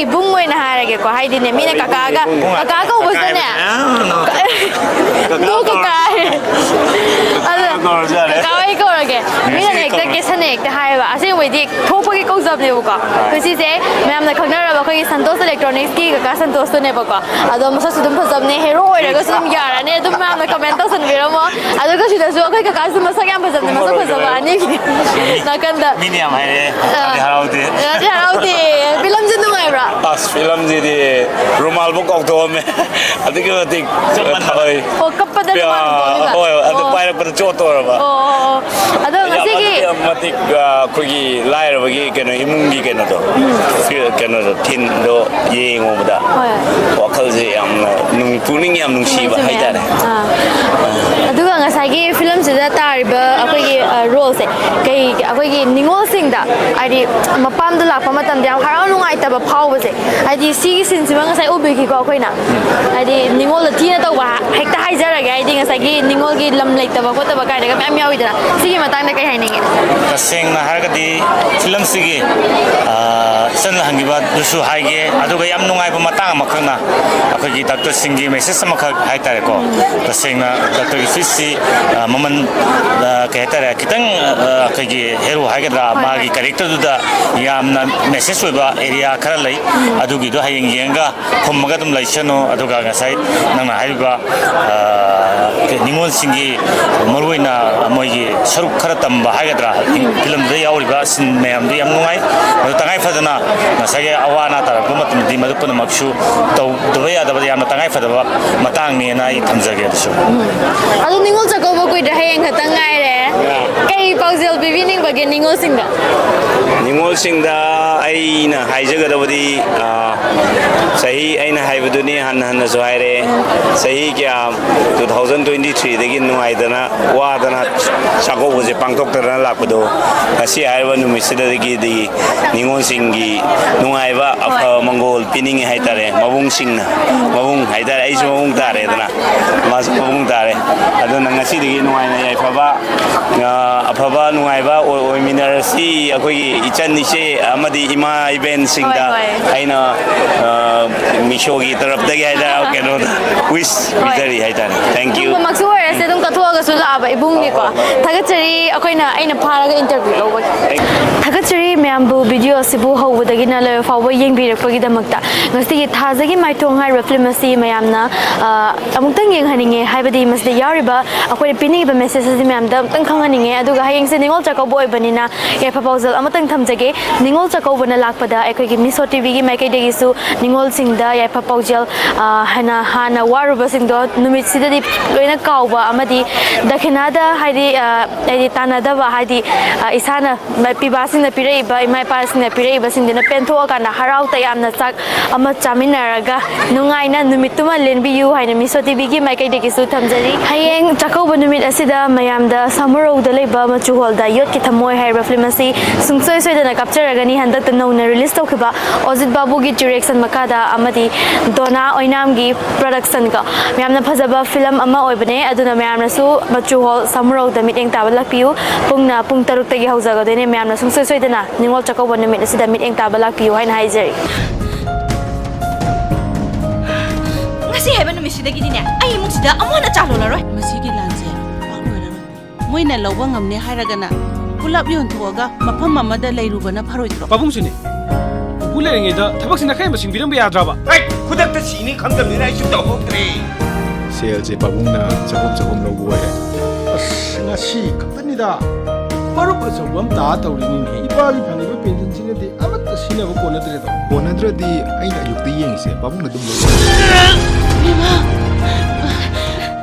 ꯏꯕꯨꯡ ꯑꯣꯏꯅ ꯍꯥꯏꯔꯒꯦꯀꯣ, ꯍꯥꯏꯗꯤꯅꯦ, ꯃꯤꯅ ꯀꯀꯥꯒ, ꯀꯀꯥ ꯀꯧꯕꯁꯤꯅꯅꯦ, ꯅꯣ, ꯀꯀꯥ ꯍꯥꯏ꯫ ꯑꯗꯣ ꯀꯀꯥ ꯍꯣꯏ ꯀꯧꯔꯒꯦ꯫ ꯃꯤꯅꯅꯦ ꯍꯦꯛꯇ ꯀꯦꯁꯟꯅ ꯍꯦꯛꯇ ꯍꯥꯏꯌꯦꯕ꯫ ꯑꯁꯦꯡꯕꯩꯗꯤ ꯊꯣꯛꯄꯒꯤ ꯀꯧꯖꯕꯅꯦꯕꯀꯣ꯫ ꯑꯩꯈꯣꯏ ꯁꯤꯁꯦ ꯃꯌꯥꯝꯅ ꯈꯪꯅꯔꯕ ꯑꯩꯈꯣꯏꯒꯤ ꯁꯟꯇꯣꯁ ꯏꯂꯦꯛꯇ꯭ꯔꯣꯅꯤꯛꯁꯀꯤ ꯀꯀꯥ ꯁꯟꯇꯣꯁꯇꯨꯅꯦꯕꯀꯣ꯫ ꯑꯗꯣ ꯃꯁꯛꯁꯨ ꯑꯗꯨꯝ ꯐꯖꯕꯅꯦ, ꯍꯦꯔꯣ ꯑꯣꯏꯔꯒꯁꯨ ꯑꯗꯨꯝ ꯌꯥꯔꯅꯤ꯫ ꯑꯗꯨꯝ ꯃꯌꯥꯝꯅ ꯀꯃꯦꯟ ꯇꯧꯁꯟꯕꯤꯔꯝꯃꯣ꯫ ꯑꯗꯨꯒ ꯁꯤꯗꯁꯨ ꯑꯩꯈꯣꯏ ꯀꯀꯥꯁꯨ ꯃꯁꯛ ꯌꯥꯝ ꯐꯖꯕꯅꯦ, ꯃꯁꯛ ꯐꯖꯕ ꯑꯅꯤꯒꯤ ꯅꯥꯀꯟꯗ꯫ ꯃꯤꯅ ꯌꯥꯝ ꯍꯥꯏꯔꯛꯑꯦ꯫ ꯑꯗꯤ ꯍꯔꯥꯎꯗꯦ꯫ ꯑꯗꯤ ꯍꯔꯥꯎꯗꯦ꯫ ꯐꯤꯂꯝꯁꯦ ꯅꯨꯡꯉꯥꯏꯕ꯭ꯔꯥ? ꯑꯁ, ꯐꯤꯂꯝꯁꯤꯗꯤ ꯔꯨꯃꯥꯜꯕꯨ ꯀꯥꯎꯊꯣꯛꯑꯝꯃꯦ꯫ ꯑꯗꯨꯛꯀꯤ ꯃꯇꯤꯛ ꯊꯣꯏ꯫ ꯑꯣ, ꯀꯞꯄꯗ ꯔꯨꯃꯥꯜ ꯀꯥꯎꯊꯣꯛꯑꯝꯃꯤꯕ? ꯍꯣꯏ, ꯍꯣꯏ, ꯑꯗꯨ ꯑꯣ꯫ ꯄꯥꯏꯔꯛꯄꯗ ꯆꯣꯠꯇꯧꯔꯕ꯫ ꯑꯣ, ꯑꯣ, ꯑꯣ꯫ ꯑꯗꯣ ꯌꯥꯝ ꯉꯁꯤꯒꯤ ꯑꯗꯨꯛꯀꯤ ꯃꯇꯤꯛ, ꯑ, ꯑꯩꯈꯣꯏꯒꯤ ꯂꯥꯏꯔꯕꯒꯤ ꯀꯩꯅꯣ, ꯏꯃꯨꯡꯒꯤ ꯀꯩꯅꯣꯗꯣ, ꯐꯤ-, ꯀꯩꯅꯣꯗꯣ, ꯊꯤꯝꯗꯣ ꯌꯦꯡꯉꯨꯕꯗ ꯍꯣꯏ꯫ ꯋꯥꯈꯜꯁꯦ ꯌꯥꯝꯅ ꯅꯨꯡ-, ꯄꯨꯛꯅꯤꯡ ꯌꯥꯝ ꯅꯨꯡꯁꯤꯕ ꯆꯨꯝꯃꯦ, ꯆꯨꯝꯃꯦ꯫ ꯍꯥꯏꯇꯥꯔꯦ꯫ ꯑꯥ꯫ ꯑꯗꯨꯒ ꯉꯁꯥꯏꯒꯤ ꯐꯤꯂꯝꯁꯤꯗ ꯇꯥꯔꯤꯕ ꯑꯩꯈꯣꯏꯒꯤ ꯔꯣꯜꯁꯦ, ꯀꯩ ꯑꯩꯈꯣꯏꯒꯤ ꯅꯤꯉꯣꯜꯁꯤꯡꯗ, ꯍꯥꯏꯗꯤ ꯃꯄꯥꯝꯗ ꯂꯥꯛꯄ ꯃꯇꯝꯗ ꯌꯥꯝ ꯍꯔꯥꯎ ꯅꯨꯡꯉꯥꯏꯇꯕ ꯐꯥꯎꯕꯁꯦ, ꯍꯥꯏꯗꯤ ꯁꯤꯒꯤ ꯁꯤꯟꯁꯤꯃ ꯉꯁꯥꯏ ꯎꯕꯤꯈꯤꯀꯣ ꯑꯩꯈꯣꯏꯅ, ꯍꯥꯏꯗꯤ ꯅꯤꯉꯣꯜꯗ ꯊꯤꯅ ꯇꯧꯕ, ꯍꯦꯛꯇ ꯍꯥꯏꯖꯔꯒꯦ, ꯍꯥꯏꯗꯤ ꯉꯁꯥꯏꯒꯤ ꯅꯤꯉꯣꯜꯒꯤ ꯂꯝ ꯂꯩꯇꯕ ꯈꯣꯠꯇꯕ ꯀꯥꯏꯅꯒ ꯃꯌꯥꯝ ꯌꯥꯎꯋꯤꯗꯅ, ꯁꯤꯒꯤ ꯃꯇꯥꯡꯗ ꯀꯩ ꯍꯥꯏꯅꯤꯡꯉꯤ? ꯇꯁꯦꯡꯅ ꯍꯥꯏꯔꯒꯗꯤ ꯐꯤꯂꯝꯁꯤꯒꯤ ꯏꯆꯟꯅ ꯍꯪꯈꯤꯕꯗꯨꯁꯨ ꯍꯥꯏꯒꯦ, ꯑꯗꯨꯒ ꯌꯥꯝ ꯅꯨꯡꯉꯥꯏꯕ ꯃꯇꯥꯡ ꯑꯃꯈꯛꯅ ꯑꯩꯈꯣꯏꯒꯤ ꯗꯥꯛꯇꯔꯁꯤꯡꯒꯤ ꯃꯦꯁꯦꯖ ꯑꯃꯈꯛ ꯍꯥꯏꯇꯥꯔꯦꯀꯣ꯫ ꯇꯁꯦꯡꯅ ꯗꯥꯛꯇꯔ ꯏꯐꯤꯁꯁꯤ ꯃꯃꯜ, ꯀꯩ ꯍꯥꯏꯇꯥꯔꯦ, ꯈꯤꯇꯪ ꯑꯩꯈꯣꯏꯒꯤ ꯍꯦꯔꯣ ꯍꯥꯏꯒꯗ꯭ꯔꯥ, ꯃꯥꯒꯤ ꯀꯦꯔꯦꯛꯇꯔꯗꯨꯗ ꯌꯥꯝꯅ ꯃꯦꯁꯦꯖ ꯑꯣꯏꯕ ꯑꯦꯔꯤꯌꯥ ꯈꯔ ꯂꯩ꯫ ꯑꯗꯨꯒꯤꯗꯣ ꯍꯌꯦꯡ ꯌꯦꯡꯉꯒ ꯈꯨꯝꯃꯒ ꯑꯗꯨꯝ ꯂꯩꯁꯅꯨ꯫ ꯑꯗꯨꯒ ꯉꯁꯥꯏ ꯅꯪꯅ ꯍꯥꯏꯔꯤꯕ ꯅꯤꯉꯣꯜꯁꯤꯡꯒꯤ ꯃꯔꯨꯑꯣꯏꯅ ꯃꯣꯏꯒꯤ ꯁꯔꯨꯛ ꯈꯔ ꯇꯝꯕ ꯍꯥꯏꯒꯗ꯭ꯔꯥ, ꯐꯤꯂꯝꯗꯨꯗ ꯌꯥꯎꯔꯤꯕ ꯁꯤꯟ ꯃꯌꯥꯝꯗꯨ ꯌꯥꯝ ꯅꯨꯡꯉꯥꯏ꯫ ꯑꯗꯨ ꯇꯉꯥꯏ ꯐꯗꯅ ꯉꯁꯥꯏꯒꯤ ꯑꯋꯥ ꯑꯅꯥ ꯇꯥꯔꯛꯄ ꯃꯇꯝꯗꯗꯤ ꯃꯗꯨ ꯄꯨꯝꯅꯃꯛꯁꯨ ꯇꯧꯗꯕ ꯌꯥꯗꯕ ꯌꯥꯝꯅ ꯇꯉꯥꯏ ꯐꯗꯕ ꯃꯇꯥꯡꯅꯦꯅ ꯑꯩ ꯊꯝꯖꯒꯦ꯫ ꯑꯗꯨꯁꯨ ꯑꯗꯨ ꯅꯤꯉꯣꯜ ꯆꯥꯛꯀꯧꯕ ꯀꯨꯏꯗ꯭ꯔꯦ, ꯍꯌꯦꯡ ꯈꯛꯇꯪ ꯉꯥꯏꯔꯦ꯫ ꯀꯩ ꯄꯥꯎꯖꯦꯜ ꯄꯤꯕꯤꯅꯤꯡꯕꯒꯦ ꯅꯤꯉꯣꯜꯁꯤꯡꯗ? ꯅꯤꯉꯣꯜꯁꯤꯡꯗ ꯑꯩꯅ ꯍꯥꯏꯖꯒꯗꯕꯗꯤ, ꯆꯍꯤ ꯑꯩꯅ ꯍꯥꯏꯕꯗꯨꯅꯤ, ꯍꯟꯅ ꯍꯟꯅꯁꯨ ꯍꯥꯏꯔꯦ, ꯆꯍꯤ ꯀꯌꯥ, two thousand twenty three ꯗꯒꯤ ꯅꯨꯡꯉꯥꯏꯗꯅ ꯋꯥꯗꯅ ꯆꯥꯛꯀꯧꯕꯁꯦ ꯄꯥꯡꯊꯣꯛꯇꯗꯅ ꯂꯥꯛꯄꯗꯣ, ꯉꯁꯤ ꯍꯥꯏꯔꯤꯕ ꯅꯨꯃꯤꯠꯁꯤꯗꯒꯤꯗꯤ ꯅꯤꯉꯣꯜꯁꯤꯡꯒꯤ ꯅꯨꯡꯉꯥꯏꯕ, ꯑꯐꯕ ꯃꯪꯒꯣꯜ ꯄꯤꯅꯤꯡꯉꯤ ꯍꯥꯏꯇꯥꯔꯦ꯫ ꯃꯕꯨꯡꯁꯤꯡꯅ, ꯃꯕꯨꯡ ꯍꯥꯏꯇꯥꯔꯦ, ꯑꯩꯁꯨ ꯃꯕꯨꯡ ꯇꯥꯔꯦꯗꯅ, ꯃꯥꯁꯨ ꯃꯕꯨꯡ ꯇꯥꯔꯦ꯫ ꯑꯗꯨꯅ ꯉꯁꯤꯗꯒꯤ ꯅꯨꯡꯉꯥꯏꯅ ꯌꯥꯏꯐꯕ, ꯑꯐꯕ ꯅꯨꯡꯉꯥꯏꯕ ꯑꯣꯏꯃꯤꯟꯅꯔꯁꯤ꯫ ꯑꯩꯈꯣꯏꯒꯤ ꯏꯆꯟ ꯏꯆꯦ ꯑꯃꯗꯤ ꯏꯃꯥ ꯏꯕꯦꯟꯁꯤꯡꯗ ꯑꯩꯅ ꯃꯤꯁꯣꯒꯤ ꯇꯔꯞꯇꯒꯤ ꯍꯥꯏꯇꯥꯔꯦ, ꯀꯩꯅꯣꯗ ꯋꯤꯁ ꯄꯤꯖꯔꯤ ꯍꯥꯏꯇꯥꯔꯦ꯫ Thank you꯫ ꯀꯨꯝꯕꯃꯛꯁꯨ ꯑꯣꯏꯔꯁꯦ, ꯑꯗꯨꯝ ꯀꯠꯊꯣꯛꯑꯒꯁꯨ ꯂꯥꯛꯑꯕ ꯏꯕꯨꯡꯒꯤꯀꯣ꯫ ꯊꯥꯒꯠꯆꯔꯤ, ꯑꯩꯈꯣꯏꯅ, ꯑꯩꯅ ꯐꯥꯔꯒ ꯏꯟꯇꯔꯚꯤꯌꯨ ꯂꯧꯕꯒꯤ꯫ ꯊꯥꯒꯠꯆꯔꯤ ꯃꯌꯥꯝꯕꯨ, ꯚꯤꯗꯤꯑꯣ ꯑꯁꯤꯕꯨ ꯍꯧꯕꯗꯒꯤꯅ ꯂꯣꯏꯕ ꯐꯥꯎꯕ ꯌꯦꯡꯕꯤꯔꯛꯄꯒꯤꯗꯃꯛꯇ꯫ ꯉꯁꯤꯒꯤ ꯊꯥꯖꯒꯤ ꯃꯥꯏꯊꯣꯡ ꯍꯥꯏꯔꯤꯕ ꯐꯤꯂꯝ ꯑꯁꯤ ꯃꯌꯥꯝꯅ ꯑꯃꯨꯛꯇꯪ ꯌꯦꯡꯍꯟꯅꯤꯡꯉꯦ ꯍꯥꯏꯕꯗꯤ ꯃꯁꯤꯗ ꯌꯥꯎꯔꯤꯕ ꯑꯩꯈꯣꯏꯅ ꯄꯤꯅꯤꯡꯉꯤꯕ ꯃꯦꯁꯦꯖ ꯑꯁꯤ ꯃꯌꯥꯝꯗ ꯑꯃꯨꯛꯇꯪ ꯈꯪꯍꯟꯅꯤꯡꯉꯦ꯫ ꯑꯗꯨꯒ ꯍꯌꯦꯡꯁꯦ ꯅꯤꯉꯣꯜ ꯆꯥꯛꯀꯧꯕ ꯑꯣꯏꯕꯅꯤꯅ ꯌꯥꯏꯐ ꯄꯥꯎꯖꯦꯜ ꯑꯃꯇꯪ ꯊꯝꯖꯒꯦ꯫ ꯅꯤꯉꯣꯜ ꯆꯥꯛꯀꯧꯕꯅ ꯂꯥꯛꯄꯗ ꯑꯩꯈꯣꯏꯒꯤ ꯃꯤꯁꯣ ꯇꯤꯚꯤꯒꯤ ꯃꯥꯏꯀꯩꯗꯒꯤꯁꯨ ꯅꯤꯉꯣꯜꯁꯤꯡꯗ ꯌꯥꯏꯐ ꯄꯥꯎꯖꯦꯜ, ꯍꯥꯏꯅ ꯍꯥꯟꯅ ꯋꯥꯔꯨꯕꯁꯤꯡꯗꯣ ꯅꯨꯃꯤꯠꯁꯤꯗꯗꯤ ꯂꯣꯏꯅ ꯀꯥꯎꯕ ꯑꯃꯗꯤ ꯗꯈꯤꯅꯥꯗ ꯍꯥꯏꯗꯤ, ꯑ, ꯍꯥꯏꯗꯤ ꯇꯥꯟꯅꯗꯕ, ꯍꯥꯏꯗꯤ, ꯑ, ꯏꯁꯥꯅ ꯄꯤꯕꯥꯁꯤꯡꯅ ꯄꯤꯔꯛꯏꯕ, ꯏꯃꯥ ꯏꯄꯥꯁꯤꯡꯅ ꯄꯤꯔꯛꯏꯕꯁꯤꯡꯗꯨꯅ ꯄꯦꯟꯊꯣꯛꯑꯀꯥꯟꯗ ꯍꯔꯥꯎ ꯇꯌꯥꯝꯅ ꯆꯥꯛ ꯑꯃ ꯆꯥꯃꯤꯟꯅꯔꯒ ꯅꯨꯡꯉꯥꯏꯅ ꯅꯨꯃꯤꯠꯇꯨꯃ ꯂꯦꯟꯕꯤꯌꯨ ꯍꯥꯏꯅ ꯃꯤꯁꯣ ꯇꯤꯚꯤꯒꯤ ꯃꯥꯏꯀꯩꯗꯒꯤꯁꯨ ꯊꯝꯖꯔꯤ꯫ ꯍꯌꯦꯡ ꯆꯥꯛꯀꯧꯕ ꯅꯨꯃꯤꯠ ꯑꯁꯤꯗ ꯃꯌꯥꯝꯗ ꯁꯥꯃꯨꯔꯧꯗ ꯂꯩꯕ ꯃꯆꯨ ꯍꯣꯜꯗ ꯌꯣꯠꯀꯤ ꯊꯝꯃꯣꯏ ꯍꯥꯏꯔꯤꯕ ꯐꯤꯂꯝ ꯑꯁꯤ ꯁꯨꯡꯁꯣꯏ ꯁꯣꯏꯗꯅ ꯀꯥꯞꯆꯔꯒꯅꯤ꯫ ꯍꯟꯗꯛꯇ ꯅꯧꯅ ꯔꯤꯂꯤꯁ ꯇꯧꯈꯤꯕ ꯑꯣꯖꯤꯠ ꯕꯥꯕꯨꯒꯤ ꯗꯤꯔꯦꯛꯁꯟ ꯃꯈꯥꯗ ꯑꯃꯗꯤ ꯗꯣꯅꯥ ꯑꯣꯏꯅꯥꯝꯒꯤ ꯄ꯭ꯔꯗꯛꯁꯟꯒ ꯌꯥꯝꯅ ꯐꯖꯕ ꯐꯤꯂꯝ ꯑꯃ ꯑꯣꯏꯕꯅꯦ꯫ ꯑꯗꯨꯅ ꯃꯌꯥꯝꯅꯁꯨ ꯃꯆꯨ ꯍꯣꯜ ꯁꯥꯃꯨꯔꯧꯗ ꯃꯤꯠꯌꯦꯡ ꯇꯥꯕ ꯂꯥꯛꯄꯤꯌꯨ꯫ ꯄꯨꯡꯅ ꯄꯨꯡ ꯇꯔꯨꯛꯇꯒꯤ ꯍꯧꯖꯒꯗꯣꯏꯅꯦ꯫ ꯃꯌꯥꯝꯅ ꯁꯨꯡꯁꯣꯏ ꯁꯣꯏꯗꯅ ꯅꯤꯉꯣꯜ ꯆꯥꯛꯀꯧꯕ ꯅꯨꯃꯤꯠ ꯑꯁꯤꯗ ꯃꯤꯠꯌꯦꯡ ꯇꯥꯕ ꯂꯥꯛꯄꯤꯌꯨ ꯍꯥꯏꯅ ꯍꯥꯏꯖꯔꯤ꯫ ꯉꯁꯤ ꯍꯥꯏꯕ ꯅꯨꯃꯤꯠꯁꯤꯗꯒꯤꯗꯤꯅꯦ, ꯑꯩ ꯏꯃꯨꯡꯁꯤꯗ ꯑꯃꯨꯛ ꯍꯟꯅ ꯆꯥ ꯂꯣꯜꯂꯔꯣꯏ꯫ ꯃꯁꯤꯒꯤ ꯂꯥꯟꯁꯦ ꯄꯥꯛ ꯂꯣꯏꯔꯔꯣꯏ꯫ ꯃꯣꯏꯅ ꯂꯧꯕ ꯉꯝꯅꯦ ꯍꯥꯏꯔꯒꯅ ꯄꯨꯂꯞ ꯌꯣꯟꯊꯣꯛꯑꯒ ꯃꯐꯝ ꯑꯃꯗ ꯂꯩꯔꯨꯕꯅ ꯐꯔꯣꯏꯗ꯭ꯔꯣ? ꯄꯥꯕꯨꯡꯁꯨꯅꯦ꯫ ꯄꯨꯄꯨ ꯂꯩꯔꯤꯉꯩꯗ ꯊꯕꯛꯁꯤꯅ ꯈꯔ ꯍꯦꯟꯕ ꯁꯤꯟꯕꯤꯔꯝꯕ ꯌꯥꯗ꯭ꯔꯕ? ꯍꯦꯛ ꯈꯨꯗꯛꯇ ꯁꯤꯅꯤ ꯈꯪꯗꯕꯅꯤꯅ ꯑꯩꯁꯨ ꯇꯧꯍꯧꯗ꯭ꯔꯦ꯫ ꯁꯦꯜꯁꯦ ꯄꯥꯕꯨꯡꯅ ꯆꯍꯨꯝ ꯆꯍꯨꯝ ꯂꯧꯕ ꯑꯣꯏꯔꯦ꯫ ꯑꯁ, ꯉꯁꯤ ꯈꯛꯇꯅꯤꯗ꯫ ꯃꯔꯨꯞ ꯑꯆꯧꯕ ꯑꯃ ꯇꯥ ꯇꯧꯔꯤꯅꯤꯅꯦ꯫ ꯏꯄꯥꯒꯤ ꯐꯪꯉꯤꯕ ꯄꯦꯟꯁꯤꯟꯁꯤꯅꯗꯤ ꯑꯃꯠꯇ ꯁꯤꯖꯤꯟꯅꯕ ꯀꯣꯟꯅꯗ꯭ꯔꯦꯗꯣ꯫ ꯀꯣꯟꯅꯗ꯭ꯔꯗꯤ ꯑꯩꯅ ꯑꯌꯨꯛꯇ ꯌꯦꯡꯉꯤꯁꯦ ꯄꯥꯕꯨꯡꯅ ꯑꯗꯨꯝ ꯂꯧꯕ꯫ ꯏꯃꯥ!